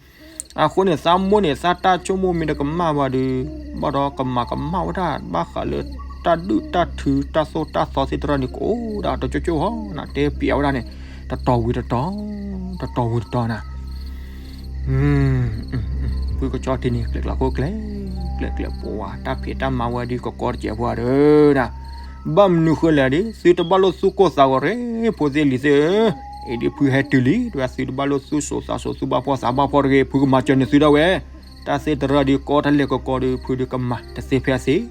အဃိန့ၣ် သးမိၢ်န့ၣ် သးတၢ်ဆိကမိၣ်မ့ၢ်တကမၣ်ဘၣ်ဒီး ဘၣ်ဒီးကမၤကမၣ်ဝဲဒၣ် ဘၣ်ဃးလၢတၢ်ဒုၣ်တၢ်ထု တၢ်သိၣ်တၢ်သီသ့ၣ်တဖၣ်န့ၣ် ကအိၣ်ဒၣ်တကၠိကၠိဟီ နတဲပျးဝဲဒၣ်န့ၣ် တတီၤဝံၤတတီၤ တတီၤဝံၤတတီၤနၤ ဖုကဆီထံန့ၣ် ကျဲကျါခိၣ်ကျဲ ကျဲကျဲ ပှၤတၢ်ဖံးတၢ်မၤဝဲဒ်ကကီတစဲးဖိဧါဒီး ဘၣ်မနုၤဃိလဲၣ်ဒီး သုတဘၣ်လိၣ်သူၣ်ကိၢ်သးဂီၤရ့ ဖိသ့ၣ်လံၤသ့ၣ်ဧၢ အံၤဒ်ဖုဟဲတုၤလံ တဲဝဲဒၣ် သုတဘၣ်လိၣ်သူၣ်စိသးစိ သူၣ်ဘၣ်ဖှီၣ်သးဘၣ်ဖှီၣ်တဂ့ၤ ဖုကမၤစၢၤန့ၢ်သုဒၣ်ဝဲ, တၢ်သ့ၣ်တရၢဒီးကီတၢ်လဲၤကကီဒီး ဖုဒုးကမၤတသ့ဖဲအသ့,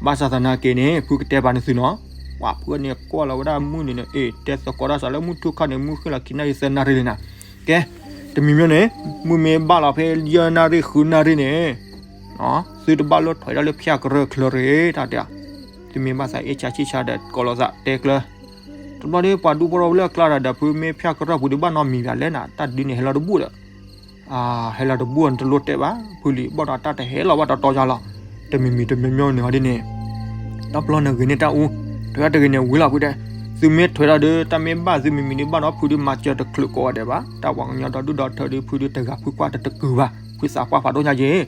ဘၣ်ဆၣ်သနာ်က့န့ၣ် ဖုကတဲပာ်န့ၢ်သုနီၤ, ပှၤဖုန့ၣ်ကွၢ်လီၤဝဲဒၣ်မုၢ်န့ၣ်န့ၣ် အ့ၣ် တဲသကိးတၢ်စးလၢမုၢ်ထူၣ်ခီန့ၣ် မုၢ်ဃ့ၢ်လီၤခံနၣ်ရံၣ်သၢနၣ်ရံၣ်လံနၤ, ကဲ, တမံၤမံၤန့ၣ် မုၢ်မ့ၢ်ဘၣ်လီၤဖဲယဲၢ်နၣ်ရံၣ်ဃုနၣ်ရံၣ်န့ၣ် သုတဘၣ်လိၣ်ထွဲဒၣ်လၢဖၠၣ်ကရၢၢ်ချၢရ့ၣ် တၢ်တဲ, သုမ့ၢ်ဘၣ်သးအ့ၣ်ဆါဆံၣ်ဆါဒီး ကိးလီၤသးတဲကျၢၤ, တဘျီဒီး ပှၤဒူဖိတဝီလၢအကျါဒီး ဖုမ့ၢ်ဖၠၣ်ကရၢၢ်ပူၤဒီး ဘၣ်နီတမံၤဘၣ်လဲၣ်နၤ, တၢ်ဒုးန့ၣ်ဟဲလီၤတဘူၣ်ဒီး, ဟဲလီၤတဘူၣ်နတလိၣ်တဲဘၣ် ဖုလံ ဘၣ်ဒီးတၢ်တဟဲလီၤဘၣ်တီတီယါလီၤ, တမံၤမံၤတမံၤမံၤန့ၣ်ဟီဒ်န့ၣ်, တဘျီန့ၣ်ဂ့ၤန့ၢ်တၢ်အူ, ထွဲတဂ့ၤန့ၣ်ဝံၤလီၤဖုတဲ, သုမ့ၢ်ထွဲဒၣ်ဒီး တၢ်မ့ၢ်ဘၣ်သုမံၤမံၤဒီး ဘၣ်ဒီးဖုဒီးမၤစၢၤတချုးကိးဂၤဒဲးဘၣ်, တၢ်ပှၤကညီဒီဒူၣ်ဒီထၢဒီး ဖုဒီးတဂၤဖုကွၢ်တတကုာ်ဘၣ်, ဖုသးပှၢ်ဖးဒိၣ်ညါက့ၤ,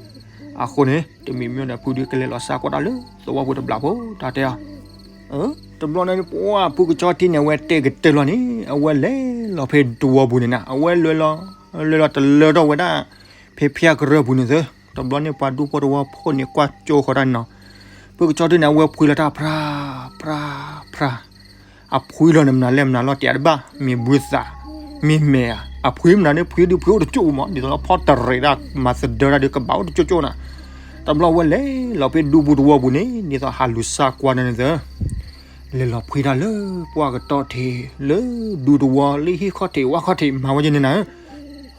အဃိန့ၣ် တမံၤမံၤန့ၣ် ဖုဒုးကလဲၤလီၤစၢ်ကွၢ်တၢ်လၢသဝီပူၤတဘျီဖိ တၢ်တဲအီၤ, တဘျီန့ၣ် ပှၢ်ဖုကဆီထံန့ၣ် အဝဲတဲကတၢၢ်လီၤန့ၣ် အဝဲလဲၤလီၤဖဲတဝီပူၤန့ၣ်နၤ အဝဲလဲၤလီၤ, လဲၤလီၤတလၢထီၣ်ဝဲဒၣ် ဖဲဖၠၣ်ကရၢၢ်ပူၤန့ၣ်သၢ, တဘျီန့ၣ် ပှၤဒူဖိတဝီဖိန့ၣ် ကွၢ်ကၠိဃီတၢ်န့ၣ်နီၤ, ဖုကဆီထံန့ၣ် အဝဲဖှံလီၤတၢ်ဖြါ, ဖြါ, ဖြါ အဖှံလီၤန့ၣ် မနုၤလဲၣ်မနုၤလီၤတဲတဘၣ် မ့ၢ်ဘုသး, မ့ၢ်မဲာ်ဧါ, အဖှံမနုၤန့ၣ် ဖှံဒုးဖှံအိၣ်တကၠိၢ်မး ဒ်သိးလၢဖီၣ်တရံးဒၣ် မၤသဒၢတၢ်ဒီးကဘၣ်အိၣ်တကၠိၢ်ကၠိၢ်နၤ, တဘျီဝဲလဲၤလီၤဖဲဒူပူၤတဝီပူၤန့ၣ် ဒ်သိးဟးလူၤစၢ်ကွၢ်န့ၣ်သၢ, လဲၤလီၤဖှံတၢ်လၢပှၢ်ကတီၢ်ထံး လၢဒူတဝီလၢဟံၣ်ခီၣ်ထံးဝၣ်ခီၣ်ထံးမၤဝဲက့ၤန့ၣ်နၤ,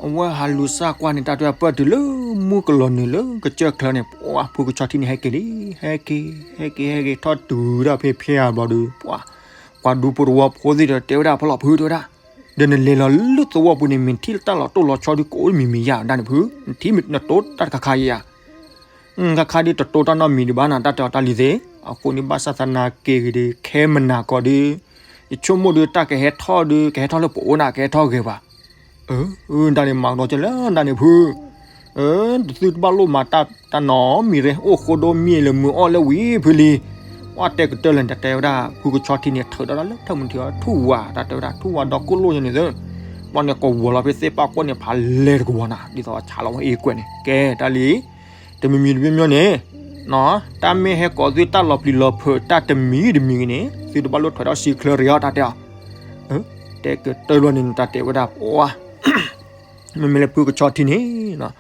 အဝဲဟးလူၤစၢ်ကွၢ်န့ၣ် တၢ်တဲပၢၢ်တုၤလၢမုၢ်ကလီၤနုာ်လၢကစၢၢ်ချၢန့ၣ် ပှၢ်ဖုကဆီထံန့ၣ် ဟဲက့ၤလံ, ဟဲက့ၤ ဟဲက့ၤ ဟဲက့ၤထီၣ်တုၤဒၣ်ဖဲဖဲအဘျီဒီး ပှၤဒူဖိတဝီဖိသ့ၣ်ဒီးတဲဝဲဒၣ် ဖီလီၤဖုတဲဝဲဒၣ်, ဒီးနလဲၤလီၤလၢသဝီပူၤန့ၣ် မ့ၢ်ထံၣ်လၢတၢ်လီၤတိၢ်လီၤဆီဒုးကအိၣ်မံၤမံၤယါဒၣ်န့ၣ်ဖု, နထံၣ်နတိၢ်တၢ်တခါခါယါ, ခါခါဒုးတတိၢ်တၢ်နီတမံၤဒံးဘၣ်နၤ တၢ်တဲအီၤတၢ်လံၤသ့ၣ်, အဃိန့ၣ်ဘၣ်ဆၣ်သနာ်က့ဂ့ၤဒီး ခဲမုၢ်နၤကီးဒီး ယဆိကမိၣ်ဒီးတၢ်ကဟဲထီၣ်ဒီး ကဟဲထီၣ်လၢပအိၣ်နၤ ကဟဲထီၣ်ဂ့ၤဘၣ်, အၢ တၢ်န့ၣ်မၤကဒီးကဲလၢတၢ်န့ၣ်ဖု သုတဘၣ်လိၣ်မၤတၢ်နီတမံၤရ့ အိၣ်ဃိဒိမံၤလၢမုာ်အီၣ်လၢဝံၤဖုလံ, ပှၢ်တဲကတၢၢ်လၢန့ၣ် တၢ်တဲဝဲဒၣ် ဖုကဆီထံန့ၣ် ထုးဒီးလၢထၢၣ်မုၢ်ထံးအီၤ ထူၣ်ဝါ တၢ်တဲဝဲဒၣ် ထူၣ်ဝါဒီးကိၣ်လိၣ်ယဲန့ၣ်သၢ, ဘျီန့ၣ်ကဝီၤလီၤဖဲသ့ၣ်ပာ်ကွီၢ်န့ၣ် ဖးလဲၤတကဝီၤနၤ ဒ်သိးဆးလီၤဝဲအ့ကွဲးန့ၣ် ကဲတၢ်လံ, တမံၤမံၤတမံၤမံၤန့ၣ် တၢ်မ့ၢ်ဟဲကိးသုတၢ်လီၤပျံၤလီၤဖုးတၢ်တမံၤတမံၤဂ့ၤန့ၣ် သုတဘၣ်လိၣ်ထွဲထီၣ်စံးချၢရ့အီၤ တၢ်တဲအီၤ, တဲကတၢၢ်ဘျီန့ၣ် တၢ်တဲဝဲဒၣ်ပှၢ် မ့မ့ၢ်လၢဖုကဆီထံန့ၣ်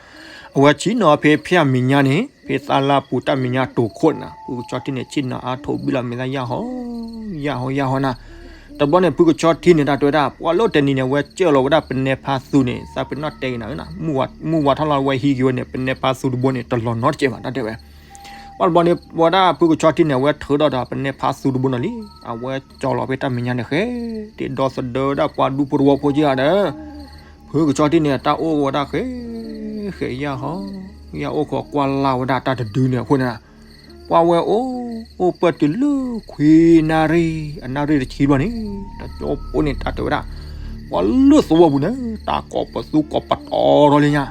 အဝဲဆ့ၣ်နီၤဖဲဖၠၣ်မဲာ်ညါန့ၣ် ဖဲသးလၢပူၤတၢ်မဲာ်ညါတိာ်ခိၣ်န့ၣ် ဖုကဆီထံန့ၣ် ဆ့ၣ်နီၤအါထိးဘံၣ်လီၤမဲာ်သၣ်ယၢ်ဟီ ယၢ်ဟီ ယၢ်ဟီနၤ, တဘျီန့ၣ် ဖုကဆီထံန့ၣ် တၢ်တဲဝဲဒၣ် ပှၢ်လၢတနံၤန့ၣ် အဝဲကၢၢ်လီၤဝဲဒၣ်ပနဲဖါသူန့ၣ် သးပ့ၤနီၣ်တဲက့ၤနၤ မုၢ်ဝါထီၣ်လီၤဝဲဟံးက့ၤဝဲန့ၣ် ပနဲဖါသူတဘိန့ၣ် တလီၤနီတကဲးဘၣ် တၢ်တဲဝဲ ပှၢ်တဘျီန့ၣ် ဝဲဒၣ်ဖုကဆီထံန့ၣ် အဝဲထုးထီၣ်ဒီးပနဲဖါသူတဘိနီၤလံ, အဝဲကၠီလီၤဖဲတၢ်မဲာ်ညါန့ၣ် ဃဲးတ့ၢ်ဒီသဒၢဒၣ်ပှၤဒူဖိတဝီဖိက့ၤဒီး ဖုကဆီထံန့ၣ် တၢ်အိၣ်ဝဲဒၣ်ဃဲး ဃဲးယၢ်ဟီ ယၢ်အိၣ်ခိးကွၢ်လၢ်ဝဲဒၣ်တၢ်တဒုန့ၣ်အဃိန့ၣ်, ပှၢ်ဝဲအိၣ် အိၣ်ပၢၢ်တုၤလၢခွံနၣ်ရံၣ် အနၣ်ရံၣ်တဆံဘျီန့ၣ် တကၠိဖိန့ၣ် တၢ်တဲဝဲဒၣ် ပှၢ်လၢသဝီပူၤန့ၣ် တၢ်ကိးပသူကိးပတီၤထီၣ်လံညါ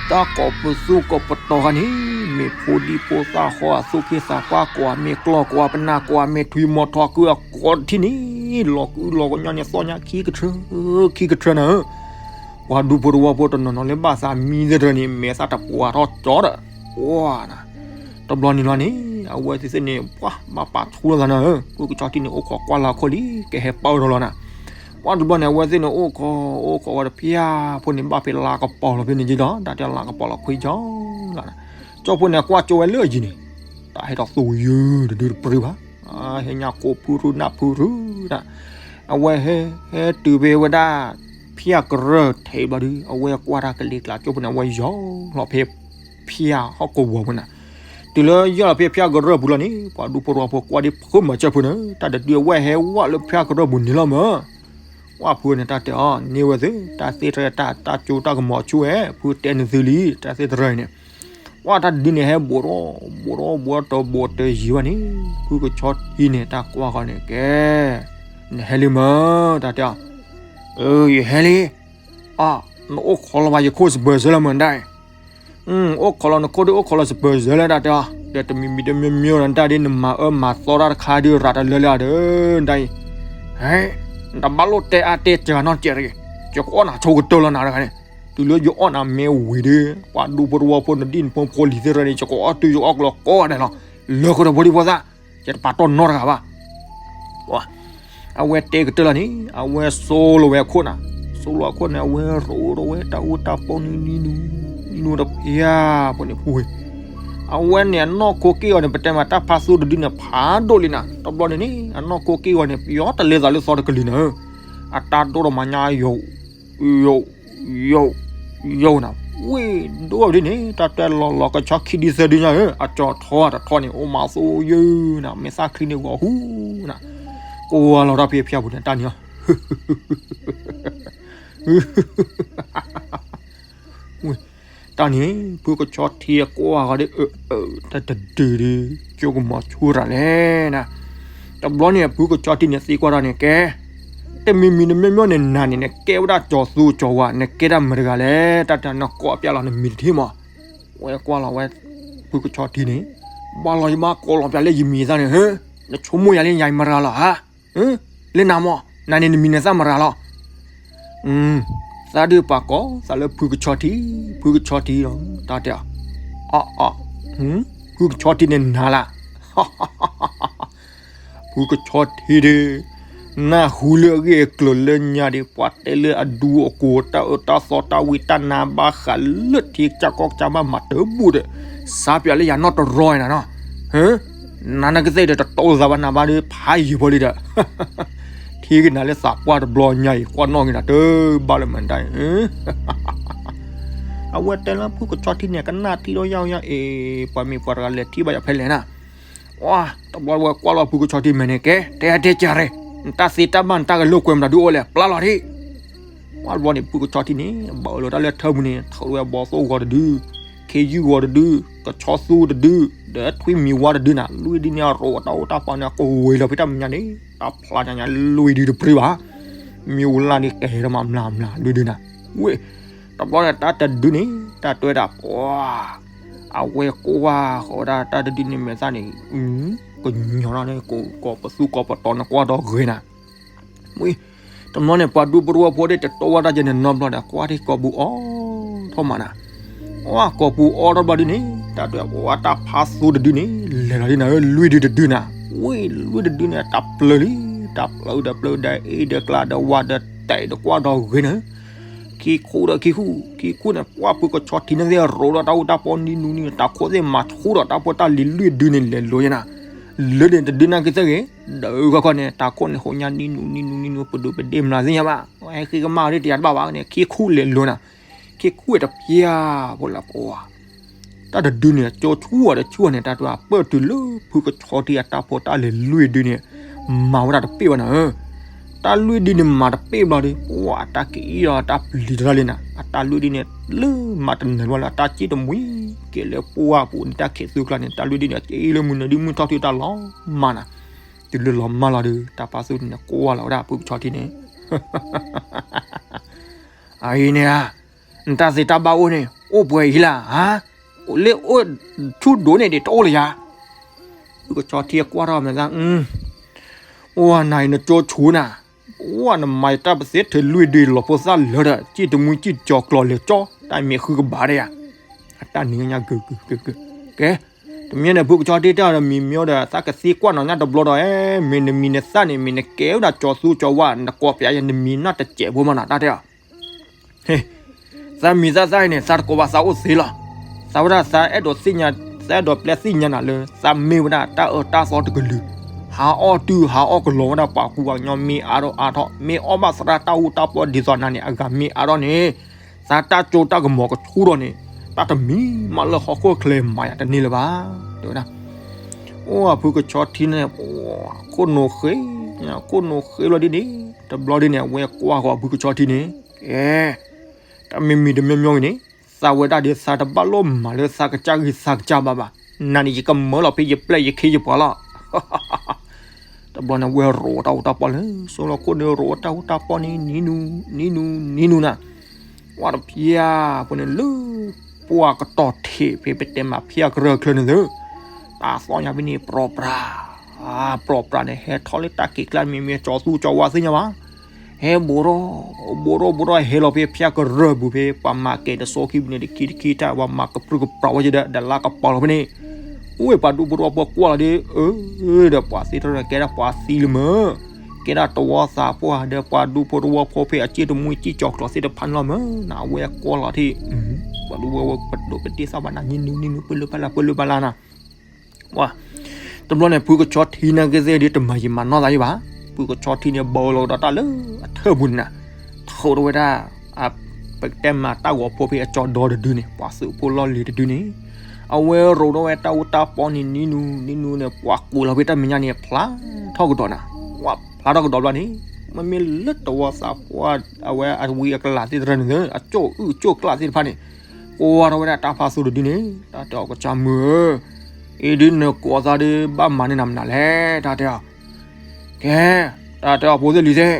တၢ်ကိးပသူကိးပတီၤခါန့ၣ် မ့ၢ်ဖိဒံဖိသၣ်ဃီအသူၣ်က့ၣ်သးပှၢ်ကိး မ့ၢ်ကျီၢ်ကိး ပနၢ်ကိး မ့ၢ်ထွံၣ်မီၤထီၣ်ကုၢ်အကိးတထံၣ်န့ၣ် လီၤကုၢ်လီၤကညီန့ၣ် သီၣ်ညါခံကထြၢ ခံကထြၢနၤဧၢ, ပှၤဒူဖိတဝီဖိတနီၤနီၤလၢဘၣ်သးမံသတရၢန့ၣ် မဲာ်သၣ်တပှၢ်ထီၣ်ကၠီဒီး ပှၢ်နၤ တဘျီန့ၣ်လီၤန့ၣ် အဝဲသ့ၣ်သ့ၣ်န့ၣ် ပှၢ်ဘၣ်ပာ်ဆူၣ်လိာ်သးနၤဧၢ, ဖုကဆီထံန့ၣ် အိၣ်ခိးကွၢ်လၢ်ခိၣ်လံ ကဟဲပၢၢ်ထီၣ်လီၤနၤ, ပှၢ်တဘျီန့ၣ် အဝဲသ့ၣ်န့ၣ် အိၣ်ခိး အိၣ်ခိးဝဲတဖၠၣ်ဖိန့ၣ် ဘၣ်ဖဲလါကပီၤလီၤဖဲန့ၣ်က့ၤဒီး တၢ်တဲလါကပီၤလီၤခွံကၠီလီၤ, ကၠိဖိန့ၣ် ကွၢ်ကၠိဝဲလၢအယံၤန့ၣ် တၢ်ဟဲထီၣ်သူယုၢ်တဒုတပျုာ်ဘၣ်, ဟဲညါကိးဖုရူနၢ်ဖုရူဒၣ်, အဝဲဟဲ ဟဲတုၤဖဲဝဲဒၣ် ဖၠၣ်ကရၢၢ်ထဲးဘျီဒု အဝဲကွၢ်တၢ်ကလံၤကျါ ကၠိဖိန့ၣ် အဝဲယီၤလီၤဖဲ ဖၠၣ်ဟီၣ်ကဝီၤပူၤနၤ, တုၤလၢယီၤလီၤဖဲဖၠၣ်ကရၢၢ်ပူၤလီၤန့ၣ် ပှၤဒူဖိတဝီဖိကွၢ်ဒ်ဖုမၤစၢၤဖုန့ၣ် တၢ်တဒုအဝဲဟဲဝဲလၢဖၠၣ်ကရၢၢ်ပူၤန့ၣ်လီၤမး, ပှၢ်ဖုန့ၣ် တၢ်တဲအီၤ န့ၢ်ဝဲသ့ တၢ်သ့ၣ်တရၢတၢ် တၢ်ကၠိတၢ်ကမီၤဆူၣ်ဝဲ ဖုတဲန့ၢ်သုလံ တၢ်သ့ၣ်တရၢအံၤန့ၣ်, ပှၢ်တၢ်တဒုန့ၣ် ဟဲဘူးဒီး ဘူးဒီး ဘူးဒီးတဘူးတယံၤဘၣ်န့ၣ် ဖုကဆီထံန့ၣ် တၢ်ကွၢ်ဃီန့ၣ် ကဲ နဟဲလံမး တၢ်တဲအီၤ, အၢ ယဟဲလံ, အၢ နအိၣ်ခိးလီၤဘၣ်ယခိၣ်စပၢၤစၢၤလၢမးဒၣ်အံၤ, အိၣ်ခိးလီၤနခိၣ်ဒုးအိၣ်ခိးလီၤစပၢၤစၢၤလၢဒၣ်တဲအီၤ, ဒီးတမံၤမံၤတမံၤမံၤနတၢ်ဒ်နမၤအၢမၤသီတၢ်တခါဒုးရၤတလၢလၢဒီး ဒၣ်အံၤ, ဟဲ နတဘၣ်လိၣ်တဲအါတဲစှၤနီတစဲးတဂ့ၤ, ယကအီၣ်နၤဆိကတၢၢ်လီၤနၤတဂၤန့ၣ်, တုၤလၢယအီၣ်နၤမ့ၢ်ဝံၤဒီး ပှၤဒူဖိတဝီဖိနဒံၣ်နဖိဖိလံၤသ့ၣ်တဖၣ်န့ၣ် ယကအီၣ်တုၤယအီၣ်ကျီၤကိးဂၤဒဲးလီၤ, လၢဃုာ်ဒီးဖိဒံဖိသၣ်, ယတပာ်တီၢ်နီတဂၤဘၣ်, ပှၢ် အဝဲတဲကတၢၢ်လီၤန့ၣ် အဝဲစိလီၤဝဲအခိၣ်နၤ, စိလီၤအခိၣ်န့ၣ် အဝဲရိးဒီးဝဲတၢ်အူတၢ်ပီနံၤနံၤနူနံၤနူတဖျၢၣ်ဖိန့ၣ်ပူၤဝဲ, အဝဲန့ၣ်အနီၢ်ခိက့ၢ်ဂီၤန့ၣ် ပတဲမးတၢ်ဖးသူတဒုန့ၣ် ဖးဒိၣ်လံနၤ, တဘျီန့ၣ်န့ၣ် အနီၢ်ခိက့ၢ်ဂီၤန့ၣ် ပယီၤတလဲသးလၢသီတကလုာ်နၤဧၢ, အတၢ်ဒိၣ်ဒီးမၤညါယိာ် ယိာ် ယိာ် ယိာ်နၤ, ဝ့ၢ်ဒိၣ်ဒ်န့ၣ် တၢ်တဲလီၤလီၤကဆီခံဒုသၢဒုညါဧၢ, အကၠီၤထီတထီန့ၣ် အိၣ်မးသိယုၢ်နၤ, မ့ၢ်သၣ်ချံန့ၣ်ဂီၤဟူနၤ, ကိးဝဲလီၤတၢ်ဖံးဖျါပူၤန့ၣ် တၢ်န့ၣ် တၢ်န့ၣ် ဖုကဆီထံအကွၢ်ဂီၤဒီး တၢ်တဒုဒု ကၠိကမီၤဆူရၤလဲၣ်နၤ, တဘျီန့ၣ် ဖုကဆီထံန့ၣ်သံကွၢ်ထီၣ်န့ၣ် ကဲ တမံၤမံၤတမံၤမံၤန့ၣ် နၤန့ၣ် နကဲဝဲဒၣ်ကၠီၤသူကၠီၤဝါ နကဲတၢ်မတၤတဂၤလဲၣ်, တၢ်တၢ်နကိးပျးလီၤနမံၤတထံၣ်မး, ဝဲကွၢ်လီၤဝဲ ဖုကဆီထံန့ၣ်, ဘၣ်လီၤယဘၣ်ကိးလီၤပျးလၢယမံၤသၣ်န့ၣ် ဟၢ, နဆိကမိၣ်ယၤလၢယမတၤလီၤဧါ လၢနၤမး နၤန့ၣ်နမံၤနသၣ်မတၤလီၤ, သးဒုးပာ်ကိးသးလၢဖုကဆီထံ, ဖုကဆီထံလီၤ, တၢ်တဲအီၤ, အီ ဖုကဆီထံန့ၣ်နၤလၢ်, ဖုကဆီထံဒီး နၢ်ဟူလၢအဂ့ၢ်အကျိၤလၢညါဒီး ပှၤတဲလၢအဒူအကိၤတၢ်အၢတၢ်သီတၢ်ဝံတၢ်နါဘၣ်ဃးလၢထံကစၢ်ကီၢ်ကစၢ်ဘၣ်မၤတၢ်ဘူၣ်ဒီး စးပၠးလၢယၤနီၢ်တရီနၤနီၤ, နၤနကသ့ၣ်ဒီးတတိသးဘၣ်နၤဘၣ်ဒီး ဖးယံာ်ဖိလံဒီး ထံကနၤလၢသးပှၢ်တဘျီညါအံၤ ကွၢ်နီၣ်က့ၤနၤတဘၣ်လၢမတၤအံၤ, အဝဲတဲလၢဖုကဆီထံန့ၣ် ကနၣ်ထံဒီးယါယါအံၤ ပှၤမ့ၢ်ပှၤတဂၤလဲၤထံၣ်ဘၣ်ယၤဖဲလဲၣ်နၤ, ဝါ တဘျီဝဲကွၢ်လီၤဖုကဆီထံမဲာ်န့ၣ် ကဲ တဲတဲကရဲ နတၢ်သ့တၢ်ဘၣ်နတၢ်ဂဲၤလိာ်ကွဲမတၤဒုအိၣ်လဲၣ် ပျၢ်လီၤထံၣ်, ဝါတဘျီန့ၣ် ဖုကဆီထံန့ၣ် ဘၣ်အၢၣ်လီၤတၢ်လၢထၢပူၤန့ၣ် ထုးဝဲဘီသိၣ်ဂီၤတဒု, ခ့ယုၢ်ဂီၤတဒု, ကဆီသူတဒု, ဒီးထွံၣ်မံၤဝါတဒုနၤ, လွံၢ်ဒုန့ၣ်အရိးအတၢ်အိၣ်တၢ်ပီန့ၣ် အကဝ့ၤလီၤဖဲတၢ်မဲာ်ညါန့ၣ် တၢ်ဖျါညါညါလွံၢ်ဒုတပြံဘၣ်, မ့ၢ်ဝဲလၢ်န့ၣ်ကဲထီၣ်မးမျးမျးလွံၢ်ဒုနၤ, ဝ့ၢ် တဘျီန့ၣ်တၢ်တဒုန့ၣ် တၢ်တဲဝဲဒၣ်ပှၤ အဝဲကိးဝဲဃီဒၣ်တၢ်တဒုန့ၣ်မဲာ်သၣ်န့ၣ် ကညီၤထီၣ်န့ၣ် ကိးပသူကိးပတီၤန့ၣ်ကွၢ်ဒီးဂ့ၤနၤ, ဝံၤ တဘျီန့ၣ် ပှၤဒူပရူအဖိဒၣ်တတီဝဲဒၣ်ယဲန့ၣ်နီတဘျီဒီး ကွၢ်ထံၣ်ကိာ်ပူၤအီထီၣ်မးနၤ, ဝါကိာ်ပူၤအီထီၣ်ဘျီဒုန့ၣ် တၢ်တဲဝဲတၢ်ဖးသူတဒုန့ၣ် လဲၤလီၤဒ်နၤဧၢ လွံၢ်ဒုတဒုနၤ, ဝံၤလွံၢ်တဒုန့ၣ် တၢ်ပျၢၤလံ, တၢ်ပျၢၤဒီးပျၢၤဒီးအ့ၣ်ဒီးကျါဒီးဝါဒီးတဲာ်ဒီးကွၢ်ဒီးဂ့ၤနၤ ခံခူဒီးခံခူ, ခံခူန့ၣ် ပှၢ်ဖုကဆီထံန့ၣ်သ့ၣ်ရိးဒီးတၢ်အူတၢ်ပီနံၤနူနံၤ တၢ်ခိၣ်သ့ၣ်မၤထူဒီးတၢ်ဖိတၢ်လံၤလွံၢ်ဒုန့ၣ်လဲၤလိၤယဲနၤ, လၢန့ၣ်တဒုနၢ်က့သ့ၣ်ဂ့ၤ, ဒီးခီခီန့ၣ် တၢ်ခိၣ်န့ၣ်ဟိးညါနံၤနူနံၤနူနံၤနူ ပဒိးပဒ့ၣ်မျးသ့ၣ်ညါဘၣ်, ဟဲဃ့ကမၣ်ဒ်တယၤတဘၣ်ဘၣ်န့ၣ် ခံခူလဲၤလိၤနၤ, ခံခူဝဲတဖျါဖိလၢပှၤ တၢ်တဒုန့ၣ် ကၠိဆူၣ်အီၤတဆူၣ်အီၤန့ၣ် တၢ်တပၢၢ်တုၤလၢဖုကဆီထံအတၢ်ဖိတၢ်လံၤလွံၢ်ဒုန့ၣ် မၤဝဲဒၣ်တပ့ၢ်ဘၣ်နၤဧၢ, တၢ်လွံၢ်ဒုန့ၣ်မၤတပ့ၢ်ဘျီဒီး ပှၤအတၢ်ကအံၣ်ဒီးတၢ်ပျံၤတရၣ်လံနၤ, အတၢ်လွံၢ်ဒုန့ၣ် လၢမၤတနၢၤဘၣ်လၢအတၢ်စံၣ်တမှံၤက့ၤလၢပှၢ်ပူၤန့ၣ် တၢ်ခဲးသူကျါန့ၣ် တၢ်လွံၢ်ဒုန့ၣ် အံၣ်လၢမုၢ်နၤဒုမုၢ်ထီၣ်ထံတၢ်လီၤမၢ်နၤ, တုၤလၢလီၤမၢ်လီၤဒီး တၢ်ဖးသူန့ၣ် ကွၢ်လီၤဝဲဒၣ်ဖုကဆီထံန့ၣ် အအံၤန့ၣ်ဧါ, နတၢ်သ့တၢ်ဘၣ်အိၣ်န့ၣ် အိၣ်ပှဲၤအံၤလၢဧါ, အိၣ်လၢအိၣ်ဆူၣ်ဒိၣ်န့ၣ်ဒ်တအိၣ်လၢၤယၤ, ဖုကဆီထံကွၢ်ထီၣ်မဲာ်သၣ်, အိၣ်နၤအံၤနကၠိဆူၣ်နၤ, အိၣ်နမၤယတၢ်ပသ့ထဲလွံၢ်ဒုလီၤဖိသၣ်လၢာ်ဒီး စံၣ်တမှံၤစံၣ်ကၠီၤကျီၤလဲၤကၠီ တၢ်မ့ၢ်ဃုကဘၣ်ဒၣ်ယၤ, အတၢ်နံၤညါဂုၤဂုၤဂုၤဂုၤ, ကဲ, တမ့ၢ်န့ၣ် ဖုကဆီထံတဲအီၤဒီးမံၤမ့ၢ်ဒီး သးကသံကွၢ်နီၢ်ညါတဘျီဒီး မ့ၢ်နမံၤနသၣ်န့ၣ် မ့ၢ်နကဲဝဲဒၣ်ကၠီၤသူကၠီၤဝါ နကိးပျးယဲနမံၤနီၢ်တစဲးဖိမးနၤ တၢ်တဲအီၤ ဟ့ၣ်, သးမံၤသးသၣ်အံၤန့ၣ် သးတကိးဘၣ်သးအိၣ်သ့လီၤ. သးဝဲဒၣ်သးအဲၣ်ဒိးသ့ၣ်ညါ, သးအဲၣ်ဒိးပျဲသ့ၣ်ညါနၤလၢ သးမ့ၢ်ဝဲဒၣ်တၢ်အၢတၢ်သီတကလုာ်, ဟးအီၣ်တုၤဟးအီၣ်ကလီၤဝဲဒၣ်ပှၤကူပှၤကညီမ့ၢ်အါထီၣ်အါထီၣ်, မ့ၢ်အီၣ်ဘၣ်သရၣ်တၢ်အူတၢ်ပီဒ်သိးနၤန့ၣ် အဂၤမ့ၢ်အါထီၣ်န့ၣ်, သးတၢ်ကၠိတၢ်ကမီၤကဆူၣ်ထီၣ်န့ၣ်, တၢ်တမံၤမးလၢဟီၣ်ခိၣ်ချၢမၤယၤတန့ၢ်လၢၤဘၣ်, တဲဝဲဒၣ် အိၣ်အဖုကဆီထံန့ၣ်, ခိၣ်နူာ်ဃ့, ခိၣ်နူာ်ဃ့လီၤဒ်န့ၣ်, တဘျီဒ်န့ၣ် အဝဲကွၢ်ဃီၤဖုကဆီထံန့ၣ်, ကဲ, တၢ်မ့ၢ်မံၤတမံၤမံၤအံၤန့ၣ်, သးဝဲဒၣ်ဒီးသးတဘၣ်လိၣ်မၤလၢသးကစၢ်ဂံၢ်သးကစၢ်ဘၣ်ဘၣ်, နၤန့ၣ်ယကမၢလီၤဖဲယပျဲၢ်ယခ့ယပှၤလီၤ. တဘျီန့ၣ် ဝဲရိးတၢ်အူတၢ်ပီလၢ စိလီၤခိၣ်န့ၣ် ရိးတၢ်အူတၢ်ပီန့ၣ် နံၤနူၤ, နံၤနူၤ, နံၤနူၤနၤ, ဝဲတဖျါဖိန့ၣ်လၢ ပှၢ်ကတီၢ်ထံးဖဲပတဲမးဖၠၣ်ကရၢၢ်ချၢန့ၣ်သၢ, တၢ်သီၣ်ညါဖဲန့ၣ် ပြီပြး, ပြီပြးန့ၣ် ဟဲထီၣ်လၢတၢ်က့ၤကျါမ့မ့ၢ်ကၠီၤသူကၠီၤဝါသ့ၣ်ညါဘၣ်, ဟဲဘူးထီၣ်, ဘူးထီၣ်ဘူးထီၣ် ဟဲလီၤဖဲဖၠၣ်ကရၢၢ်ပူၤဖဲ ပှၤမၤကဲၤတစိခံပူၤန့ၣ် တခံတခံတၢ် ပှၤမၤကပြုၢ်ကပြီၤဝဲယဒီး ဒီးလါကပီၤလီၤဖဲန့ၣ်, အိၣ်ဝဲပှၤဒူပရူအဖိကွၢ်လီၤဒီး အၢ, ဒီးပှၤသ့ထီၣ်န့ၣ် ကဲဒၣ်ပှၤသံလၢမၢ်, ကဲဒၣ်တဝီသးပှၢ်ဒီးပှၤဒူဖိတဝီဖိဖဲအစ့ၣ်တမှံစ့ၣ်ကၠီၤကျိးသ့ၣ်တဖၣ်န့ၣ်လီၤမ့ၢ်နၤ အဝဲကွၢ်လီၤထံၣ် ပှၤဒူဖိဝဲပဒိးပတ့ၢ်သးဘၣ်နၤ နံၤနုၤနံၤနုၤ ပၢၢ်လၢပၢ်လၢ် ပၢၢ်လၢပၢ်လၢ်နၤ ဝါ တဘျီန့ၣ် ဖုကဆီထံနာ်က့သ့ၣ်ဒ်တမၤယံာ်မၤနီၢ်သးယံာ်ဘၣ်, ဖုကဆီထံန့ၣ် ဘီလီၤကဒီးတၢ်လၢအထၢၣ်ပူၤန့ၣ်နၤ, ထိးထီၣ်ဝဲဒၣ် ပကတဲမၤတၢ်ဂီၤဖိဖဲအကၠီၤဒီတဒုန့ၣ် ပှၤသုးဖိလီၢ်လံၤတဒုန့ၣ်, အဝဲရိးထီၣ်ဝဲတၢ်အူတၢ်ပီန့ၣ် နံၤနုၤနံၤနုၤန့ၣ် ပှၤကိးလီၤဖဲတၢ်မဲာ်ညါန့ၣ် ဖျါထီၣ်ကဒီးနၤ, ဝါ ဖျါထီၣ်ကဒီးဘျီန့ၣ်, မ့မ့ၢ်လၢတဝီသးပှၢ် အဝဲအဝံအကလးသ့ၣ်တဖၣ်န့ၣ် အကၠိၣ်အုၣ်ကၠိၣ်ကျၣ်သ့ၣ်တဖၣ်န့ၣ် ကွၢ်ထီၣ်ဝဲဒၣ်တၢ်ဖါသူတဒုန့ၣ် တၢ်တဲအီၤ ကစၢ်မုၣ်ဧၢ, အံၤဒုးနကိးသးဒုးဘၣ်မၤန့ၢ်နၤမနုၤလဲၣ် တၢ်တဲအီၤ, ကဲ, တၢ်တဲအီၤ ဖိသ့ၣ်လံၤသ့ၣ်,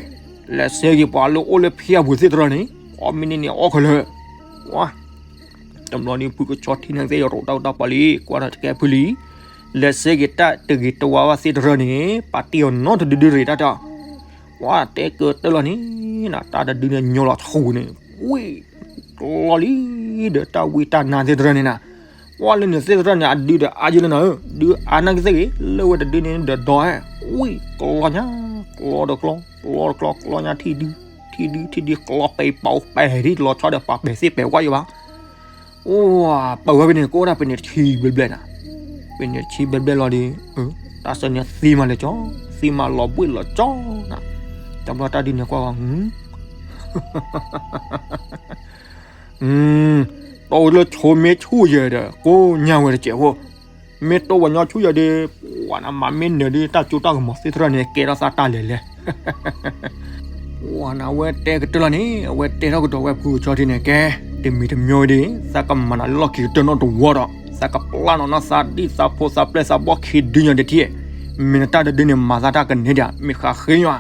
လဲၤဆဲက့ၤပှၤလၢအိၣ်လၢဖံအပူၤသ့ၣ်တဖၣ်န့ၣ် အီၣ်မ့ၢ်န့ၢ်န့ၣ်အီၣ်ခဲလၢာ်, ဝါ တဘျီန့ၣ် ဖုကဆီထံန့ၣ်သ့ၣ် ရိးတၢ်အူတၢ်ပီလံ ကွၢ်ထီၣ်တကဲဖုလံ, လဲၤဆဲက့ၤတၢ်တဂ့ၤတဝါဘၣ်သ့ၣ်တဖၣ်န့ၣ် ပာ်တ့ၢ်အီၤနီတဒုဒုရ့ၣ် တၢ်တဲအီၤ, ဝါ တဲကတၢၢ်လီၤန့ၣ်နၤ တၢ်တဒုန့ၣ် ညီလီၤဆူၣ်န့ၣ် ဝံၣ်ကျီလံ, ဒီးတၢ်ဝံတၢ်နါသ့ၣ်တဖၣ်န့ၣ်နၤ, ဝါ လၢန့ၣ်သ့ၣ်တဖၣ်န့ၣ် အဒုဒီးအါယံလၢနၤဧၢ, ဒုးအါနာ်က့သ့ၣ်ဂ့ၤ လၢဝဲတဒုန့ၣ်ဒီးဒီးဧၢ, ဝံၣ်ကျီညါ, ကျီတကျီ, ကျီတကျီ, ကျီညါထံဒု, ထံဒု, ထံဒု, ကျီပဲာ်ပာ်ပဲာ်ထံလီၤဆီဒီးပှၤပဲာ်သ့ၣ်ပဲာ်ဝါယံဘၣ် အိၣ် ပာ်ဝဲဖဲန့ၣ် ကအိၣ်ဒၣ်ဖဲန့ၣ်တဆံဘျဲၣ်ဘျဲၣ်နၤ, ဖဲန့ၣ်တဆံဘျဲၣ်ဘျဲၣ်လီၤဒီး, တၢ်ဆၢန့ၣ်သံမးလၢကၠီ, သံမးလီၤဘှံးလီၤကၠီနၤ, တဘျီတၢ်ဒုန့ၣ်ကွၢ်ဝဲ, တိၢ်လၢဆိမ့ၢ်ဆူၣ်ယဲဒီး ကိးညါဝဲတစဲးဖိ, မ့ၢ်တိၢ်ဝဲညီဆူၣ်ယဲဒီး, ပှၤနမၤမ့ၢ်နၢၤဒီး တၢ်ကၠိတၢ်ကမီၤသ့ၣ်တဖၣ်န့ၣ် ကဲထီၣ်သးတၢ်လဲၤလဲၤ ဝါ နဝဲတဲကတၢၢ်လီၤန့ၣ် အဝဲတဲထီၣ်ကဒီးဝဲဖုကဆီထံန့ၣ် ကဲ, တမံၤတမံၤဒီး သးကမၤနၤလီၢ်ခံကတၢၢ်နီတဝီဒီး သးကပျၢ်နီၢ်နီၢ်သးဒ်သးဖိသးပျဲၢ်သးဘီၣ်ခံဒုညါတထံၣ်, မ့ၢ်နတၢ်တဒုန့ၣ် မၤသးတၢ်ကန့ၢ်ဒံး မ့ၢ်ဃးဃ့ယွၤ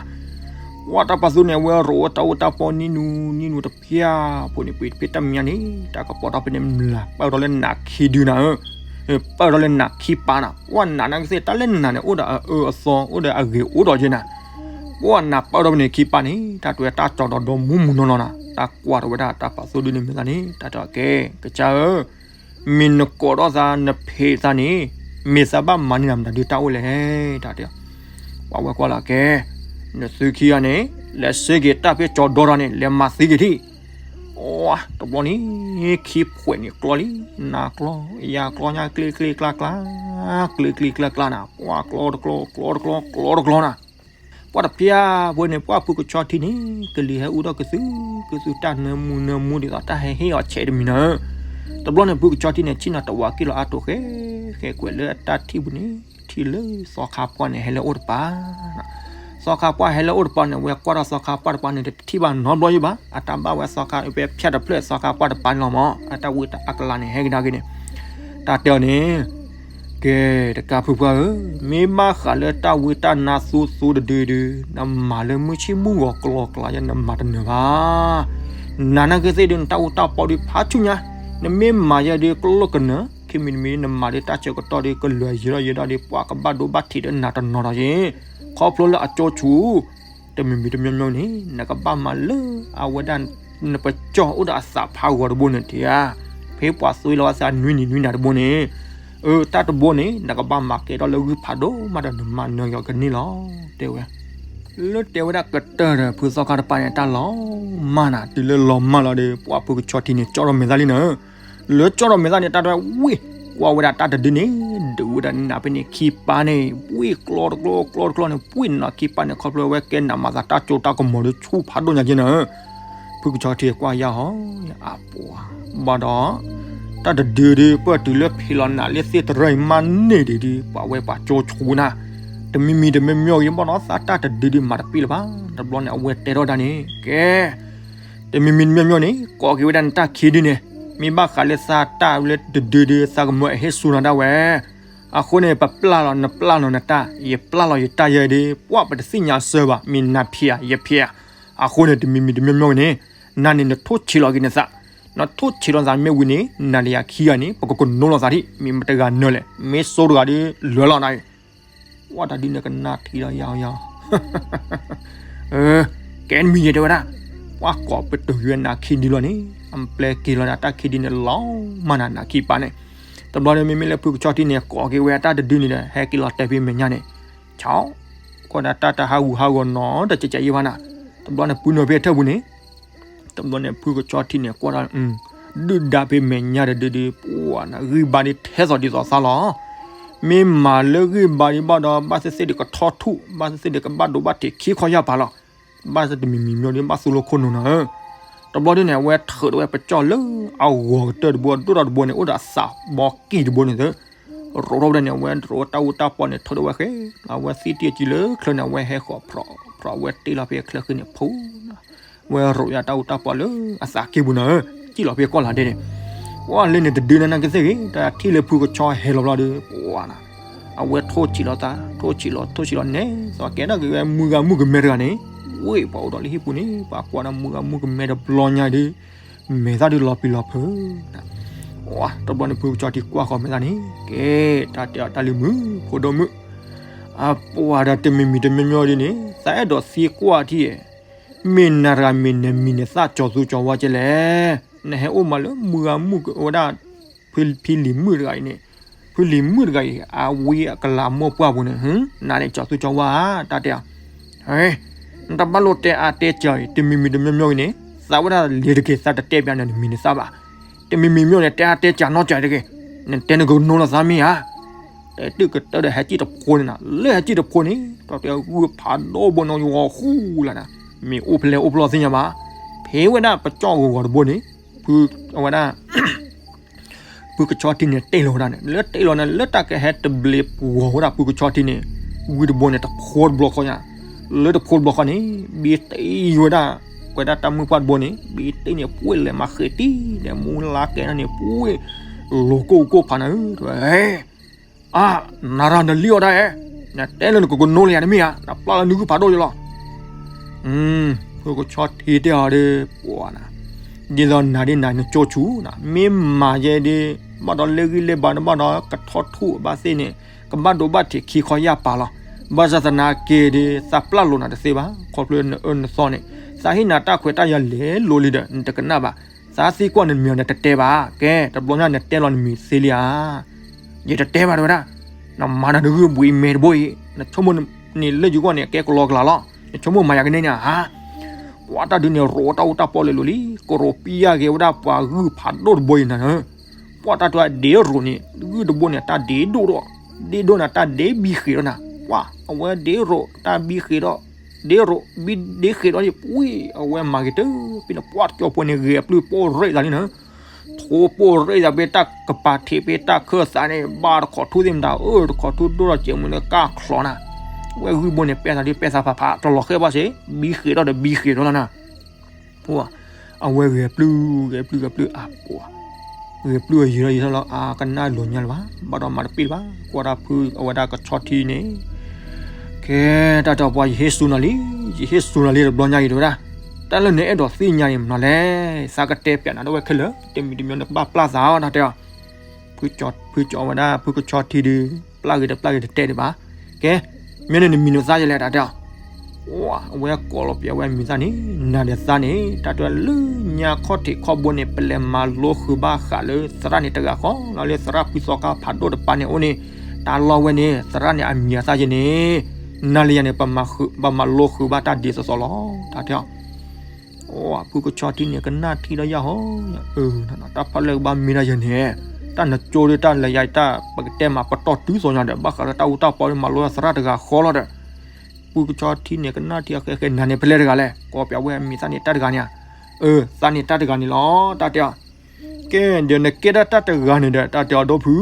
ဝါ တၢ်ပာ်သူန့ၣ် အဝဲရိးဝဲတၢ်အူတၢ်ပီနံၤနုၤနံၤနုၤတဖျၢၣ်ဖိန့ၣ် ပှ့ၤတဖဲတၢ်မဲာ်ညါန့ၣ် တၢ်ကပီၤထီၣ်ဖဲန့ၣ် မျၢ်ပၢၢ်ထီၣ်လၢနးခံဒုနၤဧၢ, ပၢၢ်ထီၣ်လၢနးခံပၢ်နၤ, ပှၤနးနာ်က့သ့ၣ် တၢ်လၢနးန့ၣ် အိၣ်ဒီးအအၢအသီ အိၣ်ဒီးအဂ့ၤအိၣ်ဒီးက့နၤ, ပှၤနးပၢၢ်ထီၣ်ဖဲန့ၣ်ခံပၢ်န့ၣ် တၢ်တဲတၢ်ကၠီၤဒီးဒီမူမူနီၢ်နီၢ်နၤ, တၢ်ကွၢ်ထီၣ်ဝဲဒၣ်တၢ်ပာ်သူဒုန့ၣ်မ့ၢ်သးန့ၣ် တၢ်တဲအီၤ ကဲ, ကစၢ်ဧၢ မ့ၢ်နကိးထီၣ်သးနဖံးသးန့ၣ် မ့ၢ်သးဘၣ်မၤန့ၢ်နၤမတၤဒုတၢ်အိၣ်လဲၣ် တၢ်တဲအီၤ, ပှၤဝဲကွၢ်လီၤ ကဲ, နသုခံဂၤန့ၣ် လဲၤဆှၢက့ၤတၢ်ဖဲကၠီၤဒီတၢ်န့ၣ် လဲၤမၤသံက့ၤထံၣ်, အိ တဘျီန့ၣ် ခံဖှဲးန့ၣ်ကျီလံ, နၤကျီ, ယၤကျီညါကျ့ကျ့ကျါကျါ, ကျ့ကျ့ကျါကျါနၤ, ပှၤကျီတကျီ ကျီတကျီ ကျီတကျီနၤ ပှၤတဖျၢၣ်ဖိန့ၣ် ပှၤဖုကဆီထံန့ၣ် ကလံၤဟဲအူထီၣ်ကသု ကသုတၢ်နၢမူနၢမူဒ်သိးတၢ်ဟဲဟ့ၣ်အီၤဆဲးတမံၤနၤ, တဘျီန့ၣ် ဖုကဆီထံန့ၣ် ဆ့ၣ်နီၤတဝးက့ၢ်လီၤအါတိာ်ဃဲ ဃဲကွဲးလၢအတၢ်ထံၣ်ပူၤန့ၣ် ထံၣ်လၢသီခါပှၢ်န့ၣ် ဟဲလၢအအိၣ်တပၤ သီခါပှၢ်ဟဲလၢအအိၣ်တပၤန့ၣ် ဝဲကွၢ်ထီၣ်သီခါပှၢ်တပၤန့ၣ် တထံၣ်ဘၣ်နီတဘျီယံၤဘၣ်, အတၢ်ဘၣ်ဝဲသီခါဖဲဖၠၣ်တဖျၢၣ်သီခါပှၢ်တပၤန့ၣ်လီၤမး, အတၢ်ဝံတၢ်အကလၤန့ၣ် ဟဲကဒါက့ၤန့ၣ်, တၢ်တဲအီၤန့ၣ် ကဲ, တကးဖုပှၢ်ဧၢ, မ့ၢ်ဘၣ်ဃးလၢတၢ်ဝံတၢ်နါသူသူတဒုဒု, နမၤလၢမုၢ်ဆ့ၣ်မုၢ်ဂီၤကျီကျါယဲ နမၤတနၢၤဘၣ်. နၤနာ်က့သ့ၣ်ဒု နတၢ်အူတၢ်ပီဒုဖးဆူညါ, နမ့ၢ်မၤယဲဒု ကလိာ်ကနၢၤ, ခံမံၤတမံၤ နမၤဒုတၢ်ဆၢကတီၢ်ဒု ကလၢာ်ယံာ်ထီၣ်ယံာ်ထီၣ်ဒု ပှၤကဘၣ်ဒိဘၣ်ထံးဒီးနၤတနီၤဒီးယ့ၢ်, ခီဖျိလၢအကၠိဆူၣ် တမံၤမံၤတမံၤမံၤန့ၣ် နကဘၣ်မၤလၢအဝဲဒၣ် နပကၠီၢ်အိၣ်ဒီးအသးဖးဂီၤတဘိန့ၣ်တဧါ, ဖဲပှၤသွံလီၤဝဲသးနွံနံၤနွံနၤတဘိန့ၣ်, အၢ တၢ်တဘိန့ၣ် နကဘၣ်မၤကဲထီၣ်လၢဂုၢ်ဖးဒိၣ်မးဒီးနမၤနၢၤက့ၤအီၤကန့ၢ်လီၤ တဲဝဲ. လၢတဲဝဲဒၣ်ကတၢၢ်ဒီးဖုသီခါတပၤန့ၣ် တၢ်လီၤမၢ်နၤ တုၤလၢလီၤမၢ်လီၤဒီး ပှၤဖုကဆီထံန့ၣ် ကၠီၣ်ထီၣ်မဲာ်သၣ်လံနၤ လၢကၠီၣ်ထီၣ်မဲာ်သၣ်န့ၣ် တၢ်တဝံၣ် ကွၢ်ဝဲဒၣ်တၢ်တဒုန့ၣ် ဒုးဝဲဒၣ်နးဖဲန့ၣ်ခံပၤန့ၣ် ဝံၣ်ကျီတကျီ ကျီတကျီန့ၣ် ဝံၣ်နးခံပၤန့ၣ် ခီဖျိဝဲကဲနးမၤသးတၢ်ကၠိတၢ်ကမီၤဒီးဆူၣ်ဖးဒိၣ်ညါက့နၤ ဖုကဆီထံကွၢ်ယါဟီ အပှၤ ဘၣ်ဒီး တၢ်တဒုဒု ပှၤတုၤလၢဖံးလီၤနးလၢသ့ၣ်တရၢအံၤမးန့ၣ်ဒံးဒုး ပှၤဝဲပှၤကၠိဆူၣ်နၤ တမံၤမံၤတမံၤမံၤအံၤ ဘၣ်ဒီးသးတၢ်တဒုဒု မၤတပ့ၢ်လၢၤဘၣ် တဘျီန့ၣ် အဝဲတဲထီၣ်ဒၣ်န့ၣ် ကဲ တမံၤမံၤတမံၤမံၤန့ၣ် ကိးက့ၤဝဲဒၣ်နတၢ်ခံဒုန့ၣ် မ့ၢ်ဘၣ်ဃးလၢသးတၢ်လၢတဒုဒု သးကမၢအဟ့ၣ်ဆူၣ်နၤဒၣ်ဝဲ အဃိန့ၣ် ပပျၢ်လီၤ နပျၢ်လီၤနတၢ် ယပျၢ်လီၤယတၢ်ယဲဒုး ပှၤပတသ့ၣ်ညါစၢၤဘၣ် မ့ၢ်နၤဖံးဧါ ယဖံးဧါ အဃိန့ၣ် တမံၤမံၤတမံၤမံၤန့ၣ် နၤန့ၣ် နထိၣ်ဆံးလီၤက့ၤနသး နထိၣ်ဆံးလီၤသးမ့ၢ်ဝံၤန့ၣ် နၤဒီးယၤခံဂၤန့ၣ် ပကကနိလီၤသးဒံး မ့ၢ်မတဂၤနၢၤလဲၣ် မ့ၢ်စိတဂၤဒီး လဲၤလီၤနၤအံၤ ပှၤတၢ်ဒုန့ၣ်ကနၣ်ထံဒီးယၤယၤ ကဲနမံၤယဲတဲဝဲဒၣ် ပှၤကိးပတုာ်ယွဲနၤခံဒုလီၤန့ၣ် အပျဲက့ၤလီၤဒီးတၢ်ခံဒုန့ၣ်လီၤမၢ်နၤနၤခံပၤန့ၣ် တဘျီန့ၣ် မ့မ့ၢ်လၢဖုကဆီထံန့ၣ် ကိးက့ၤဝဲအတၢ်တဒုန့ၣ်ဒီး ဟဲက့ၤလီၤတဲာ်ဖဲမဲာ်ညါန့ၣ် ဆီ ကွၢ်ဒၣ်တၢ်တဟးဂူာ်ဟးဂီၤနီတကဲးကဲးယံၤဘၣ်နၤ, တဘျီန့ၣ် ပုၢ်နုာ်ဖဲအထၢၣ်ပူၤန့ၣ်, တဘျီန့ၣ် ဖုကဆီထံန့ၣ် ကွၢ်ဒၣ် ဒုၣ်ဒါဖဲမဲာ်ညါတဒုဒု ပှၤနၤ ဂံၢ်ဘါဒုးထဲသိးဒ်သိးသးလီၤ. မ့ၢ်မၤလၢဂံၢ်ဘါဒံးဘၣ်ဒီး ဘၣ်သ့ၣ်သ့ၣ်ဒုးကထီၣ်ထူၣ်, ဘၣ်သ့ၣ်သ့ၣ်ဒုးကဘၣ်ဒိဘၣ်ထံးခံခီယၢ်ပၤလီၤ. ဘၣ်သ့ၣ်တမံၤမံၤမ့ၢ်ဒုး ဘၣ်သူၣ်လိခိၣ်နူာ်နၤဧၢ. တဘျီဒုန့ၣ် အဝဲထုးထီၣ်ဝဲပကၠီၣ်လၢအဂီၤကတၢၢ်တဘိ ဒိၣ်ထီၣ်တဘိန့ၣ် အိၣ်ဒီးအသးဘီကံၢ်တဘိန့ၣ်သၢ ရိးထီၣ်ဝဲဒၣ်န့ၣ် အဝဲရိးဝဲတၢ်အူတၢ်ပီန့ၣ် ထုးထီၣ်ဝဲဃဲ, အဝဲသံတံၢ်အစုလၢချၢန့ၣ် အဝဲဟဲဃီၤဖြီးဖြီး အဝဲတ့ၢ်လီၤဖဲချၢဃံန့ၣ်ဖိ, ဝဲရိးယါတၢ်အူတၢ်ပီလၢအသးကံၢ်ပူၤနၤဧၢ, စံၣ်လီၤဖဲကီၢ်လၤဒဲန့ၣ်, ကွၢ်လၢန့ၣ်တဒုနၤနကသ့ၣ်ဂ့ၤ, တၢ်ထံၣ်လၢဖုကဆီဟဲလီၤဘျီဒီး ပှၤနၤ အဝဲထိၣ်ဆံးလီၤသး, ထိၣ်ဆံးလီၤ ထိၣ်ဆံးလီၤနဲ, သီကဲဒၣ်က့ၤဝဲမုၢ်ဂၤမုၢ်ကမဲတဂၤန့ၣ်, ဝ့ၢ်ပှၤအိၣ်ဒီးလၢဟံၣ်ပူၤန့ၣ် ပှၤကွၢ်ဒီးမုၢ်ဂၤမုၢ်ကမဲတဘျီညါဒီး မဲာ်သၣ်ဒုးလီၤပံၤလီၤဖုး, တဘျီန့ၣ် ဖုကဆီထံကွၢ်ဃီၤမဲာ်သၣ်န့ၣ် ကဲ, တၢ်တဲအီၤတၢ်လံၤမုၣ် ဖိဒိၣ်မုၣ်, အပှၤဒီးတမံၤမံၤတမံၤမံၤဒ်န့ၣ် သးအဲၣ်ဒိးသံကွၢ်ထံၣ်, မ့ၢ်နၤတဂၤမ့ၢ်နမံၤနသၣ်ကၠီၤသူကၠီၤဝါကဲလဲၣ်, နဟဲအိၣ်မးလၢမုၢ်ဂၤမုၢ်ကဝဲဒၣ် ဖုလံၤမုၣ်တဂၤအံၤန့ၣ်, ဖုလံၤမုၣ်တဂၤအံၤ အဝံအကလးမိၢ်ပှၢ်ပူၤန့ၣ် နၤန့ၣ်ကၠီၤသူကၠီၤဝါဧါ, တၢ်တဲအီၤ နတဘၣ်လိၣ်တဲအါတဲစှၤအံၤ တမံၤမံၤတမံၤမံၤဂ့ၤန့ၣ် သးဝဲဒၣ်လံၤတက့ၢ် သးတတဲပျးနမံၤနသၣ်ဘၣ်, တမံၤမံၤမံၤန့ၣ် တဲအါတဲစှၤနီတစှၤတဂ့ၤ, နတဲနကနိလီၤသးမ့ၢ်ဧါ, တဲတုၤကတၢၢ်ဒီးဟဲစံၣ်တဖိန့ၣ်နၤ, လၢဟဲစံၣ်တဖိန့ၣ် တၢ်တဲဂုၢ်ဖးဒိၣ်ဘိနီၤ ယဂီၤဃူလၢ်နၤ, မ့ၢ်အိၣ်ဖဲလဲၣ်အိၣ်ဖျီသ့ၣ်ညါဘၣ်, ဖဲဝဲဒၣ်ပကၠီၣ်ဂီၤဂီၤတဘိန့ၣ်, ဖုအဝဲဒၣ် ဖုကဆီထံန့ၣ်တ့ၢ်လီၤဝဲဒၣ်န့ၣ် လၢတ့ၢ်လီၤန့ၣ် လၢတၢ်ကဟဲတဘျ့ပှီၤဝဲဒၣ်ဖုကဆီထံန့ၣ်, ဝံၤတဘိန့ၣ် တဖိတဘျီဃီညါ, လၢတဖိတဘျီဃီန့ၣ် ဘံတ့ၢ်ဝဲဒၣ်, ကွဲးဒၣ်တၢ်မုၢ်ပှၢ်တဘိန့ၣ် ဘံတ့ၢ်န့ၣ် ပှ့ၢ်လဲၤမၤဃ့းတံၢ်ဒီးမူလါကဲန့ၣ် ပှ့ၢ်လိၤကိၢ်ကိၢ်ဖးနၤဧၢ, အါ, နၤရၤနလံၣ်အီၣ်ဒၣ်ဧဲ, နတဲလၢနကကနိလၢယၤတမ့ၢ်ဧါ, နပျၢ်လၢနဂုၢ်ဖးဒိၣ်ယလီၤ ဖုကဆီထံတဲအီၤဒီး ပှၤနၤ, ဒ်သိးနၤဒ်နၤနကၠိဆူၣ်နၤ မ့ၢ်မၤယဲဒ် ဘၣ်ဒီးလၢဂံၢ်လၢဘါန့ၣ် ဘၣ်ဒီးကထီၣ်ထူၣ်ဘၣ်သ့ၣ်န့ၣ် ကဘၣ်ဒိဘၣ်ထံးခံခီယၢ်ပၤလီၤ. ဘၣ်ဆၣ်သနာ်က့ဒီး သးပျၢ်လိာ်နၤတသ့ဘၣ် ခီဖျိနအၢနသီန့ၣ် သးဟ့ၣ်နၤတၢ်ခွဲးတၢ်ယာ်လဲၤလိၤလံဒီး နတကနၣ်ဘၣ်. သးသံကွၢ်နမံၤအီၤန့ၣ် တတဲဘၣ်. ကဲ တဘျီညါနတဲလီၤနမံၤသ့လံဧါ. ယတတဲဘၣ်တဲဝဲဒၣ်, နမၤနၤတဂုၢ်ဘှံးမဲာ်တဘိအံၤ နဆိကမိၣ်န့ၣ်လၢယဂီၢ်န့ၣ် ကဲကလီကလီလီၤ. နဆိကမိၣ်မၤယၤကန့ၢ်န့ၣ်ဧါ. ပှၤတၢ်ဒုးန့ၣ် ရိးတၢ်အိၣ်တၢ်ပီလဲၤလိၤလံ, ကရိးပံယၢ်ဂ့ၤဝဲဒၣ်ပှၤဂုၢ်ဖးဒိၣ်တဘိအံၤနၤဧၢ. ပှၤတၢ်တဒ့ရိးန့ၣ် ဂုၢ်တဘိန့ၣ် တၢ်ဒ့ဒိၣ်ဒီး ဒ့ဒိၣ်န့ၣ် တၢ်ဒ့ဘံဃ့းဒီးနၤ. ပှၤအဝဲဒ့ရိး တၢ်ဘံဃ့းဒီး ဒ့ရိး ဘံဒ့ဃ့းဒီးယပှံၢ် အဝဲမၤဂ့ၤတပှံၢ် အဝဲမၤဂ့ၤတပှံၢ်န့ၣ် ဂဲၤပျုၢ်ပိၢ်ရ့ၣ်သးလံနၤ. ထိပိၢ်ရ့ၣ်သးဖဲတၢ်ကပၤထံးဖဲတၢ်ခၢၣ်သးန့ၣ် ဘၣ်တခိးထူၣ်သ့ၣ်မတၤ အၢ တခိးထူၣ်ဒိၣ်ထီၣ်စဲးမုၢ်လၢကၢ်ချီနၤ. ဝဲဂုၢ်ဘိန့ၣ် ပဲာ်သးဒ်ပဲာ်သးဖးဖး တလီၤဃဲဘၣ်စ့ၢ် ဘံဃ့းဒီးဒီးဘံဃ့းဒီးလီၤနၤ. ပှၤအဝဲဂဲၤပျုၢ် ဂဲၤပျုၢ် ဂဲၤပျုၢ်အါပှၤ ဂဲၤပျုၢ်အယံၤထီၣ်ယံၤထီၣ်လီၤ အကနၣ်လိာ်ညါလၢၤဘၣ် ဘၣ်ဒီးမၤတပ့ၢ်တဘၣ် ကွၢ်တၢ်ဖုအဝဲဒၣ်ကဆီထံန့ၣ် ကဲ တၢ်တဲပှၤ ယဟ့ၣ်စူၤနၤလံ ယဟ့ၣ်စူၤနၤလံတဘျီညါအံၤတဲဝဲဒၣ် တၢ်လၢနအဲၣ်ဒိးသ့ၣ်ညါန့ၣ်မနုၤလဲၣ် သးကတဲပျးနၤဒၣ်ဝဲခဲလၢာ် တမံၤတမံၤနကဘၣ်ပျၢ်သးအီၤ တၢ်တဲအီၤ ဖုကၠီဝဲဒၣ် ဖုကဆီထံဒုး ပျၢ်ဂ့ၤတပျၢ်ဂ့ၤတတဲဒံးဘၣ်. ကဲ မ့ၢ်န့ၣ်နမံၤနသၣ်ယလဲၣ် တၢ်တဲအီၤ အဝဲကိးလီၤပျးဝဲမံၤသၣ်န့ၣ် နၤဒီးသးန့ၣ် တၢ်တဲလၢညါခီၣ်ထံးခီၣ်ဘိန့ၣ် ပလဲၤမၤလိဃုာ်ဘၣ်ဃးလၢသရၣ်န့ၣ်တဂၤဃီ လၢလၢသရၣ်ဖုသီခါဖးဒိၣ်တပၤန့ၣ်အိၣ်န့ၣ် တၢ်လီၢ်ဝဲန့ၣ် သရၣ်န့ၣ်အမံၤအသၣ်ယဲန့ၣ် နၤလၢယၤန့ၣ် ပမၤလိဃုာ်ဘၣ်တၢ်ဒ်သိးသိးလီၤ တၢ်တဲအီၤ ဖုကဆီထံန့ၣ် ကနၣ်ထံဒီးယၤဟီ တၢ်ဖးလၢကဘၣ်မ့ၢ်ဒၣ်ယဲန့ၣ် တၢ်နကၠိဒီးတၢ်လၢယၤတၢ်ပကတဲမၤပတီၢ်တုၤသိးညါဒီး ဘၣ်ဃးလၢတၢ်အူတၢ်ပီဒီးမၤလိသရၣ်တဂၤဃီလီၤဒီး ဖုကဆီထံန့ၣ် ကနၣ်ထံအဃဲဃဲ နၤန့ၣ်ဖဲလဲၣ်တဂၤလဲၣ် ကိးပျးဝဲမံၤသၣ်န့ၣ်တၢ်တဂၤန့ၣ်ဧါ အၢ သးန့ၣ်တၢ်တဂၤန့ၣ်လီၤ တၢ်တဲအီၤ ကဲ ဒီးနကဲဒၣ်တၢ်တဂၤန့ၣ်ဒီး တၢ်တဲအီၤဒီဖု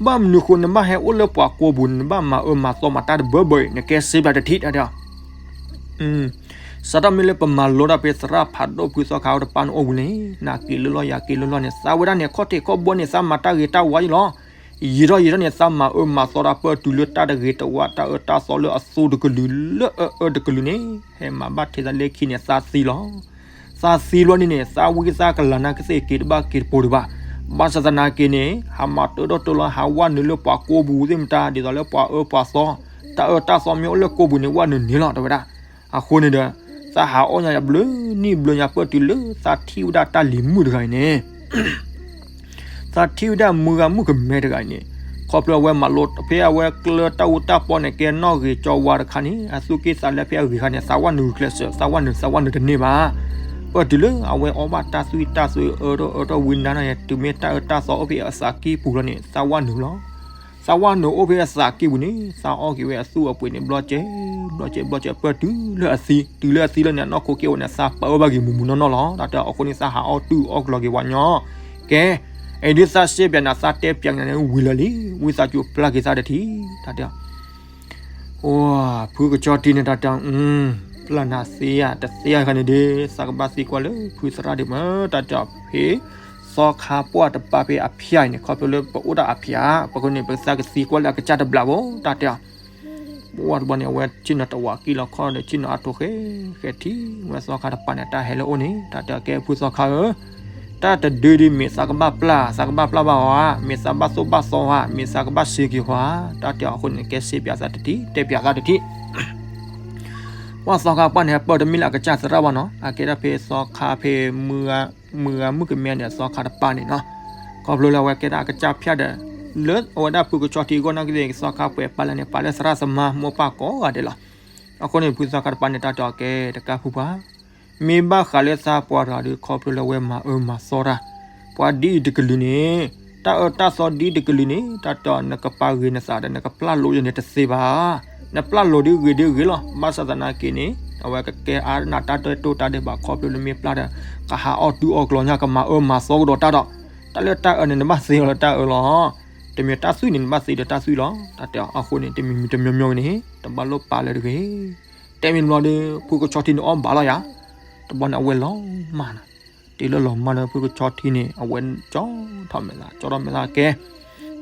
ဘၣ်မနုၤဃိနဘၣ်ဟဲအိၣ်လၢပှၤကိးပူၤ နဘၣ်မၤအၢမၤသီမၤတၢ်တဘၢဘၢအံၤ နကဲစ့ပျးတထံၣ် တၢ်တဲအီၤ စးထီၣ်မ့ၢ်လၢပမၤလိတၢ်ဖဲသရၣ်ဖးဒိၣ်ဖုသီခါတပၤန့ၣ်အိၣ်ဝံၤန့ၣ် နက့ၤလၢလီၢ်ယၤက့ၤလၢလီၢ်န့ၣ် သးဝဲဒၣ်န့ၣ် ခီၣ်ထံးခီၣ်ဘိန့ၣ် သးမၤတၢ်ဂ့ၤတၢ်ဝါယလီၤ ယံာ်ထီၣ်ယံာ်ထီၣ်န့ၣ် သးမၤအၢမၤသီတၢ်ပၢၢ်တုၤလၢတၢ်တဂ့ၤတဝါ တၢ်အၢတၢ်သီလၢအသိတကလုာ် လၢအအၢတကလုာ်န့ၣ် ဟဲမၤဘၣ်ထဲသးလၢခံန့ၣ် သးသံလီၤ. သးသံလီၤန့ၣ်န့ၣ် သးဝံသးကလၤနာ်ကသ့ၣ်က့ၤတဘၣ်က့ၤတပိၤဒံးဘၣ်. ဘၣ်ဆၣ်သနာ်က့န့ၣ် ဟးမၤတၢထီၣ်တၢလီၤ ဟးဝဲနုာ်လၢပှၤကိးပူၤသ့ၣ်မတၤ ဒ်သိးလၢပှၤအၢပှၤသီ တၢ်အၢတၢ်သီမ့ၢ်အိၣ်လၢကိးပူၤန့ၣ် ဝဲနုာ်န့ၣ်လီၤ တဲဝဲဒၣ်. အဃိန့ၣ်ဒီး သးဟးအီၣ်ညါယဘျုးနံၣ်ဘျုးညါပၢၢ်တုၤလၢသးထံၣ်ဝဲဒၣ်တၢ်လံၤမုၣ်တဂၤအံၤန့ၣ် သးထံၣ်ဝဲဒၣ်မုၢ်ဂၤမုၣ်ကမဲတဂၤအံၤန့ၣ် ခီဖျိအဝဲမၤလိ ဖဲအဝဲကျၢၤတၢ်အူတၢ်ပီန့ၣ် ကဲနီၣ်ဂ့ၤကၠီဝါတခါန့ၣ် အသူၣ်က့ၣ်သးလဲဖဲအဂ့ၤခါန့ၣ် သးဝါနုာ်ကျဲးစၢး သးဝါနုာ် သးဝါနုာ်တန့ၢ်ဘၣ်. ပတုၤလၢအဝဲအီၣ်ဘၣ်တၢ်သွံၣ်တၢ်သွဲအၢထီၣ်အၢထီၣ်ဝံနါန့ၣ် တုၤမ့ၢ်တၢ်အၢတၢ်သီအိၣ်ဖဲအသးကံၢ်ပူၤလီၤန့ၣ် သးဝါနုာ်လီၤ. သးဝါနုာ်အိၣ်ဖဲအသးကံၢ်ပူၤန့ၣ် သးအီၣ်က့ၤဝဲအသူၣ်အပှ့ၤန့ၣ် ဘျီကဲ ဘျီကဲ ဘျီကဲ ပတုၤလၢအသံ တုၤလၢအသံလီၤန့ၣ် အနီၢ်ခိက့ၢ်ဝဲန့ၣ် သးပာ်အၢဘၣ်က့ၤမူးမူးနီၢ်နီၢ်လီၤ. တၢ်တဲအဃိန့ၣ် သးဟးအီၣ်တုၢ်အီၣ်ကျီၤက့ၤဝဲညီ ကဲ, အံၤဒ်သးစ့ပၠးန့ၣ် သးတဲပၠးန့ၣ်ဝံၤလၢာ်လံ, ဝံသးစူၤပျၢ်က့ၤသးတထံၣ်, တၢ်တဲ, အိ, ဖုကဆီထံန့ၣ် တၢ်တဲ, ပျၢ်နၤသ့ဧါ, တသ့ဧါခါန့ၣ်ဒီး သးကဘၣ်သံကွၢ်လၢဖုသရၣ်ဒံးမး, တၢ်တဲ, ဖဲသီခါပှၢ်တပၤဖဲအဖၠၣ်အံၤန့ၣ် ခီဖျိလၢပအိၣ်ဒၣ်အဖၠၣ်, ပဃိန့ၣ် ပသးကသံကွၢ်လၢအကစၢ်တဘျီဘၣ်, တၢ်တဲ ပှၢ်တဘျီန့ၣ် အဝဲဆ့ၣ်နီၤတဝးကံၢ်လီၤခီဒီး ဆ့ၣ်နီၤအါထိးဃဲဃဲထံၣ်ဝဲသီခါတပၤန့ၣ် တၢ်ဟဲလၢအအိၣ်န့ၣ် တၢ်တဲကဲဖုသီခါဧၢ, တၢ်တဒုဒ်မ့ၢ်သးကဘၣ်ပျၢ် သးကဘၣ်ပျၢ်ဘၣ်အီၤဧါ, မ့ၢ်သးဘၣ်သိၣ်ဘၣ်သီဧါ, မ့ၢ်သးကဘၣ်စ့က့ၤဃီဧါ, တၢ်တဲအဃိန့ၣ် ကဲစ့ပၠးသးတထံၣ် တဲပၠးသးတထံၣ် ပှၢ်သီခါပှၢ်န့ၣ် ဟဲပၢၢ်တမ့ၢ်လၢအကစၢ်သရၣ်ဘၣ်နီၤ, အကဲဒၣ်ဖဲသီခါဖဲ မုၢ်ဂၤမုၣ်ကမဲန့ၣ် အသီခါတပၤန့ၣ်နီၤ, ခီဖျိလၢအဝဲကဲဒၣ်အကစၢ်ဖၠၣ်ဒီး လၢအဝဲဒၣ်ဖုကဆီထံအဂီၢ်နာ်က့သ့ၣ် သီခါပှဲၤပာ်လၢန့ၣ် ပာ်လၢသရၣ်သမါမိၢ်ပၢ်ကိးဂၤဒဲးလီၤ. အဃိန့ၣ် ဖုသီခါတပၤန့ၣ် တၢ်တဲအီၤကဲတကးဖုပှၢ် မ့ၢ်ဘၣ်ဃးလၢသးပှၤတဂၤဒီး ခီဖျိလၢအဝဲမၤအၢမၤသီတၢ်, ပှၤဒ်အံၤတကလုာ်န့ၣ်, တၢ်အၢတၢ်သီဒ်အံၤတကလုာ်န့ၣ် တၢ်တဲအီၤ နကပာ်ဂ့ၤနသးဒီး နကပျၢ်လိာ်ယၤန့ၣ်တသ့ဘၣ်. နပျၢ်လိာ်ဒ်ဂ့ၤဒ်ဂ့ၤလီၤ. ဘၣ်ဆၣ်သနာ်က့န့ၣ် အဝဲကကဲအါနးတၢ်တတိၢ်တၢ်ဒဲးဘး ခီဖျိလၢမ့ၢ်ပျၢ်ဒီး ကဟးအီၣ်တုၤအီၣ်ကျီၤညါ ကမၤအၢမၤသီကဒီးတၢ်ဒီး, တၢ်လၢတၢ်အၢန့ၣ် နဘၣ်သ့အီၤလၢတၢ်အၢလီၤ. တမ့ၢ်တၢ်သွံၣ်န့ၣ် နဘၣ်သ့ဒီးတၢ်သွံၣ်လီၤ. တၢ်တဲအီၤအဃိန့ၣ် တမ့ၢ်မံၤတမံၤမံၤန့ၣ် တဘၣ်လိၣ်ပာ်လၢၤတဂ့ၤ. တဲမ့ၢ်တဘျီဒီး ဖုကဆီထံန့ၣ်အီၣ်ဘၣ်လီၤယၤ, တဘျီန့ၣ် အဝဲလီၤမၢ်နၤ, တုၤလၢလီၤမၢ်လၢဖုကဆီထံန့ၣ် အဝဲကၠီထီၣ်မဲာ်သး ကၠီထီၣ်မဲာ်သးကဲ,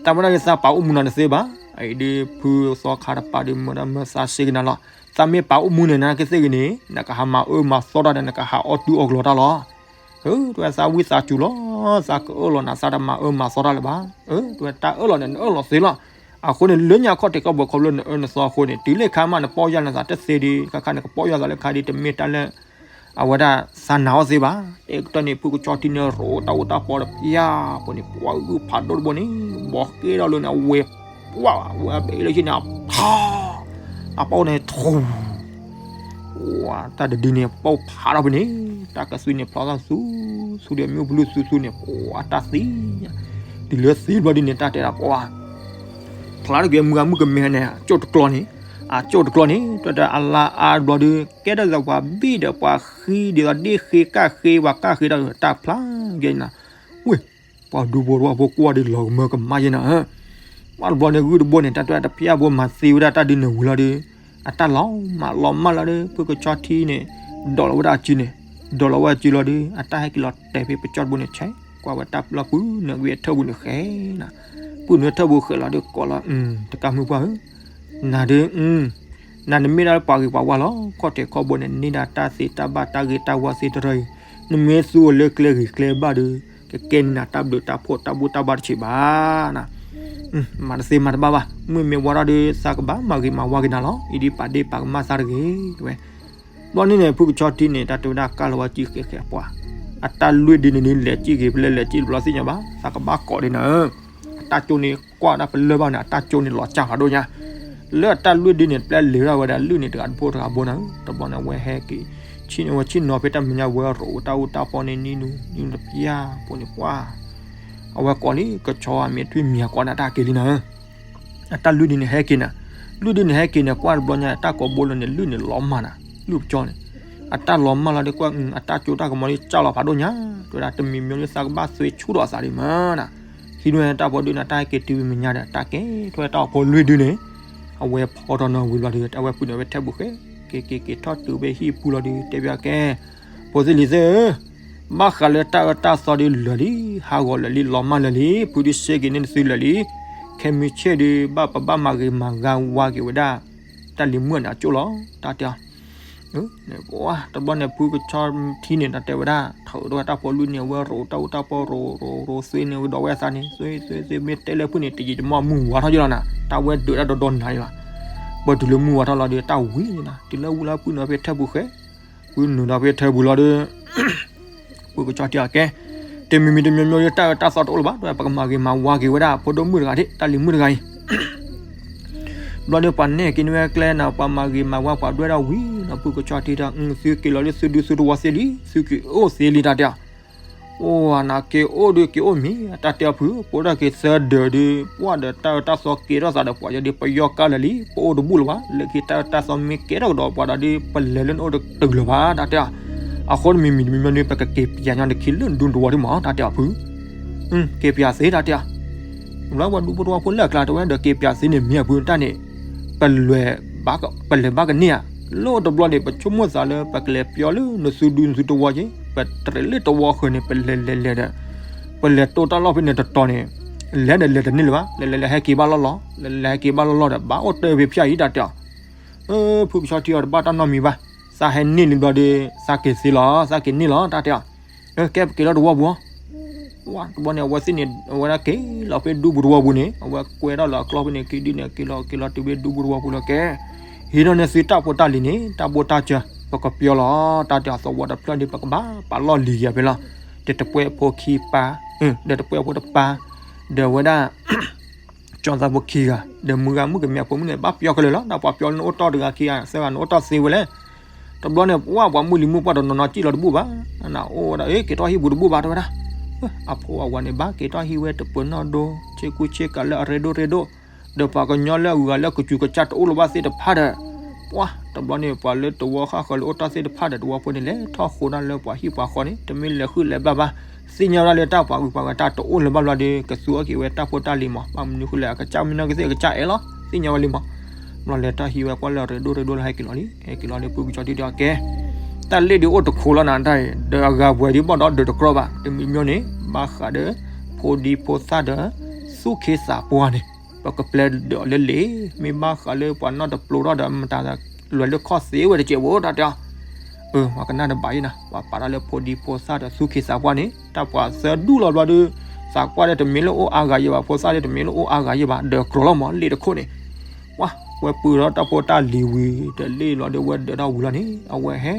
တၢ်ဝဲဒၣ်ဒီးသးပာ်အိၣ်မူနၤတသ့ဘၣ်. အအံၤဒီးဖုသီခါတပၤဒီး မၢဒၣ်မၢသးစ့ကနၤလီၤ. သးမ့ၢ်ပာ်အိၣ်မူန့ၣ် နာ်က့သ့ၣ်ဂ့ၤန့ၣ် နကဟးမၤအၢမၤသီတၢ်ဒီး နကဟးအီၣ်တုၤအီၣ်ကျီၤတၢ်လီၤ. တဲဝဲသးဝံသးစူၤလီၤ, သးကအၢၣ်လီၤနၤ သးတမၤအၢမၤသီတၢ်လၢၤဘၣ်. တဲဝဲတၢ်အၢၣ်လီၤန့ၣ် နအၢၣ်လီၤသ့လီၤ. အဃိန့ၣ် လၢညါခီၣ်ထံးခီၣ်ဘိခီဖျိနအၢနသီအဃိန့ၣ် တုၤလၢခါမး နပီၢ်ယၢ်နသးတသ့ဒီး ခါခါန့ၣ် ကပီၢ်ယၢ်သးလၢခါဒီး တမ့ၢ်တၢ်လၢ အဝဲဒၣ်သးနာ်အီၤသ့ဘၣ်. တဲကတၢၢ်န့ၣ် ဖုကဆီထံန့ၣ် ရိးတၢ်အူတၢ်ပီဒီး ပျၢ်ဖိန့ၣ် ပှၤဂုၢ်ဖးဒိၣ်တဘိန့ၣ် ဘီးဃ့ဒီးလၢန့ၣ် အဝဲ ပှၢ်ဝဲအဘဲလၢဆ့န့ၣ် ဖး အပီၢ်န့ၣ်ထူ တၢ်တဒုန့ၣ် ပီၢ်ဖးထီၣ်ဖဲန့ၣ် တၢ်ကသွံန့ၣ် ဖျီသၣ်ဆူ ဆူဒီးမ့ၣ်အူပလူၤဆူဆူန့ၣ် ပှၢ်တၢ်သံ တုၤလၢသံဘျီဒ်န့ၣ် တၢ်တဲဒၣ်ပှၢ် ဖျါတက့ၢ် မုၢ်ဂၤမုၣ်ကမဲန့ၣ် အကၠိၣ်တကျီန့ၣ် အကၠိၣ်တကျီန့ၣ် တၢ်တဲအလါအါဘျီဒီး ကဲထီၣ်သးပှၤဘံၣ်ဒီးပှၤဃံဒ်သိးဒ့ၣ်ဃ့ကၣ်ဃ့ ပှၤကၣ်ဃ့တၢ်တဖျါကဲနၤ ဝ့ၢ် ပှၤဒူဖိတဝၢဖိကွၢ်ဒီးလီၤကမၢကမၣ်ယဲနၤဧၢ ပှၢ်တဘျီန့ၣ် ဂုၢ်တဘိန့ၣ် တၢ်တဲတဖျါဘိမၤသံဝဲဒၣ်တၢ်ဒ်န့ၣ်ဝံၤလီၤဒီး အတၢ်လီၤမၢ်လီၤမၢ်လီၤဒီး ဖုကဆီထံန့ၣ် ဒိးလီၤဝဲဒၣ်အစုန့ၣ် ဒိးလီၤဝဲအစုလီၤဒီး အတၢ်ဟဲက့ၤလီၤတဲာ်ဖဲပကၠီတဘိန့ၣ်ဆဲး ကွၢ်ဝဲတၢ်ပျၢ်ပုၢ်နုာ်ဝဲထၢၣ်ပူၤန့ၣ်ဃဲနၤ ပုၢ်နုာ်ထၢၣ်ပူၤဃဲလီၤဒီးကိးလီၤ တကးမုၢ်ပှၢ်ဧၢ နၤဒ် နၤနမ့ၢ်ဒၣ်ပှၤဂ့ၤပှၤဝါလီၤ ခီၣ်ထံးခီၣ်ဘိန့ၣ် န့ၢ်ဒၣ်တၢ်သ့တၢ်ဘၣ်တၢ်ဂ့ၤတၢ်ဝါသ့တရၢအံၤ နမ့ၢ်သူအီၤလၢကျဲဂ့ၤကျဲဘၣ်ဒီး ကကဲန့ၢ်နၤတၢ်ဘျုးတၢ်ဖှိၣ်တၢ်ဘူၣ်တၢ်ဘါတဆံးဘၣ် မၤတသ့မၤတဘၣ်ဘၣ် မုၢ်မ့ၢ်ဝါထီၣ်ဒီး သးကဘၣ်မၤဂ့ၤမၤဝါက့ၤနၤလီၤ အံၤဒ်ပာ်ဒ့ၣ်ပာ်ကမၣ်သးတဂ့ၤ တဲဝဲ ဘျီန့ၣ်န့ၣ် ဖုကဆီထံန့ၣ် တၢ်တဲဝဲဒၣ်ကၢ်လီၤဝဲစုဃဲဃဲပှၢ် အတၢ်လွံၢ်ဒုန့ၣ်ဒ်လဲၤစံၣ်ဂ့ၤ ပလဲၤလဲၤစံၣ်တဘျီသ့ၣ်ညါဘၣ် သးကဘၣ်ကိးဒ်နၤဧၢ အတၢ်ကၠိန့ၣ်ကွၢ်ဒၣ်ပလၢၢ်ဘၣ်န့ၣ် အတၢ်ကၠိန့ၣ်လီၤစၢ်ဖးဒိၣ်ညါ လၢအတၢ်လွံၢ်ဒုန့ၣ် ပျဲလဲၤဝဲဒၣ်ဝဲဒၣ်လွံၢ်န့ၣ် တဂၤတဘိတဂၤဘိနၤဧၢ တဘျီန့ၣ် အဝဲဟဲက့ၤ ဆ့ၣ်န့ၣ်ဝဲဆ့ၣ်နီၤဖဲတၢ်မဲာ်ညါဝဲရိးတၢ်အူတၢ်ပီန့ၣ် နံၤနူၤ နံၤနူၤတပျၢ်ဖိန့ၣ်ပှၢ် အဝဲကိးလံ ကဆီအမံၤထွံၣ်မံၤအကိးနၤတၢ်က့ၤလံနၤဧၢ အတၢ်လွံၢ်ဒုန့ၣ်ဟဲက့ၤနၤ လွံၢ်ဒုန့ၣ်ဟဲက့ၤန့ၣ် ကွၢ်တဘျီညါ တၢ်ကိးဘိလီၤန့ၣ် လွံၢ်န့ၣ်လီၤမၢ်နၤ လွံၢ်ပကၠီန့ၣ် အတၢ်လီၤမၢ်လီၤဒီးကွၢ် အတၢ်ကၠိတၢ်ကမီၤလံ စၢ်လီၤဖးဒိၣ်ညါ တဲဝဲဒၣ်တမံၤမံၤလၢသးကဘၣ်သွဲဆူၣ်ထီၣ်အသးဒံးမးနၤ ဟံးန့ၢ်တၢ်ဖိဒုန့ၣ် တၢ်ဟဲက့ၤတုၤဝဲမဲာ်ညါဒီး တၢ်ကဲထီၣ်ဝဲတၢ်အိၣ်ဖှိၣ်လွံၢ်ဒုန့ၣ် အဝဲဖီထီၣ်နီၤဝံၤဘျီဒီး အဝဲပုၢ်န့ၣ်ဝဲထဲပူၤဃဲ က့ၤက့ၤက့ၤထီၣ်တုၤဖဲဟံၣ်ပူၤလီၤဒီး တဲဘၣ်ကဲ ဖိသ့ၣ်လံၤသ့ၣ်ဧၢ ဘၣ်ဃးလၢတၢ်အၢတၢ်သီဒုလၢာ်လံ ဟးဂီၤလၢာ်လံ လီၤမၢ်လၢာ်လံ ဖုဒုစ့က့ၤန့ၢ်နသုလၢာ်လံ ခဲမုၢ်ဆ့ၣ်ဒု ဘၣ်ပဘၣ်မၤဂ့ၤမၤဂၤဝါက့ၤဝဲဒၣ် တၢ်လံၤမုၣ်န့ၣ်အကၠိၣ်လီၤ တၢ်တဲ တဘျီန့ၣ် ဖုကဆီထံန့ၣ် တၢ်တဲဝဲဒၣ် ထုးထီၣ်ဝဲတၢ်ဖိလွံၢ်န့ၣ် အဝဲရိးတၢ်အူတၢ်ပီရိးရိးရိးသွဲန့ၣ် ကဒီးဝဲအသးန့ၣ် သွဲသွဲသွဲ မ့ၢ်တဲလၢဖုန့ၣ် တယံာ်တမီၢ်မုၢ်ဝါထီၣ်ယလီၤနၤ တၢ်ဝဲဒုးတၢ်ဒီဒီနၤယလီၤ ပတုၤလၢမုၢ်ဝါထီၣ်လီၤဒီး တၢ်ဝံၤနၤ တုၤလၢဝံၤလၢပုၢ်နုာ်ဖဲထဲပူၤဃဲ ပုၢ်နုာ်ဒီးဖဲထဲပူၤလီၤဒီး ဖုကဆီထံအကဲ တမံၤမံၤတမံၤမံၤဒီး တၢ်အၢတၢ်သီတအိၣ်လၢၤဘၣ်, ပကမၤဂ့ၤမၤဝါက့ၤဝဲဒၣ် ဖိဒိၣ်မုၣ်တဂၤဒၣ် တၢ်လံၤမုၣ်တဂၤအံၤ ဘျီဒီးပှၤနဲၣ်က့ၤန့ၢ်ဝဲကျဲန့ၣ် ပှၤမၤဂ့ၤမၤဝါပှၤဒွဲၣ်ဒၣ်ဝံၤဒီး ဖုကဆီထံဒီး သုက့ၤလီၤလၢသုဒူသုသဝီသ့လံ, သုက့ၤအိၣ်သ့လံတၢ်တဲအီၤ. အိၣ်နၤက့ၤအိၣ်ဒီးက့ၤအိၣ်မ့ၢ် တၢ်တဲအီၤဖု, ပအိၣ်ဒၣ်က့ၤသၢဒၢးဒီး ပှၢ်ဒီးတၢ်အၢတၢ်သီကဲထီၣ်သးဒီးပှၤယီၤဒီး ပယီၤကါလၢာ်လံ, ပအိၣ်တဘူၣ်လၢၤဘၣ်, လၢခံတၢ်အၢတၢ်သီမ့ၢ်ကဲထီၣ်ကဒီးပှၤဒီး ပလဲၤလၢနအိၣ်တတုၤလၢၤဘၣ် တၢ်တဲအီၤ. အဃိတမံၤမံၤတမံၤမံၤဒီး ပကက့ၤပၠးညါဒီးခံလၢဒူသဝီဒ်မး တၢ်တဲအီၤဖု. က့ၤပၠးသ့တၢ်တဲအီၤ. ဘျီပှၤဒူဖိတဝီဖိလၢအကျါတဲဝဲဒီး က့ၤပၠးသ့န့ၣ်မ့ၢ်အဖုတၢ်န့ၣ် ပလဲၤဘၣ်ကန့ၢ်ဧါ, လၢတဘျီန့ၣ် ပဆိကမိၣ်သးလၢ ပကလဲၤပျီလၢနသုဒူနသုသဝီက့ၤ, ပတြဲၤလၢတဝီဃၢၤန့ၣ် ပလဲၤလဲၤလဲၤဒီး ပလဲၤတိၢ်တၢ်လီၢ်ဖဲန့ၣ်တတီၤန့ၣ် လဲၤဒီးလဲၤတန့ၢ်လၢၤဘၣ်, လဲၤလဲၤလဲၤဟဲက့ၤဘၣ်လီၢ်လီၢ်, လဲၤလဲၤဟဲက့ၤဘၣ်လီၢ်လီၢ်ဒီး ဘၣ်အိၣ်တၢ်ဖဲဖၠၣ်အံၤ တၢ်တဲအီၤ. ဖုကဆီထံအီၤတဘၣ်တၢ်နီတမံၤဘၣ်, သးဟဲန့ၢ်လံဘျီဒီး သးက့ၤသ့လီၤ, သးက့ၤန့ၢ်လီၤ တၢ်တဲအီၤ. ကဲပက့ၤလီၤတဝီပူၤ တဘျီန့ၣ် အဝဲသ့ၣ်န့ၣ် အဝဲဒၣ်က့ၤလီၤဖဲဒူပူၤတဝီပူၤန့ၣ် အဝဲကွဲထီၣ်လၢအကျီၢ်ဖဲန့ၣ် က့ၤဒုးန့ၣ် က့ၤလီၤက့ၤလီၤတုၤဖဲဒူပူၤတဝီပူၤလီၤကဲ, ဟံးန့ၢ်သုတၢ်ဖိတၢ်လံၤန့ၣ် တၢ်ဘိၣ်တၢ်စၢၤ ပကပျီလီၤ တၢ်တဲအီၤ. သဝီတဖျၢၣ်ဒီး ပကဘၣ်ပာ်လီၢ်လံၤယဲၢ်ဖဲလီၤ, ဒီးတပှဲၢ်ဖိခံပၢ်, ဒီးတပှဲၢ်ဖိတပၢ်, ဒီးဝဲဒၣ် ကၠီသးဖိခံဂၤ ဒီးမုၢ်ဂၤမုၣ်ကမဲအဖိမုၣ်န့ၣ် ဘၣ်ပျီခဲလၢာ်လီၤ. နပှၤပျီလၢနအိၣ်တီၢ်တဂၤခံဂၤ သၢဂၤ နအိၣ်တီၢ်သ့ဝဲလဲၣ်. တဘျီန့ၣ် ပှၤမုၢ်လံၤမုၢ်ပှၢ်တနီၤနီၤစံၣ်လီၤတဘူၣ်ဘၣ်, နအိၣ်ဝဲဒၣ် အ့ က့ၤထီၣ်ဟံၣ်ပူၤတဘူၣ်ဘၣ် တဲဝဲဒၣ်. အဖိအဝၤန့ၣ် ဘၣ်က့ၤထီၣ်ဟံၣ်ဝဲတပၢၤနီၣ်ဒိ ဆ့ကူဆ့ကၤလၢအရ့ဒိၣ်ရ့ဒိၣ်, ဒီးပှၤကညီလၢအဂုၤအဂၤလၢကစူၤကစၢ်တအိၣ်လၢၤဘၣ်သ့ၣ်တဖၣ်ဒီး ပှၤတဘျီန့ၣ် ပှၤလၢတဝီဃၣ်ဃၢၤလၢအိၣ်တီၢ်သ့ၣ်တဖၣ်ဒီး တဝီဖိန့ၣ် လဲၤထီၣ်ဃိဒၣ်လၢပှၤဟံၣ်ပှၤဃီန့ၣ် တမ့ၢ်လဲၤဃုာ်လဲၤဘျၣ်ဘၣ်, သ့ၣ်ညါဝဲဒၣ်လၢတၢ်ပှၤဂုၤပှၤဂၤတၢ်တအိၣ်လၢၤဘၣ်ဘျီဒီး ကသူအီၣ်က့ၤဝဲတၢ်ဖိတၢ်လံၤမး, ဘၣ်မနုၤဃိလဲၣ် အကစၢ်မ့ၢ်နီၢ်ကသ့ၣ်အကစၢ်အဲၣ်လီၤ သ့ၣ်ညါဝဲလံမး. ဘျီလဲၤထီၣ်ဟံးဝဲကွၢ်လၢအရ့ဒိၣ်ရ့ဒိၣ်လၢဟဲက့ၤလီၤလံ, ဟဲက့ၤလီၤဒီး ဖုကဆီထံဒီးကဲ တၢ်လ့ၣ်ဒုးအိၣ်တခိးလီၤနၤတၢ်အံၤ ဒီးအဂၤပှဲၤဒုးဘီၣ်ဒီးဒုးတကြီဘၣ်, တမံၤမံၤန့ၣ် ဘၣ်ဃးဒီး ဖိဒံဖိသၣ်ဒီး သူၣ်ခ့သးပှၢ်န့ၣ် ပကပျဲဒုးအီၤလၢလံာ်, မ့ၢ်ဘၣ်ဃးလၢပှၤနီၢ်တပျိထီၣ်ဒီး မတၤလွဲၤလၢခီၣ်သ့ဝဲတစဲးဖိတၢ်တဲအီၤ. ပှၤကနၣ်တဘၣ်အံၤနၤ ပှၤပာ်ထီၣ်လၢဖိဒံဖိသၣ်ဒီးသူၣ်ခ့သးပှၢ်န့ၣ် တၢ်ပှၤသၢဒူၣ်လီၤဘျီဒီး သးပှၢ်ဒီးတမ့ၢ်လၢအိၣ်အါဂၤယဲၢ်ဘၣ်, ဖိသၣ်ဒီးတမ့ၢ်လၢအိၣ်အါဂၤယဲၢ်ဘၣ်, ဒီးကြီလီၤမး လ့ၣ်တခိၣ်န့ၣ် ပှၤဝဲပုၢ်ဒီးတၢ်ဖိတၢ်လံၤဝံၤ ဒီးလ့ၣ်လီၤဒီးဝဲဒၢးထီၣ်ဝံၤလီၤန့ၣ် အဝဲဟဲ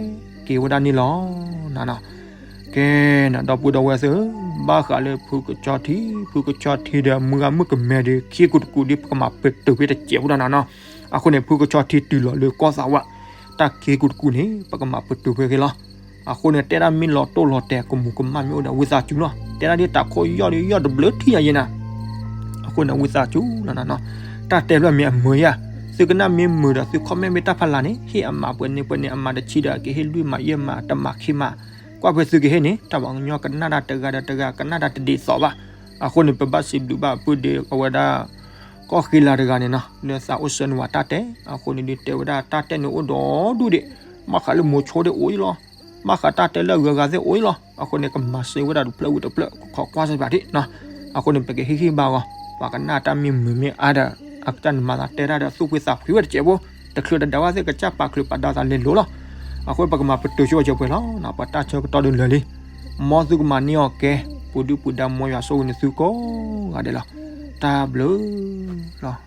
က့ၤဝဲဒၣ်န့ၣ်လီၤနၤနီၤ. ကဲနၤ ဒီပုၢ်ဒီဝဲၢ်သ့ၣ်ဧၢ, ဘၣ်ဃးလၢဖုကဆီထံ, ဖုကဆီထံဒီးမုၢ်ဂၤမုၣ်ကမဲဒီး ခ့ကူတကူဒီး ပကမၤပတုာ်ဖဲတစဲးဖိတၢ်နၤနီၤ. အဃိန့ၣ် ဖုကဆီထံတုၤလီၤလၢကီၢ်သးဝး တၢ်ခ့ကူတကူန့ၣ် ပကမၤပတုာ်ဖဲအဂ့ၢ်လီၤ. အဃိန့ၣ် တဲဒၣ်မ့ၢ်လီၤတိၢ်လီၤတဲာ်ကမူးကမၣ်မ့ၢ်အိၣ်ဒီး ဝံသးစူၤလီၤ. တဲဒၣ်ဒ်တၢ်ခိၣ်ယီၢ်ဒီးယီၢ်တဘျုးထံၣ်ညါယဲနၤ. အဃိန့ၣ် ဝံသးစူၤနၤနီၤနီၤ, တၢ်တဲဖျၢၣ်မ့ၢ်အမုာ်ယါ, သုကနၣ်မ့ၢ်မုာ်ဒီး သု comment မ့ၢ်တၢ်ဖးလၢ်န့ၣ် ဟ့ၣ်အမးပှဲၤန့ၣ်ပှဲၤန့ၣ် အမးတဆံဒီး ကဟ့ၣ်လွံၢ်မးယဲၢ်မး တမးခံမး, ကွၢ်ဖဲသုကဟ့ၣ်န့ၣ် တၢ်ပှၤကညီကနၣ်တၢ်တဂၤဒီးတဂၤ ကနၣ်တၢ်တဒ်သိးဘၣ်. အဃိန့ၣ် ပဘၣ်စံးဘျုးဘၣ်အပုၢ်ဒီး အဝဲဒၣ် ကီၢ်ဃ့လၤတဂၤန့ၣ်နီၤ လၢသးအိၣ်ဆှၢန့ၢ်ဝဲတၢ်တဲ, အဃိန့ၣ်ဒုးတဲဝဲဒၣ်တၢ်တဲန့ၣ်အိၣ်ဒီးဒူၣ်ဒံး, ဘၣ်ဃးလၢမိၤဆိဒၣ်အိၣ်အံၤလီၤ, ဘၣ်ဃးတၢ်တဲလၢအဂုၤအဂၤသ့ၣ်အိၣ်အံၤလီၤ. အဃိန့ၣ် ကမၤစၢၤဝဲဒၣ်တဖျၢၣ်ဝံၤတဖျၢၣ် ခိးကွၢ်စၢၤဘၣ်ဒံးနီၤ. အဃိန့ၣ် ပကဟ့ၣ်ဂံၢ်ဘါအီၤ, ပှၤကနၣ်တၢ်မ့ၢ်မုာ်မ့ၢ်အါဒီး အကစၢ်န့ၣ်မၤသးတဲတၢ်ဒီးသူၣ်ဖှံသးဖှံဝဲတစဲးဖိ, တချုးတဒါဝဲသ့ၣ်ကစၢ်ပာ်ချုးပာ်ဒါသးလဲၤလိၤလီၤ. အဃိပကမၤပတုာ်ဆိဝဲစဲးပှဲၤလီၤ, ပှၤတၢ်ဆၢကတီၢ်ဒုးလၢာ်လံ, မ်သုကမၤန့ၢ်အီၤကဲ, ပူၤဒုၣ်ပူၤဒါမ်ယွၤဆိၣ်ဂ့ၤန့ၢ်သုကိးဂၤဒဲးလီၤ. တၢ်ဘျုးလီၤ.